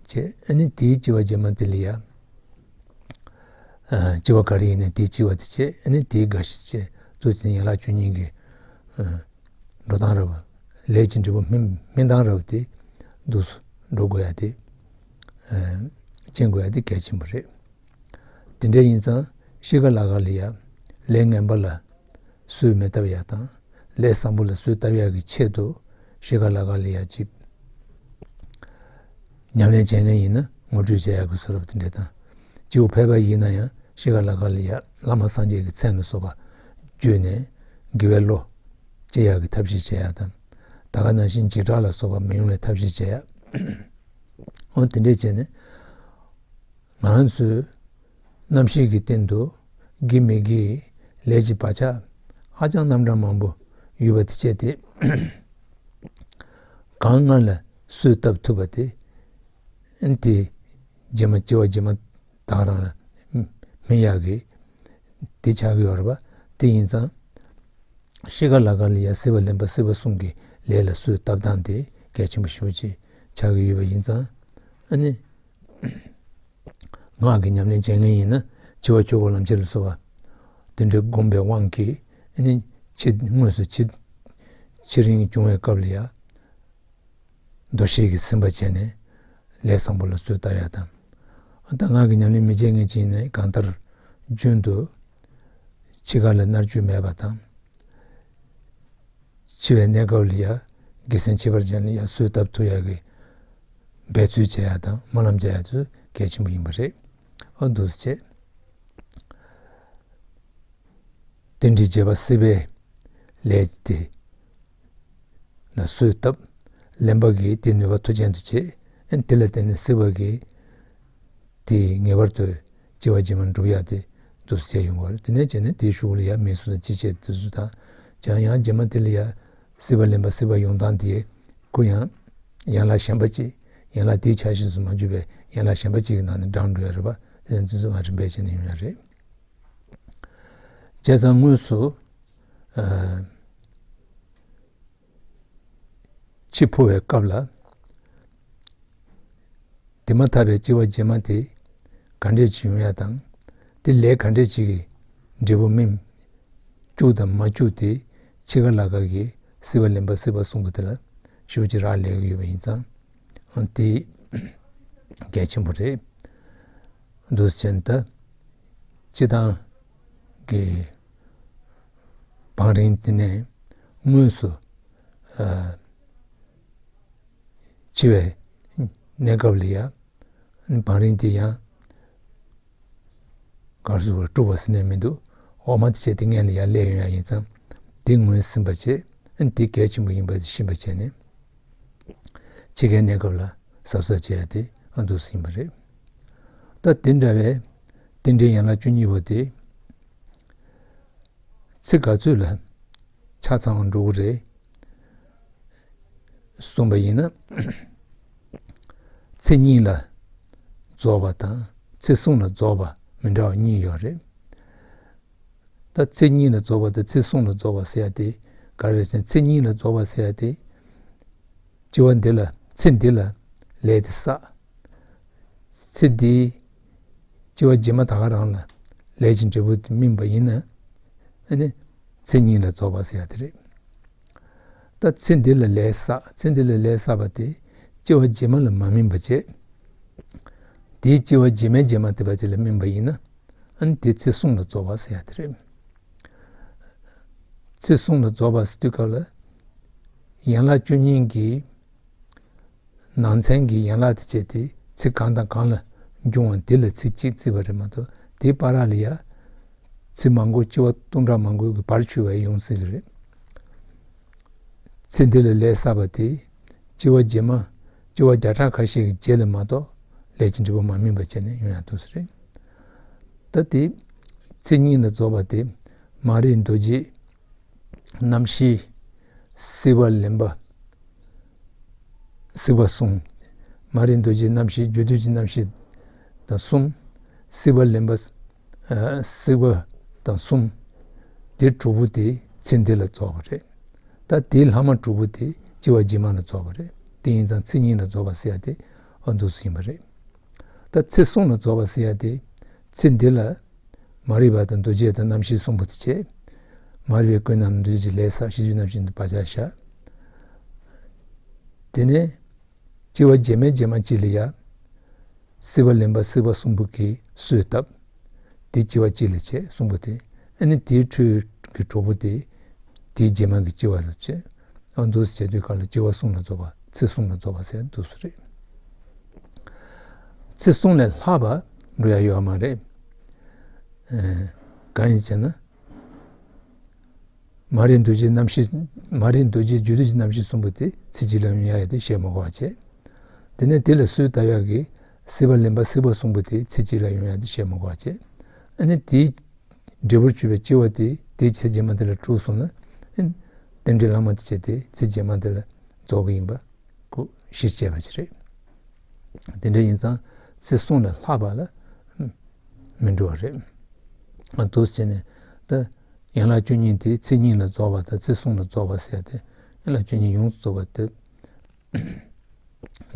བྱེད། ཨ་ནི་དེའི་སྐྱེ་བ་རྗེས་མ་དེ་ལ་ཡ། ཨ། སྐྱེ་བ་ག་རེ་ཡིན་ནའི་དེའི་སྐྱེ་བ་དེ་བྱེད། ཨ་ནི་དེའི་རྒ་ཤི་བྱེད། ཚུལ་ཟིན་ཡན་ལག་བཅུ་གཉིས་ཀྱི་འགྲོ་སྟངས་རབ། ལས་ཀྱི་འབྲས་བུ་སྨིན་སྨིན་སྟངས་རབ་དེ་འདུག་སེ་འགྲོ་དགོས་ཡ་དེ། སྦྱང་དགོས་ཡ་དེ་གལ་ཆེན་པོ་རེད། དེ་འདྲ་ཡིན་ཙང་ཤི་ཁ་ལ་ཁ་ལ་ཡ་ལས་ངན་པ་ལ་གསོས་མི་བཏབ་ཡ་དང་ལས་བཟང་པོ་ལ་གསོས་བཏབ་ཡ་གི་ཆེད་དུ་ཤི་ཁ་ལ་ཁ་ལ་ཡ་ཅིག་ཉམས་ལེན་བྱེད་མཁན་ཡིན་ན་ངོ་སྤྲོད་བྱེད་ཡག་གི་བཟོ་འདྲ་དེ་འདྲ་དང་། སྐྱེ་བོ་ཕལ་པ་ཡིན་ན་ཡང་ཤི་ཁ་ལ་ཁ་ལ་ཡ་བླ་མ་སངས་རྒྱས་ཀྱི་མཚན་ལ་སོགས་པ་བརྗོད་ནས་དགེ་བའི་བློ་སྐྱེ་ཡག་གི་ཐབས་ཤེས་བྱེད་ཡག་དང་། ད་ག་ནང་བཞིན་འཇིགས་སྐྲག་ལ་སོགས་པ་མི་ཡོང་བའི་ཐབས་ཤེས་བྱེད་ཡག་འོ་དེ་འདྲས་བྱས་ནས་ང་རང་ཚོའི་རྣམ་ཤེས་ཀྱི་སྟེང་དུ་དགེ་མི་དགེའི་ལས་ཀྱི་བག་ཆགས་ཧ་ཅང་རྣམ་གྲངས་མང་པོ་ཡོད་པ་དེ་བྱས་ཏེ། གང་སྔ་ལ་གསོས་བཏབ་ཐུབ་པ་དེ། དེ་རྗེས་མ་སྐྱེ་བ་རྗེས་མ་དག་རང་ལ་སྨིན་ཡག་གི་དེ་ཆགས་ཀྱི་ཡོད་རེད་པ། དེ་ཡིན་ཙང་ཤི་ཁ་ལ་ཁ་ལ་ཡ་སྲིད་པ་ལེན་པ་སྲིད་པ་གསུམ་གྱི་ལས་ལ་གསོས་བཏབ་སྟངས་དེ་གལ་ཆེན་པོ་ཞེ་པོ་ཅིག་ཆགས་ཀྱི་ཡོད་པ་ཡིན་ཙང་། ཨ་ནི། སྔགས་ཀྱི་ཉམས་ལེན་བྱེད་མཁན་ཡིན་ན་འཆི་བ་ཆོས་སྐོར་ལམ་ཁྱེར་ལ་སོགས་པ་དེ་འདྲའི་སྒོམ་པའི་དབང་གིས་ཨ་ནི་ཕྱི་དངོས་སུ་ཕྱི་ཕྱི་རིང་བྱུང་བའི་སྐབས་ལ་ཡ་འདུ་ཤེས་ཀྱིས་ཟིན་པ་བྱས་ནས་ལས་བཟང་པོ་ལ་གསོས་བཏབ་ཡ་དང་། ད་སྔགས་ཀྱི་ཉམས་ལེན་མི་བྱེད་མཁན་ཅིག་ཡིན་ན་གང་ལྟར་རྒྱུན་དུ་འཆི་ཁ་ལ་མནར་གཅོད་མེད་པ་དང་། འཆི་བའི་གནས་སྐབས་ལ་ཡ་དགེ་མཚན་ཁྱད་པར་ཅན་ལ་ཡ་གསོས་བཏབ་ཐུབ་ཡག་གི་འབད་རྩོལ་བྱེད་ཡག་དང་སྨོན་ལམ་རྒྱག་ཡག་དེ་གལ་ཆེན་པོ་ཡིན་པ་རེད། ཨ་འདུག་སེ་བྱས། རྟེན་འབྲེལ་བྱེད་པ་སྲིད་པའི་ལས་དེ་ལ་གསོས་བཏབ། ལེན་པ་གིས་དེ་ནུས་པ་མཐུ་ཅན་དུ་བྱེད། དེ་ལ་བརྟེན་ནས་སྲིད་པ་གིས་དེ་ངེས་པར་དུ་སྐྱེ་བ་རྗེས་མ་འགྲུབ་ཡག་དེ་འདུག་སེ་བྱས་ཡོང་བ་རེད། དེ་ནས་བྱས་ནས་དེའི་གཞུག་ལ་ཡང་མིང་གསུམ་དང་ཅི་བྱེད་དེ་ཚོ་དང་། ཀྱང་ཡང་རྗེས་མ་དེ་ལ་ཡང་སྲིད་པ་ལེན་པ་སྲིད་པ་ཡོང་སྟངས་དེ་ཁོ་ཡང་ཡན་ལག་གཞན་པ་ཅིག་ཡན་ལག་དེའི་ཆ་ཤས་སུ་མ་གྱུར་པའི་ཡན་ལག་གཞན་པ་ཅིག་གི་ནང་ནས་བགྲང་འགྲོ་ཡ་རེད་པ། དེ་ཚོ་ཚང་མ་རིམ་པས་བྱས་ནས་ཡོང་ཡ་རེད། བྱས་ཙང་དངོས་སུ་ཨ། འཆི་འཕོ་བའི་སྐབས་ལ་དེ་མ་ཐག་པའི་སྐྱེ་བ་རྗེས་མ་དེ་ག་འདྲས་ཅིག་ཡོང་ཡ་དང་། དེ་ལས་ག་འདྲས་ཅིག་གི་འབྲས་བུ་སྨིན་བཅུག་དང་མ་བཅུག་དེ་འཆི་ཁ་ལ་ཁ་གི་སྲིད་པ་ལེན་པ་སྲིད་པ་གསུམ་པོ་དེ་ལ་ཞེ་པོ་ཅིག་རག་ལས་ཀྱི་ཡོད་པ་ཡིན་ཙང་། དེ་གལ་ཆེན་པོ་རེད། འདུག་སེ་བྱས་ནས་ད་སྤྱིར་བཏང་གི་བང་རིམ་དེ་ནས་དངོས་སུ་ཨ་འཆི་བའི་གནས་སྐབས་ལ་ཡ་བང་རིམ་དེ་ཡང་གར་སོང་བར་དཀྲུག་པ་ཟེར་ནས་མི་འདུག་འོག་མ་དེ་བྱས་ཏེ་སྔོན་ལ་ཡར་སླེབས་ཡོང་ཡ་ཡིན་ཙང་དེ་ངོས་ཟིན་པ་བྱས། དེ་གལ་ཆེན་པོ་ཡིན་པ་དེ་ཤེས་པ་བྱས་ནས་འཆི་ཁའི་གནས་སྐབས་ལ་གཟབ་གཟབ་བྱེད་ཡ་དེ་ཨ་འདུག་སེ་ཡིན་པ་རེད། ད་དེ་འདྲ་བའི་རྟེན་འབྲེལ་ཡན་ལག་བཅུ་གཉིས་པོ་དེ་ཚེ་ག་ཚོད་ལ་ཆ་ཚང་བ་འགྲོ་གི་རེད། གསུངས་པ་ཡིན་ན། ཚེ་གཉིས་ལ་རྫོགས་པ་དང་ཚེ་གསུམ་ལ་རྫོགས་པ་མི་འདྲ་བ་གཉིས་ཡོད་རེད། ད་ཚེ་གཉིས་ལ་རྫོགས་པ་དང་ཚེ་གསུམ་ལ་རྫོགས་པ་ཟེར་ཡ་དེ་ག་རེ་རེད་ཟེར་ན། ཚེ་གཉིས་ལ་རྫོགས་པ་ཟེར་ཡ་དེ་སྐྱེ་བ་འདི་ལ་ཚེ་འདི་ལ་ལས་དེ་བསགས། ཚེ་འདིའི་སྐྱེ་བ་རྗེས་མ་ད་ག་རང་ལ་ལས་ཀྱི་འབྲས་བུ་དེ་སྨིན་པ་ཡིན་ན། ཨ་ནི་ཚེ་གཉིས་ལ་རྫོགས་པ་ཟེར་ཡ་དེ་རེད། ད་ཚེ་འདི་ལ་ལས་བསགས། ཚེ་འདི་ལ་ལས་བསགས་པ་དེ་སྐྱེ་བ་རྗེས་མ་ལ་མ་སྨིན་པ་བྱས། དེའི་སྐྱེ་བ་རྗེས་མའི་རྗེས་མ་དེ་བ་ཅིག་ལ་སྨིན་པ་ཡིན་ན། ཨ་ནི་དེ་ཚེ་གསུམ་ལ་རྫོགས་པ་ཟེར་ཡ་དེ་རེད། ཚེ་གསུམ་ལ་རྫོགས་པ་ཟེར་དུས་སྐབས་ལ་ཡན་ལག་བཅུ་གཉིས་ཀྱི་ནང་ཚན་གྱི་ཡན་ལག་དེ་བྱས་ཏེ་ཚེ་གང་དང་གང་ལ་འབྱུང་བ་དེ་ལ་ཚེ་གཅིག་བརྩིས་པ་རེད་མ་གཏོགས། དེའི་བར་ལ་ཡ་ཚེ་མང་པོ་སྐྱེ་བ་སྟོང་ཕྲག་མང་པོ་གི་བར་ཆོད་པ་ཡོང་སྲིད་ཀྱི་རེད། ཚེ་འདི་ལ་ལས་བསགས་པ་དེ་སྐྱེ་བ་རྗེས་མ་སྐྱེ་བ་བརྒྱ་ཕྲག་ཁ་ཤས་ཀྱི་རྗེས་ལ་མ་གཏོགས་ལས་ཀྱི་འབྲས་བུ་མ་སྨིན་པ་བྱས་ནས་ཡོང་ཡ་འདུག་སེ་རེད། ད་དེ་ཚེ་གཉིས་ལ་རྫོགས་པ་དེ་མ་རིག་འདུ་བྱེད་རྣམ་ཤེས་སྲིད་པ་ལེན་པ་སྲིད་པ་གསུམ། མ་རིག་འདུ་བྱེད་རྣམ་ཤེས་རྒྱུ་འདོད་ཀྱི་རྣམ་ཤེས་དང་གསུམ། སྲིད་པ་ལེན་པ་ཨ་སྲིད་པ་དང་གསུམ། དེ་དྲུག་པོ་དེ་ཚེ་འདི་ལ་རྫོགས་པ་རེད། ད་དེའི་ལྷག་མ་དྲུག་པོ་དེ་སྐྱེ་བ་རྗེས་མ་ལ་རྫོགས་པ་རེད། དེ་ཡིན་ཙང་ཚེ་གཉིས་ལ་རྫོགས་པ་ཟེར་ཡ་དེ་ཨ་འདུག་སེ་ཡིན་པ་རེད། ད་ཚེ་གསུམ་ལ་རྫོགས་པ་ཟེར་ཡ་དེ་ཚེ་འདི་ལ་མ་རིག་པ་དང་འདུ་བྱེད་དང་རྣམ་ཤེས་གསུམ་པོ་དེ་བྱས། མ་རིག་པས་ཀུན་རྣམས་འདུ་བྱེད་ལས་བསགས། ཤེས་བྱའི་རྣམ་ཤེས་འདི་བག་ཆགས་བཞག་དེ་ནས་སྐྱེ་བ་རྗེས་མའི་རྗེས་མ་གཅིག་ལ་ཡ། སྲིད་པ་ལེན་པ་སྲིད་པ་གསུམ་པོ་གིས་གསོས་བཏབ། དེ་སྐྱེ་བ་གཅིག་ལ་བྱས་གསུམ་པོ་དེ། ཨ་ནི་དེའི་འཕྲོས་ཀྱི་གྲོགས་པོ་དེ། དེའི་རྗེས་མ་གི་སྐྱེ་བ་ལ་བྱས། ཨ་འདུག་སེ་བྱས་དུས་གང་ལ་སྐྱེ་བ་གསུམ་ལ་རྫོགས་པ། ཚེ་གསུམ་ལ་རྫོགས་པ་ཟེར་འདུག་སེ་རེད། ཚེ་གསུམ་ལས་ལྷག་པ་འགྲོ་ཡ་ཡོད་མ་རེད། ཨ་གང་ཡིན་ཟེར་ན། མ་རིག་འདུ་བྱེད་རྣམ་ཤེས། མ་རིག་འདུ་བྱེད་རྒྱུ་འབྲས་ཀྱི་རྣམ་ཤེས་གསུམ་པོ་དེ་ཚེ་གཅིག་ལ་ཡོང་ཡ་ཡོད་དེ་བཤད་མི་དགོས་པ་བྱས། དེ་ནས་དེ་ལ་གསོས་བཏབ་ཡག་གི་སྲིད་པ་ལེན་པ་སྲིད་པ་གསུམ་པོ་དེ་ཚེ་གཅིག་ལ་ཡོང་ཡ་དེ་བཤད་མི་དགོས་པ་བྱས། ཨ་ནི་དེའི་འབྲས་བུར་གྱུར་པའི་སྐྱེ་བ་དེ་དེའི་ཚེ་རྗེས་མ་དེ་ལ་གྲུབ་སོང་ན། ཨ་ནི་རྟེན་འབྲེལ་ལྷག་མ་དེ་བྱས་ཏེ་ཚེ་རྗེས་མ་དེ་ལ་རྫོགས་ཀྱི་ཡིན་པ་ཁོ་གཞིར་བྱས་པ་ཅིག་རེད། དེ་འདྲ་ཡིན་ཙང་ཚེ་གསུམ་ལས་ལྷག་པ་ལ་མི་འགྲོ་བ་རེད། ཨ་འདུག་སེ་བྱས་ནས་ད་ཡན་ལག་བཅུ་གཉིས་དེ་ཚེ་གཉིས་ལ་རྫོགས་པ་དང་ཚེ་གསུམ་ལ་རྫོགས་པ་ཟེར་ཏེ། ཡན་ལག་བཅུ་གཉིས་ཡོངས་སུ་རྫོགས་པ་དེ་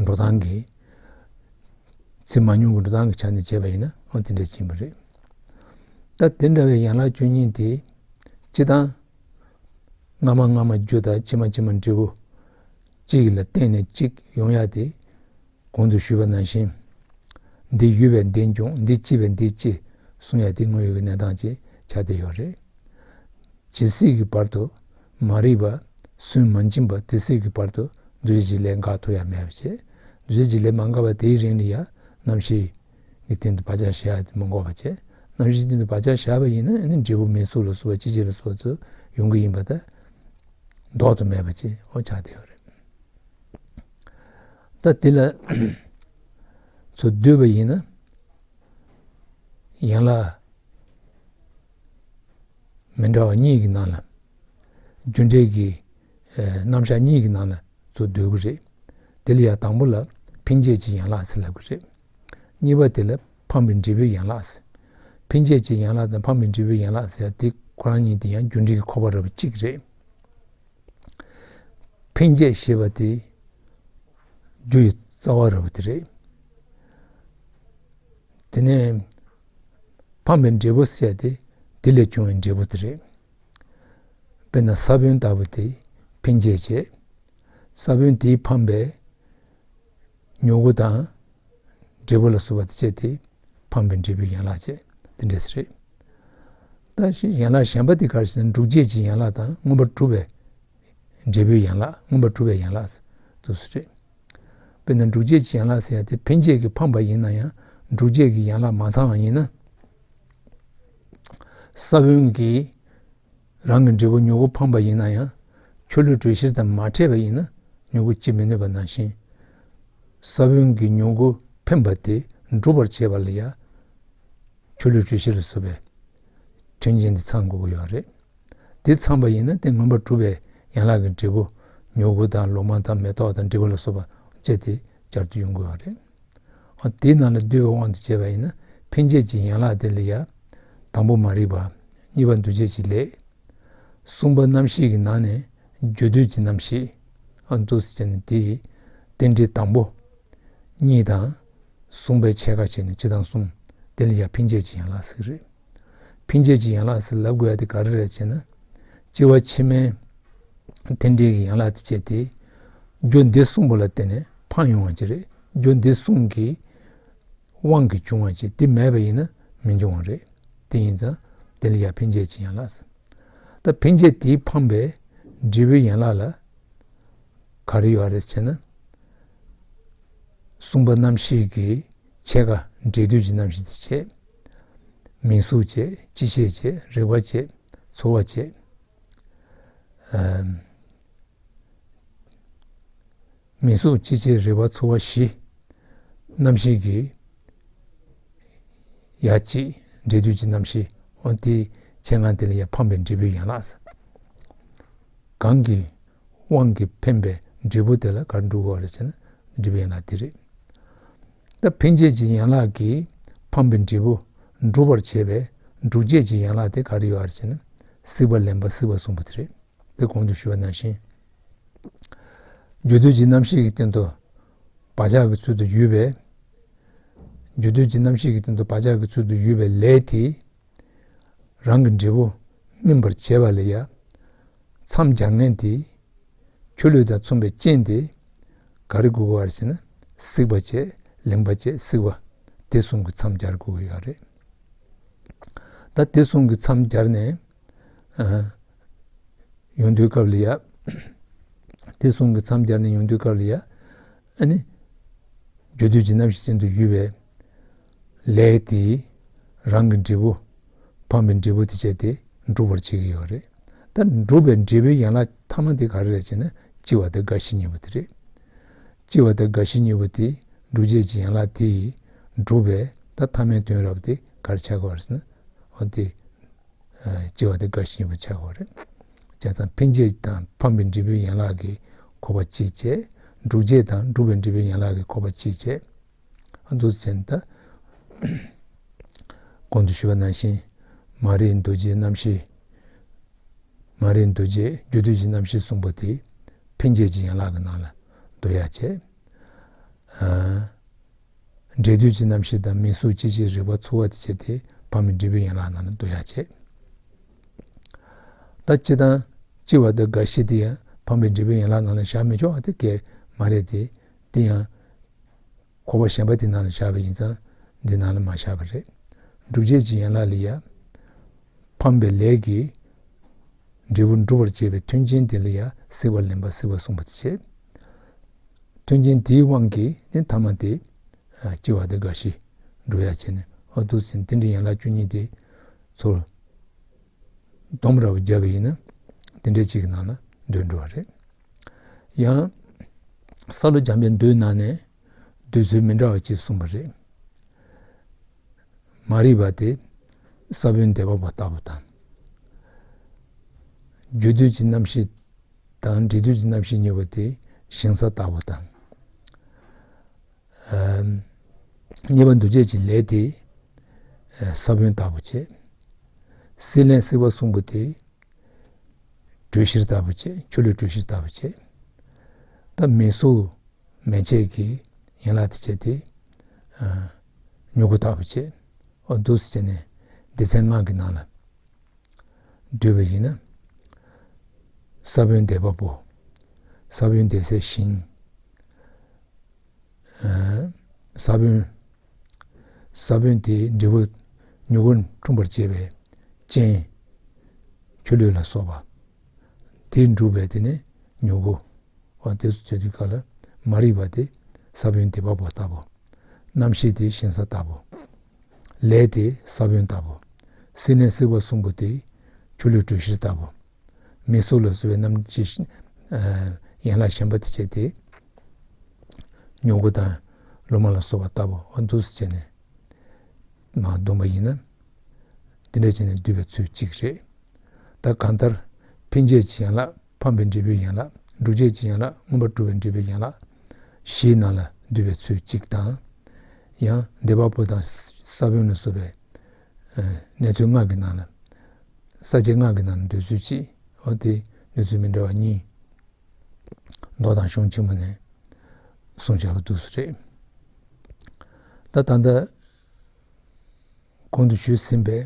འགྲོ་སྟངས་ཀྱི་ཚེ་མ་ཉུང་གི་འགྲོ་སྟངས་ཀྱི་ཆ་ནས་བྱས་པ་ཡིན་ན་འོ་དེ་འདྲ་ཕྱིན་པ་རེད། ད་དེ་འདྲ་བའི་ཡན་ལག་བཅུ་གཉིས་དེ་སྤྱི་དང་། སྔ་མ་སྔ་མ་རྒྱུ་དང་ཕྱི་མ་ཕྱི་མ་འབྲས་བུ་གཅིག་ལ་བརྟེན་ནས་གཅིག་ཡོང་ཡ་དེ། གོང་དུ་ཞུས་པ་ནང་བཞིན། འདི་ཡོད་པས་འདི་འབྱུང་། འདི་སྐྱེས་པས་འདི་སྐྱེ་གསུང་ཡ་དེ་དངོས་ཡོད་ཀྱི་གནས་སྟངས་ཅིག་ཆགས་བསྡད་ཡོད་རེད། ཇི་སྲིད་ཀྱི་བར་དུ་མ་རིག་པ་སུན་མ་འབྱིན་པ་དེ་སྲིད་ཀྱི་བར་དུ་འདུ་བྱེད་ཀྱི་ལས་འགག་ཐུབ་ཡ་མེད་པ་བྱས། འདུ་བྱེད་ཀྱི་ལས་མ་འགགས་པ་དེའི་རིང་ལ་ཡ་རྣམ་ཤེས་ཀྱི་སྟེང་དུ་བག་ཆགས་བཞག་ཡ་དེ་མི་དགོས་པ་བྱས། རྣམ་ཤེས་སྟེང་དུ་བག་ཆགས་བཞག་པ་ཡིན་ན་ཨ་ནི་འབྲས་བུ་མིང་གཟུགས་ལ་སོགས་པ་སྐྱེ་མཆེད་ལ་སོགས་པ་ཚོ་ཡོང་གི་ཡིན་པ་དང་། ལྡོག་ཏུ་མེད་པ་ཅིག་འོ་ཆགས་བསྡད་ཡོད་རེད། ད་དེ་ལ་ཚུར་བསྡུས་པ་ཡིན་ན། ཡན་ལག་མི་འདྲ་བ་གཉིས་ཀྱི་ནང་ལ། རྒྱུ་འབྲས་ཀྱི་ཨ་རྣམ་གཞག་གཉིས་ཀྱི་ནང་ལ་ཚུར་བསྡུ་གི་རེད། དེ་ལ་ཡང་དང་པོ་ལ་འཕེན་བྱེད་ཀྱི་ཡན་ལག་ཟེར་ལབ་ཀྱི་རེད། གཉིས་པ་དེ་ལ་འཕངས་པའི་འབྲས་བུའི་ཡན་ལག་ཟེར། འཕེན་བྱེད་ཀྱི་ཡན་ལག་དང་འཕངས་པའི་འབྲས་བུའི་ཡན་ལག་ཟེར་ཡ་དེ་ཁོ་རང་གཉིས་དེ་ཡང་རྒྱུ་འབྲས་ཀྱི་ཁོག་པ་ར་བ་གཅིག་རེད། འཕེན་བྱེད་ཞེས་པ་དེ་རྒྱུ་ཡི་རྩ་བ་ར་བ་དེ་རེད། དེ་ནས་འཕངས་པའི་འབྲས་བུ་ཟེར་ཡ་དེ་དེ་ལས་བྱུང་བའི་འབྲས་བུ་དེ་རེད། དཔེར་ན་ས་བོན་ལྟ་བུ་དེ་འཕེན་བྱེད་བྱས། ས་བོན་དེས་འཕངས་པའི་མྱུ་གུ་དང་འབྲས་བུ་ལ་སོགས་པ་དེ་བྱས་ཏེ་འཕངས་པའི་འབྲས་བུའི་ཡན་ལག་བྱས། དེ་འདྲས་རེད། ད་ཡན་ལག་གཞན་པ་དེ་ག་རེ་ཟེར་ན་འགྲུབ་བྱེད་ཀྱི་ཡན་ལག་དང་མངོན་པར་གྲུབ་པའི་འབྲས་བུའི་ཡན་ལག་མངོན་པར་གྲུབ་པའི་ཡན་ལག་དུ་སུ་རེད། དཔེར་ན་འགྲུབ་བྱེད་ཀྱི་ཡན་ལག་ཟེར་ཡ་དེ་འཕེན་བྱེད་ཀྱིས་འཕངས་པ་ཡིན་ན་ཡང་འགྲུབ་བྱེད་ཀྱི་ཡན་ལག་མ་ཚང་བ་ཡིན་ན། ས་བོན་གྱིས་རང་གི་འབྲས་བུ་མྱུ་གུ་འཕངས་པ་ཡིན་ན་ཡང་ཆོས་ལུགས་གྲོས་གཞིར་དང་མ་འཕྲད་པ་ཡིན་ན་མྱུ་གུ་སྐྱེ་མི་ནུས་པ་ནང་བཞིན། ས་བོན་གྱི་མྱུ་གུ་འཕེན་པ་དེ་འགྲུབ་པར་བྱེད་པ་ལ་ཡང་ཆོས་ལུགས་གྲོས་གཞི་ལ་སོགས་པའི་མཐུན་རྐྱེན་དེ་ཚང་དགོས་ཀྱི་ཡོད་རེད། དེ་ཚང་པ་ཡིན་ན་དེ་མངོན་པར་གྲུབ་པའི་ཡན་ལག་གི་འབྲས་བུ་མྱུ་གུ་དང་ལོ་མ་དང་མེ་ཏོག་དང་འབྲས་བུ་ལ་སོགས་པ་བཅས་ཏེ་བསྐྱར་དུ་ཡོང་དགོས་པ་རེད། འོ་དེའི་ནང་ལ་བསྡུས་པའི་དབང་དུ་བྱས་པ་ཡིན་ན་འཕེན་བྱེད་ཀྱི་ཡན་ལག་དེ་ལ་ཡང་དང་པོ་མ་རིག་པ། གཉིས་པ་འདུ་བྱེད་ཀྱི་ལས། གསུམ་པ་རྣམ་ཤེས་ཀྱི་ནང་ནས་རྒྱུ་འདོད་ཀྱི་རྣམ་ཤེས། ཨ་འདུག་སེ་བྱས་ནས་དེའི་རྟེན་འབྲེལ་དང་པོ། གཉིས་དང་། གསུམ་པའི་ཕྱེད་ཀ་བྱས་ནས་སྤྱི་དང་གསུམ། དེ་ལ་ཡང་འཕེན་བྱེད་ཀྱི་ཡན་ལག་ཟེར་གྱི་རེད། འཕེན་བྱེད་ཀྱི་ཡན་ལག་ཟེར་ལབ་དགོས་ཡ་དེ་ག་རེ་རེད་ཅེ་ན། སྐྱེ་བ་ཕྱི་མའི་རྟེན་འབྲེལ་གྱི་ཡན་ལག་དེ་བྱས་ཏེ། རྒྱུ་འདི་གསུམ་པོ་ལ་བརྟེན་ནས་འཕངས་ཡོང་བ་ཅིག་རེད། རྒྱུ་འདི་གསུམ་གྱི་དབང་གིས་བྱུང་བ་ཅིག་དེ་མེད་པ་ཡིན་ན་མི་འབྱུང་བ་རེད། དེ་ཡིན་ཙང་དེ་ལ་ཡང་འཕེན་བྱེད་ཀྱི་ཡན་ལག་ཟེར། ད་འཕེན་བྱེད་དེས་འཕངས་པའི་འབྲས་བུའི་ཡན་ལག་ལ་ག་རེ་ཡོད་རེད་ཟེར་ན། གསུམ་པ་རྣམ་ཤེས་ཀྱི་ཕྱེད་ཀ་འབྲས་འདོད་ཀྱི་རྣམ་ཤེས་དེ་བྱས། མིང་གཟུགས་བྱས། སྤྱི་བྱེད་བྱས། རེག་པ་བྱས། ཚོར་བ་བྱས། ཨམ། མིང་གཟུགས་སྤྱི་བྱེད་རེག་པ་ཚོར་བ་བཞི། རྣམ་ཤེས་ཀྱི་ཡ་གཅིག་འབྲས་རྡུལ་གྱི་རྣམ་ཤེས། འོ་དེའི་ཆེད་མངགས་དེ་ལ་ཡ་འཕངས་པའི་འབྲས་བུའི་ཡན་ལག་ཟེར། གང་གི་དབང་གིས་འཕེན་པའི་འབྲས་བུ་དེ་ལ་ག་རེ་འགྲུབ་དགོས་རེད་ཟེར་ན་འབྲས་བུའི་ཡན་ལག་དེ་རེད། ད་འཕེན་བྱེད་ཀྱི་ཡན་ལག་གིས་འཕངས་པའི་འབྲས་བུ་འགྲུབ་པར་བྱེད་པའི་འགྲུབ་བྱེད་ཀྱི་ཡན་ལག་དེ་ག་རེ་ཡོད་རེད་ཟེར་ན་སྲིད་པ་ལེན་པ་སྲིད་པ་གསུམ་པོ་དེ་རེད། དེ་གོང་དུ་ཞུས་པ་ནང་བཞིན། རྒྱུ་འདོད་ཀྱི་རྣམ་ཤེས་ཀྱི་སྟེང་དུ་བག་ཆགས་ཀྱི་ཚུལ་དུ་ཡོད་པས། རྒྱུ་འདོད་ཀྱི་རྣམ་ཤེས་ཀྱི་སྟེང་དུ་བག་ཆགས་ཀྱི་ཚུལ་དུ་ཡོད་པའི་ལས་དེ། རང་གི་འབྲས་བུ་ སྨིན་པར་བྱེད་པ་ལ་ཡ། མཚམས་སྦྱར་མཁན་དེ། ཆུ་ལུད་དང་མཚུངས་པའི་རྐྱེན་དེ། ག་རེ་དགོས་ཀྱི་ཡོད་རེད་ཟེར་ན། བསྲེག་པ་བྱས། ལེན་པ་བྱས། བསྲེག་པ། དེ་གསུམ་གྱི་མཚམས་སྦྱར་དགོས་ཀྱི་ཡོད་རེད། ད་དེ་གསུམ་གྱི་མཚམས་སྦྱར་ནས། ཨ། ཡོང་དུས་སྐབས་ལ་ཡ། དེ་གསུམ་གྱི་མཚམས་སྦྱར་ནས་ཡོང་དུས་སྐབས་ལ་ཡ། ཨ་ནི། རྒྱུ་དུས་ཀྱི་རྣམ་ཤེས་ཅན་དུ་ཡོད་པའི་ལས་དེ། རང་གི་འབྲས་བུ། འཕངས་པའི་འབྲས་བུ་དེ་བྱས་ཏེ་འགྲུབ་པར་བྱེད་ཀྱི་ཡོད་རེད། ད་འགྲུབ་པའི་འབྲས་བུའི་ཡན་ལག་ཐ་མ་དེ་ག་རེ་རེད་ཅེ་ན། སྐྱེ་བ་དང་རྒ་ཤི་གཉིས་པོ་དེ་རེད། སྐྱེ་བ་དང་རྒ་ཤི་གཉིས་པོ་དེ་འགྲུབ་བྱེད་ཀྱི་ཡན་ལག་དེ་ཡིས་འགྲུབ་པའི་ད་ཐ་མའི་དོན་རབ་དེ་ག་རེ་ཆགས་ཀྱི་ཡོད་རེད་ཟེར་ན། འོ་དེ། ཨ། སྐྱེ་བ་དང་རྒ་ཤི་གཉིས་པོ་ཆགས་ཀྱི་ཡོད་རེད། བྱས་ཙང་འཕེན་བྱེད་དང་འཕངས་པའི་འབྲས་བུའི་ཡན་ལག་གི་འགོག་པ་གཅིག་བྱས། འགྲུབ་བྱེད་དང་འགྲུབ་པའི་འབྲས་བུའི་ཡན་ལག་གི་འགོག་པ་གཅིག་བྱས། འདུག་ཟེར་ན། ད་གོང་དུ་ཞུས་པ་ནང་བཞིན། མ་རིག་འདུ་བྱེད་རྣམ་ཤེས། མ་རིག་འདུ་བྱེད་རྒྱུ་དུས་ཀྱི་རྣམ་ཤེས་གསུམ་པོ་དེ་འཕེན་བྱེད་ཀྱི་ཡན་ལག་གི་ནང་ལ་འདུ་ཡ་བྱས། ཨ། འབྲས་དུས་ཀྱི་རྣམ་ཤེས་དང་མིང་གཟུགས་སྐྱེ་མཆེད་རེག་པ་ཚོར་བ་དེ་བྱས་ཏེ་འཕངས་པའི་འབྲས་བུའི་ཡན་ལག་ནང་ལ་འདུ་ཡ་བྱས། ད་སྤྱིར་བཏང་སྐྱེ་བ་དང་རྒ་ཤི་དེ་ཡང་འཕངས་པའི་འབྲས་བུའི་ཡན་ལག་ནང་ལ་བཞག་མི་ཆོག་པ་དེ་གས་མ་རེད་དེ། དེ་ཡང་། འགོག་པ་གཞན་པ་དེ་ནང་ལ་བཞག་པ་ཡིན་ཙང་། འདི་ནང་ལ་མ་བཞག་པ་རེད། སྒྲུབ་བྱེད་ཀྱི་ཡན་ལག་ལ་ཡ། འཕངས་པའི་ལས་ཀྱི་འབྲས་བུ་འགྲུབ་པར་བྱེད་པའི་མཐུན་རྐྱེན་དེ་ལ་ཡ་བསྲེག་པ་ལེན་པ་བསྲེག་པ་གསུངས་པ་དེ་བྱས། མཐུན་རྐྱེན་དེའི་དབང་གིས་ནི་ཐ་མ་དེ། ཨ། སྐྱེ་བ་དང་རྒ་ཤི་འགྲོ་ཡ་བྱས་ནས། འོ་འདུག་ཟེར་ན་དེ་འདྲའི་ཡན་ལག་བཅུ་གཉིས་དེ་ཚོར། སྡོམ་ར་བ་བརྒྱབ་པ་ཡིན་ན། དེ་འདྲའི་གཅིག་གི་ནང་ལ་འདུས་འགྲོ་བ་རེད། ཡང་། སཱ་ལུ་འཇམ་དཔལ་མདོའི་ནང་ནས་འདོད་ཚུལ་མི་འདྲ་བ་གཅིག་གསུངས་པ་རེད། མ་རིག་པ་དེ་ས་བོན་འདེབས་པ་པོ་ལྟ་བུ་དང་། རྒྱུ་དུས་ཀྱི་རྣམ་ཤེས་དང་འབྲས་དུས་ཀྱི་རྣམ་ཤེས་གཉིས་པོ་དེ་ཞིང་ས་ལྟ་བུ་དང་། ཨ། གཉིས་པ་འདུ་བྱེད་ཀྱི་ལས་དེ། ཨ། ས་བོན་ལྟ་བུ་བྱས། བསྲེག་ལེན་བསྲེག་པ་གསུམ་པོ་དེ། དྲོད་གཤེར་ལྟ་བུ་བྱས། ཆུ་ལུད་དྲོད་གཤེར་ལྟ་བུ་བྱས། ད་མིང་གཟུགས་མན་ཆད་ཀྱི་ཡན་ལག་དེ་བྱས་ཏེ། ཨ། མྱུ་གུ་ལྟ་བུ་བྱས། འོ་འདུག་སེ་བྱས་ནས་སྡེ་ཚན་ལྔ་གི་ནང་ལ་བསྡུས་པ་ཡིན་ན། ས་བོན་འདེབས་པ་པོ། ས་བོན་འདེབས་སའི་ཞིང་། ཨ། ས་བོན། ས་བོན་དེའི་འབྲས་བུ་མྱུ་གུ་འཁྲུངས་པར་བྱེད་པའི་རྐྱེན། ཆུ་ལུད་ལ་སོགས་པ། དེ་འགྲུབ་པའི་དེ་ནས་མྱུ་གུ། འོ་དེ་ཚོ་བྱེད་དུས་སྐབས་ལ་མ་རིག་པ་དེ་ས་བོན་འདེབས་པ་པོ་ལྟ་བུ། རྣམ་ཤེས་དེ་ཞིང་ས་ལྟ་བུ། ལས་དེ་ས་བོན་ལྟ་བུ། བསྲེག་ལེན་བསྲེག་པ་གསུམ་པོ་དེ་ཆུ་ལུད་དྲོད་གཤེར་ལྟ་བུ། མིང་གཟུགས་ལ་སོགས་པའི་རྣམ་ཤེས། ཨ། ཡན་ལག་གཞན་པ་དེ་བྱས་ཏེ། མྱུ་གུ་དང་ལོ་མ་ལ་སོགས་པ་ལྟ་བུ། འོ་འདུག་སེ་བྱས་ནས་མར་བསྡོམས་པ་ཡིན་ན། དེ་འདྲ་བྱས་ནས་བསྡུས་པའི་ཚུལ་གཅིག་རེད། ད་གང་ལྟར་འཕེན་བྱེད་ཀྱི་ཡན་ལག། འཕངས་པའི་འབྲས་བུའི་ཡན་ལག། སྒྲུབ་བྱེད་ཀྱི་ཡན་ལག། མངོན་པར་སྒྲུབ་པའི་འབྲས་བུའི་ཡན་ལག་བཞིའི་ནང་ལ་བསྡུས་པའི་ཚུལ་གཅིག་དང་། ཡང་འདེབས་པ་པོ་དང་ས་བོན་ལ་སོགས་པའི། ཨ། གནས་ཚུལ་ལྔ་གི་ནང་ལ། ས་བཅད་ལྔ་གི་ནང་ལ་འདོད་ཚུལ་གཅིག། འོ་དེ་འདོད་ཚུལ་མི་འདྲ་བ་གཉིས། མདོ་དང་གཞུང་ཆེན་མོ་ནས་གསུངས་བཞག་པ་འདུག་སེ་རེད། ད་ད་ལྟ་གོང་དུ་ཞུས་ཟིན་པའི།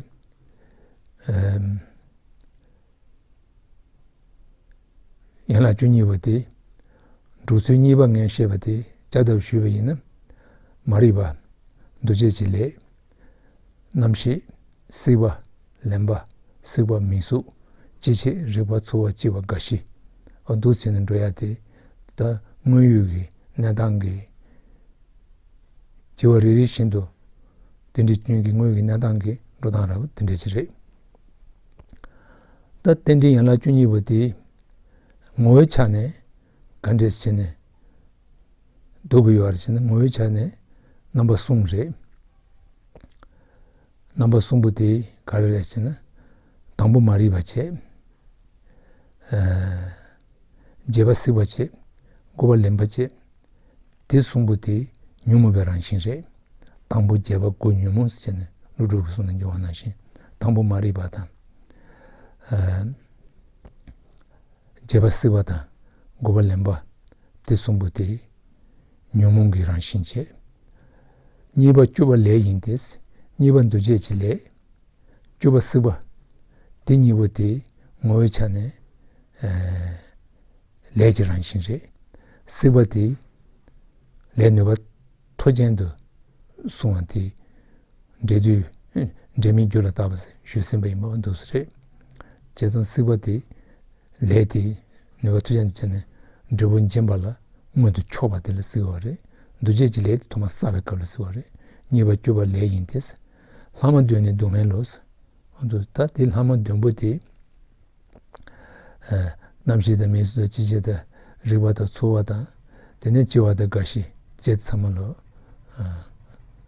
ཨམ། ཡན་ལག་བཅུ་གཉིས་པོ་དེ། འགྲོ་ཚུལ་གཉིས་པ་ངས་བཤད་པ་དེ་བསྐྱར་ལྡབ་ཞུས་པ་ཡིན་ན། མ་རིག་པ། འདུ་བྱེད་ཀྱི་ལས། རྣམ་ཤེས། བསྲེག་པ། ལེན་པ། བསྲེག་པ། མིང་གཟུགས། སྐྱེ་མཆེད། རེག་པ། ཚོར་བ། སྐྱེ་བ། རྒ་ཤི། འོ་འདུག་སེ་བྱས་ནས་འགྲོ་ཡ་དེ། ད་དངོས་ཡོད་ཀྱི་གནས་སྟངས་ཀྱི་སྐྱེ་བ་རེ་རེ་བཞིན་དུ་དེ་འདྲའི་སྐྱོན་གྱི་དངོས་ཀྱི་གནས་སྟངས་ཀྱི་འགྲོ་སྟངས་ར་བ་དེ་འདྲ་ཅིག་རེད། ད་རྟེན་འབྲེལ་ཡན་ལག་བཅུ་གཉིས་པོ་དེ་ངོ་བོའི་ཆ་ནས་ག་འདྲས་བྱས་ནས་འདོགས་ཀྱི་ཡོད་རེད་ཟེར་ན། ངོ་བོའི་ཆ་ནས་རྣམ་པ་གསུམ་རེད། རྣམ་པ་གསུམ་པོ་དེ་ག་རེ་རེད་ཟེར་ན། དང་པོ་མ་རིག་པ་བྱས། ཨ། བྱེད་པ་བསྲེག་པ་བྱས། འགོག་པ་ལེན་པ་བྱས། དེ་གསུམ་པོ་དེ་ཉོན་མོངས་པའི་རང་བཞིན་རེད། དང་པོ་བྱེད་པ་དགུ་ཉོན་མོངས་ཟེར་ནས་ཀླུ་སྒྲུབ་ཀྱི་གསུང་ནང་འབྱུང་བ་ནང་བཞིན། དང་པོ་མ་རིག་པ་དང་། ཨ། བྱེད་པ་བསྲེག་པ་དང་། འགོག་པ་ལེན་པ། དེ་གསུམ་པོ་དེ་ཉོན་མོངས་ཀྱི་རང་བཞིན་བྱས། གཉིས་པ་བཅུ་པ་ལས་ཡིན་ཏེ། གཉིས་པ་འདུ་བྱེད་ཀྱི་ལས། བཅུ་པ་བསྲེག་པ། དེ་གཉིས་པོ་དེ་ངོ་བོའི་ཆ་ནས་ལས་ཀྱི་རང་བཞིན་རེད། སྲེག་པ་དེ་ལས་ནུས་པ་མཐོ་ཅན་དུ་སོང་བ་དེ་འབྲས་དུས་འབྲས་མིན་རྒྱུ་ལ་བཏགས་པ་ཞུས་ཟིན་པ་ཡིན་པ་འདུག་སེ་རེད། བྱས་ཙང་སྲེག་པ་དེ་ལས་དེ་ནུས་པ་མཐོ་ཅན་དུ་བྱས་ནས་འབྲས་བུ་འབྱིན་པ་ལ་མངོན་དུ་ཕྱོགས་པ་དེ་ལ་སྲེག་པ་རེད། འདུ་བྱེད་ཀྱི་ལས་དེ་ཐོག་མར་བསགས་པའི་སྐབས་ལ་སྲེག་པ་རེད། གཉིས་པ་སྤྱོད་པ་ལས་ཡིན་ཏེ། ལྷག་མ་བདུན་ནི་སྡུག་བསྔལ་ལོ། འོ་འདུག་ད་དེ་ལྷག་མ་བདུན་པོ་དེ། རྣམ་ཤེས་དང་མིང་གཟུགས་དང་ཅི་བྱེད་དང་རེག་པ་དང་ཚོར་བ་དང་། དེ་ནས་སྐྱེ་བ་དང་རྒ་ཤི་བཅས་ཚང་མ་ལོ།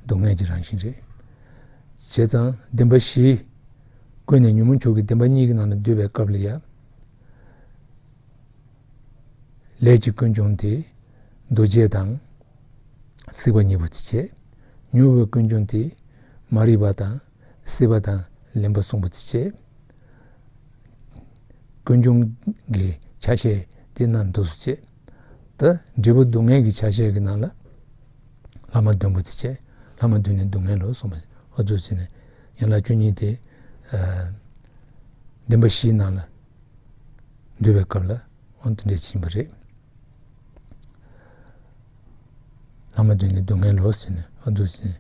སྡུག་བསྔལ་གྱི་རང་བཞིན་རེད། བྱས་ཙང་བདེན་པ་བཞི། ཀུན་ནས་ཉོན་མོངས་ཕྱོགས་ཀྱི་བདེན་པ་གཉིས་ཀྱི་ནང་ལ་འདུས་པའི་སྐབས་ལ་ཡང་། ལས་ཀྱི་ཀུན་འབྱུང་དེ་འདུ་བྱེད་དང་སྲེག་པ་གཉིས་པོ་དེ་བྱས། མྱོང་བའི་ཀུན་འབྱུང་དེ་མ་རིག་པ་དང་སྲེད་པ་དང་ལེན་པ་གསུམ་པོ་དེ་བྱས། ཀུན་འབྱུང་གི་ཆ་ཤས་དེ་རྣམས་འདུག་སེ་བྱས། ད་འབྲས་བུ་སྡུག་བསྔལ་གྱི་ཆ་ཤས་ཀྱི་ནང་ལ་ལྷག་མ་བདུན་པོ་དེ་བྱས། ལྷག་མ་བདུན་ནི་སྡུག་བསྔལ་ལོ་གསུངས་པ། འོ་འདུག་སེ་བྱས་ནས་ཡན་ལག་བཅུ་གཉིས་དེ་བདེན་པ་བཞིའི་ནང་ལ་འདུས་པའི་སྐབས་ལ་འོ་དེ་འདྲ་ཕྱིན་པ་རེད། ལྷག་མ་བདུན་ནི་སྡུག་བསྔལ་ལོ་ཟེར་ནས་འོ་འདུག་སེ་བྱས་ནས་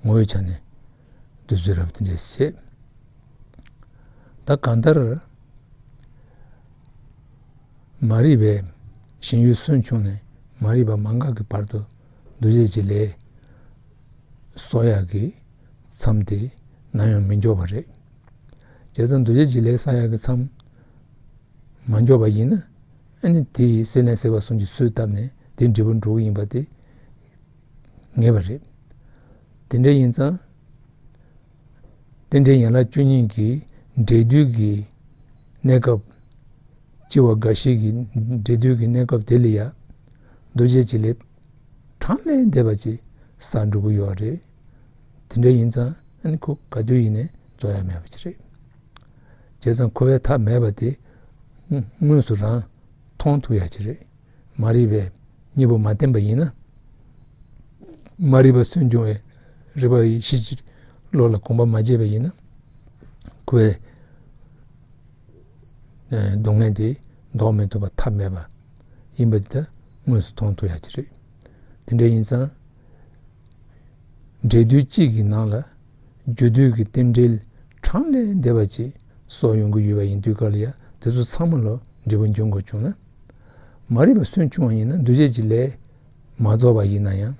ངོ་བོའི་ཆ་ནས་འདུ་འཛི་རབ་དེ་འདྲ་བྱས། ད་གང་ལྟར་མ་རིག་པའི་ཞེན་ཡུལ་སུན་ཕྱུང་ནས་མ་རིག་པ་མ་འགགས་ཀྱི་བར་དུ་འདུ་བྱེད་ཀྱི་ལས་གསོག་ཡག་གི་མཚམས་དེ་ནམ་ཡང་མི་འཇོག་པ་རེད། བྱས་ཙང་འདུ་བྱེད་ཀྱི་ལས་བསགས་ཡག་གི་མཚམས་མ་འཇོག་པ་ཡིན་ན། ཨ་ནི་དེ་ཡི་སྲེད་ལེན་སྲེད་པ་གསུམ་གྱིས་གསོས་བཏབ་ནས་དེ་འབྲས་བུ་འགྲོ་གི་ཡིན་པ་དེ་ངེས་པ་རེད། དེ་འདྲ་ཡིན་ཙང་། རྟེན་འབྲེལ་ཡན་ལག་བཅུ་གཉིས་ཀྱི་འབྲས་དུས་ཀྱི་གནས་སྐབས། སྐྱེ་བ་རྒ་ཤི་གི་འབྲས་དུས་ཀྱི་གནས་སྐབས་དེ་ལ་ཡང་འདུ་བྱེད་ཀྱི་ལས་གྲངས་ལས་འདས་པ་ཅིག་བསགས་འགྲོ་གི་ཡོད་རེད། དེ་འདྲ་ཡིན་ཙང་ཨ་ནི་ཁོ་ག་དུས་ཡིན་ནའི་རྫོགས་ཡ་མེད་པ་ཅིག་རེད། བྱས་ཙང་འཁོར་བའི་མཐའ་མེད་པ་དེ་དངོས་སུ་རང་མཐོང་ཐུབ་ཡ་ཅིག་རེད། མ་རིག་པའི་གཉེན་པོ་མ་བསྟེན་པ་ཡིན་ན། མ་རིག་པ་སུན་འབྱུང་བའི་རིག་པ་ཡི་གཞི་ཅིག་བློ་ལ་གོམས་པ་མ་བྱས་པ་ཡིན་ན། ཁོའི་སྡུག་བསྔལ་དེ་ལྡོག་མི་ཐུབ་པ་ཐབས་མེད་པ་ཡིན་པ་དེ་ད་དངོས་སུ་མཐོང་ཐུབ་ཡ་ཅིག་རེད། དེ་འདྲ་ཡིན་ཙང་། འབྲས་དུས་གཅིག་གི་ནང་ལ། རྒྱུ་དུས་ཀྱི་རྟེན་འབྲེལ་གྲངས་ལས་འདས་པ་ཅིག་གསོག་ཡོང་གི་ཡོད་པ་ཡིན་དུས་སྐབས་ལ་ཡང་དེ་ཚོ་ཚང་མ་ལ་འབྲས་བུ་འབྱུང་དགོས་བྱུང་ན། མ་རིག་པ་སུན་ཕྱུང་བ་ཡིན་ན་འདུ་བྱེད་ཀྱི་ལས་མ་རྫོགས་པ་ཡིན་ན་ཡང་།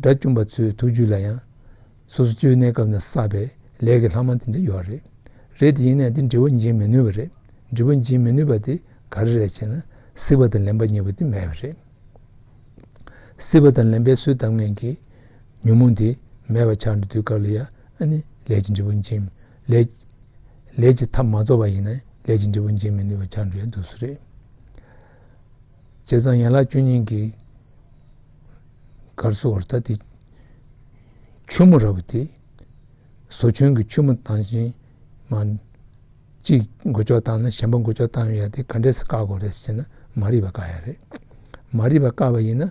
དགྲ་བཅོམ་པ་ཚོའི་ཐུགས་རྒྱུད་ལ་ཡང་། སོ་སོ་སྐྱེ་བོའི་གནས་སྐབས་ནས་བསགས་པའི་ལས་ཀྱི་ལྷག་མ་དེ་འདྲ་ཡོད་རེད། རེད་དེ་ཡིན་ནའི་དེ་འབྲས་བུ་འབྱིན་མི་ནུས་པ་རེད། འབྲས་བུ་འབྱིན་མི་ནུས་པ་དེ་ག་རེ་རེད་ཅེ་ན། སྲེད་པ་དང་ལེན་པ་གཉིས་པོ་དེ་མེད་པ་རེད། སྲེད་པ་དང་ལེན་པའི་གསོས་བཏབ་མཁན་གྱི་ཉོན་མོངས་དེ་མེད་པ་ཆགས་འགྲོ་དུས་སྐབས་ལ་ཡང་ཨ་ནི་ལས་ཀྱི་འབྲས་བུ་འབྱིན། ལས་ལས་ཀྱི་ཐབས་མ་རྫོགས་པ་ཡིན་ན་ལས་ཀྱི་འབྲས་བུ་འབྱིན་མི་ནུས་པ་ཆགས་འགྲོ་ཡ་འདུག་སེ་རེད། བྱས་ཙང་ཡན་ལག་བཅུ་གཉིས་ཀྱི་གར་སོགས་ད་དེ་ཆུ་མོ་ར་བ་དེ་ཟོ་ཆུན་གྱི་ཆུ་མོ་བཏང་ཞིང་མ། གཅིག་མགོ་ལྕོག་བཏང་ན་གཞན་པ་མགོ་ལྕོག་བཏང་ཡ་དེ་ག་འདྲས་སེ་བཀག་དགོས་རེད་ཟེར་ན་མ་རིག་པ་བཀག་ཡ་རེད། མ་རིག་པ་བཀག་པ་ཡིན་ན་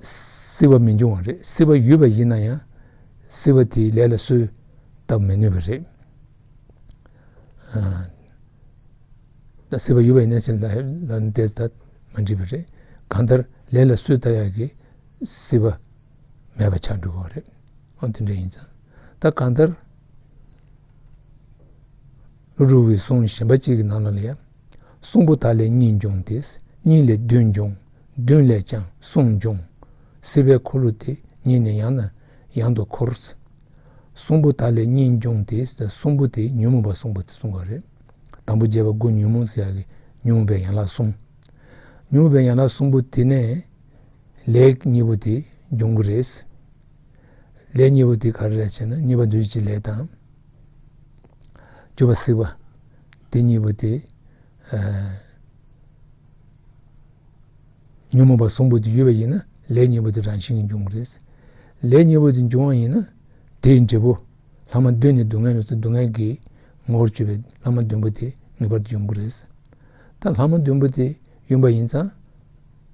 སྲེད་པ་མི་འབྱུང་བ་རེད། སྲེད་པ་ཡོད་པ་ཡིན་ན་ཡང་སྲེད་པ་དེའི་ལས་ལ་གསོས་བཏབ་མི་ནུས་པ་རེད། ཨ། ད་སྲེད་པ་ཡོད་པ་ཡིན་ན་ཟེར་ལ་ལ་ནི་དེ་ད་མ་འགྲིག་པ་རེད། གང་ལྟར་ལས་ལ་གསོས་བཏབ་ཡ་གི་སྲེད་པ་མེད་པ་ཆགས་འགྲོ་གི་རེད། འོ་དེ་འདྲ་ཡིན་ཙང་། ད་གང་ལྟར། ཀླུ་སྒྲུབ་ཀྱི་གསུང་གཞན་པ་གཅིག་གི་ནང་ལ་ཡང་། གསུམ་པོ་དག་ལས་གཉིས་འབྱུང་སྟེ། གཉིས་ལས་བདུན་འབྱུང་། བདུན་ལས་ཀྱང་གསུམ་འབྱུང་། སྲེད་པའི་འཁོར་ལོ་དེ་ཉིད་ནི་ཡང་ནས་ཡང་དུ་འཁོར། གསུམ་པོ་དག་ལས་གཉིས་འབྱུང་སྟེ། གསུམ་པོ་དེ་ཉོན་མོངས་པ་གསུམ་པོ་དེ་གསུང་བ་རེད། དང་པོ་བྱས་པ་སྒོ་ཉོན་མོངས་ཟེར་ཡག་གི་ཉོན་མོངས་པའི་ཡན་ལག་གསུམ། ཉོན་མོངས་པའི་ཡན་ལག་གསུམ་པོ་དེ་ནས་ལས་གཉིས་པོ་དེ་འབྱུང་གི་རེད། ལས་གཉིས་པོ་དེ་ག་རེ་རེད་ཟེར་ན་གཉིས་པ་འདུ་བྱེད་ཀྱི་ལས་དང་། བཅུ་པ་སྲེད་པ། དེ་གཉིས་པོ་དེ། ཨ། ཉོན་མོངས་པ་གསུམ་པོ་དེ་ཡོད་པ་ཡིན་ན་ལས་གཉིས་པོ་དེ་རང་བཞིན་གྱིས་འབྱུང་གི་རེད། ལས་གཉིས་པོ་དེ་འབྱུང་བ་ཡིན་ན་དེའི་འབྲས་བུ། ལྷག་མ་བདུན་ནི་སྡུག་བསྔལ་ལ་སོགས་སྡུག་བསྔལ་གྱི་ངོ་བོར་གྱུར་པའི་ལྷག་མ་བདུན་པོ་དེ་ངེས་པར་དུ་ཡོང་གི་རེད། ད་ལྷག་མ་བདུན་པོ་དེ་ཡོང་པ་ཡིན་ཙང་།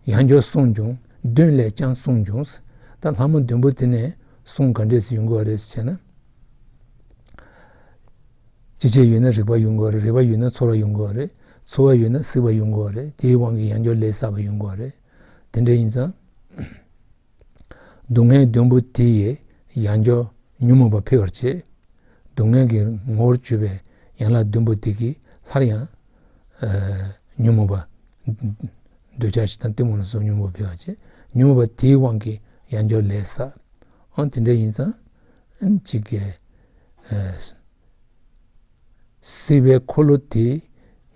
ཡང་བསྐྱར་གསུམ་འབྱུང་། བདུན་ལས་ཀྱང་གསུམ་འབྱུང་། ད་ལྷག་མ་བདུན་པོ་དེ་ནས་གསུམ་ག་འདྲས་སུ་ཡོང་གི་བ་རེད་ཟེར་ན། ཅི་བྱས་ཡོད་ན་རེག་པ་ཡོང་གི་ཡོད་རེད། རེག་པ་ཡོད་ན་ཚོར་བ་ཡོང་གི་ཡོད་རེད། ཚོར་བ་ཡོད་ན་སྲེད་པ་ཡོང་གི་ཡོད་རེད། དེའི་དབང་གིས་ཡང་བསྐྱར་ལས་བསགས་པ་ཡོང་གི་ཡོད་རེད། དེ་འདྲ་ཡིན་ཙང་། སྡུག་བསྔལ་བདུན་པོ་དེ་ཡིས་ཡང་བསྐྱར་ཉོན་མོངས་པ་འཕེལ་བར་བྱེད། སྡུག་བསྔལ་གྱི་ངོ་བོར་གྱུར་པའི་ཡན་ལག་བདུན་པོ་དེ་གིས་སླར་ཡང་། ཨ། ཉོན་མོངས་པ་འདོད་ཆགས་ཞེ་སྡང་གཏི་མུག་ལ་སོགས་ཉོན་མོངས་པ་འཕེལ་བར་བྱེད། ཉོན་མོངས་པ་དེའི་དབང་གིས་ཡང་བསྐྱར་ལས་བསགས། ཨང་། དེ་འདྲ་ཡིན་ཙང་། ཨ་ནི་གཅིག་གིས། ཨ། སྲེད་པའི་འཁོར་ལོ་དེ་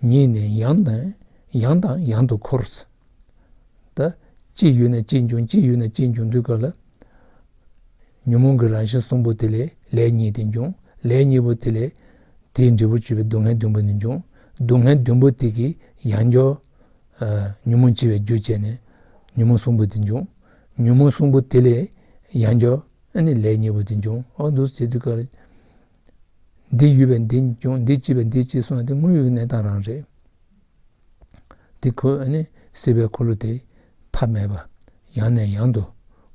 ཉིད་ནི་ཡང་དང་ཡང་དང་ཡང་དུ་འཁོར། ད་གཅིག་ཡོད་ན་གཅིག་འབྱུང་། གཅིག་ཡོད་ན་གཅིག་འབྱུང་དུས་སྐབས་ལ། ཉོན་མོངས་ཀྱི་རང་བཞིན་གསུམ་པོ་དེ་ལས་ལས་གཉིས་དེ་འབྱུང་། ལས་གཉིས་པོ་དེ་ལས་དེའི་འབྲས་བུར་གྱུར་པའི་སྡུག་བསྔལ་བདུན་པོ་དེ་འབྱུང་། སྡུག་བསྔལ་བདུན་པོ་དེ་གིས་ཡང་བསྐྱར། ཨ། ཉོན་མོངས་སྐྱེ་བའི་རྒྱུ་བྱས་ནས་ཉོན་མོངས་གསུམ་པོ་དེ་འབྱུང་། ཉོན་མོངས་གསུམ་པོ་དེ་ལས་ཡང་བསྐྱར་ཨ་ནི་ལས་གཉིས་པོ་དེ་འབྱུང་། འོ་འདུག་ཟེར་དུས་སྐབས་ལ། འདི་ཡོད་པས་འདི་འབྱུང་། འདི་སྐྱེས་པས་འདི་སྐྱེ་གསུངས་ཏེ་དངོས་ཡོད་གནས་སྟངས་རང་རེད། དེ་ཁོ་ཨ་ནི་སྲེད་པའི་འཁོར་ལོ་དེ་མཐའ་མེད་པ་ཡང་ནས་ཡང་དུ་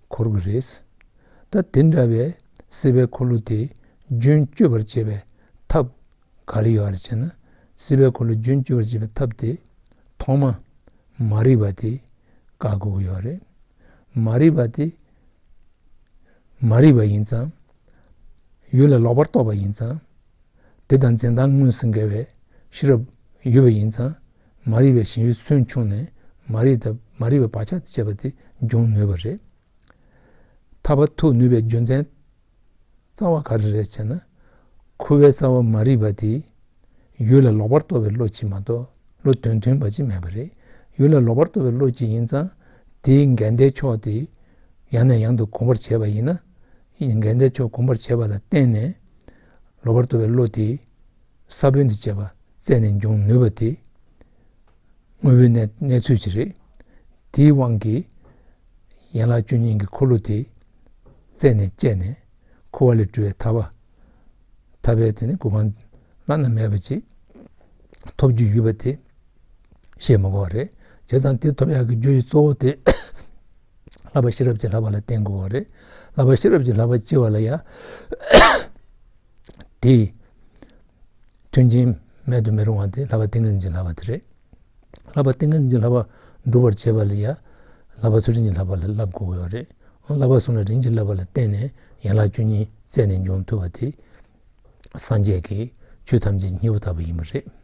འཁོར་གྱི་རེད། ད་དེ་འདྲ་བའི་སྲེད་པའི་འཁོར་ལོ་དེ་རྒྱུན་གཅོད་པར་བྱེད་པའི་ཐབས་ག་རེ་ཡོད་རེད་ཟེར་ན། སྲེད་པའི་འཁོར་ལོ་རྒྱུན་གཅོད་པར་བྱེད་པའི་ཐབས་དེ་ཐོག་མ་མ་རིག་པ་དེ་བཀག་དགོས་ཀྱི་ཡོད་རེད། མ་རིག་པ་དེ་མ་རིག་པ་ཡིན་ཙང་། ཡུལ་ལ་ལོག་པར་རྟོག་པ་ཡིན་ཙང་། དེ་དང་འཛིན་སྟངས་དངོས་སུ་འགལ་བའི་ཤེས་རབ་ཡོད་པ་ཡིན་ཙང་། མ་རིག་པའི་ཞེན་ཡུལ་སུན་ཕྱུང་ནས་མ་རིག་དང་མ་རིག་པའི་བག་ཆགས་དང་བཅས་པ་དེ་འབྱུང་ནུས་པ་རེད། ཐར་པ་ཐོབ་ནུས་པའི་རྒྱུ་མཚན་རྩ་བ་ག་རེ་རེད་ཟེར་ན། འཁོར་བའི་རྩ་བ་མ་རིག་པ་དེ་ཡུལ་ལ་ལོག་པར་རྟོག་པའི་བློ་གཅིག་མ་གཏོགས་བློ་དོན་མཐུན་པ་ཅིག་མེད་པ་རེད། ཡུལ་ལ་ལོག་པར་རྟོག་པའི་བློ་གཅིག་ཡིན་ཙང་། དེའི་འགལ་ཟླའི་ཕྱོགས་དེ་ཡང་ནས་ཡང་དུ་གོམས་པར་བྱས་པ་ཡིན་ན། འགལ་ཟླའི་ཕྱོགས་གོམས་པར་བྱས་པ་ལ་བརྟེན་ནས་ལོག་པར་རྟོག་པའི་བློ་དེ་ས་བོན་དུ་བྱས་པ་རྩད་ནས་འབྱུང་ནུས་པ་དེ། དངོས་པོའི་གནས་གནས་ཚུལ་ཅིག་རེད། དེའི་དབང་གིས་ཡན་ལག་བཅུ་གཉིས་ཀྱི་འཁོར་ལོ་དེ་རྩད་ནས་བཅད་ནས་འཁོར་བ་ལས་གྲོལ་བའི་ཐར་པ། ཐར་པའི་དེ་ནི་གོ་འཕང་བླ་ན་མེད་པ་ཅིག་ཐོབ་རྒྱུ་ཡོད་པ་དེ་བཤད་མི་དགོས་པ་རེད། བྱས་ཙང་དེ་ཐོབ་ཡག་གི་རྒྱུ་ཡི་གཙོ་བོ་དེ་བསླབ་པ་ཤེས་རབ་ཀྱི་བསླབ་པ་ལ་བརྟེན་དགོས་པ་རེད། བསླབ་པ་ཤེས་རབ་ཀྱི་བསླབ་པ་སྐྱེ་བ་ལ་ཡང་དེ། མཐུན་རྐྱེན་མེད་དུ་མི་རུང་བ་དེ་བསླབ་པ་ཏིང་ངེ་འཛིན་གྱི་བསླབ་པ་དེ་རེད། བསླབ་པ་ཏིང་ངེ་འཛིན་གྱི་བསླབ་པ་སྒྲུབ་པར་བྱེད་པ་ལ་ཡང་བསླབ་པ་ཚུལ་ཁྲིམས་ཀྱི་བསླབ་པ་ལ་བསླབ་དགོས་ཀྱི་ཡོད་རེད། བསླབ་པ་གསུམ་ལ་རིམ་གྱིས་བསླབ་པ་ལ་བརྟེན་ནས་ཡན་ལག་བཅུ་གཉིས་རྩད་ནས་འབྱུང་ཐུབ་པ་དེ་སངས་རྒྱས་ཀྱི་ཆོས་ཐམས་ཅད་སྙིང་པོ་ལྟ་བུ་ཡིན་པ་རེད།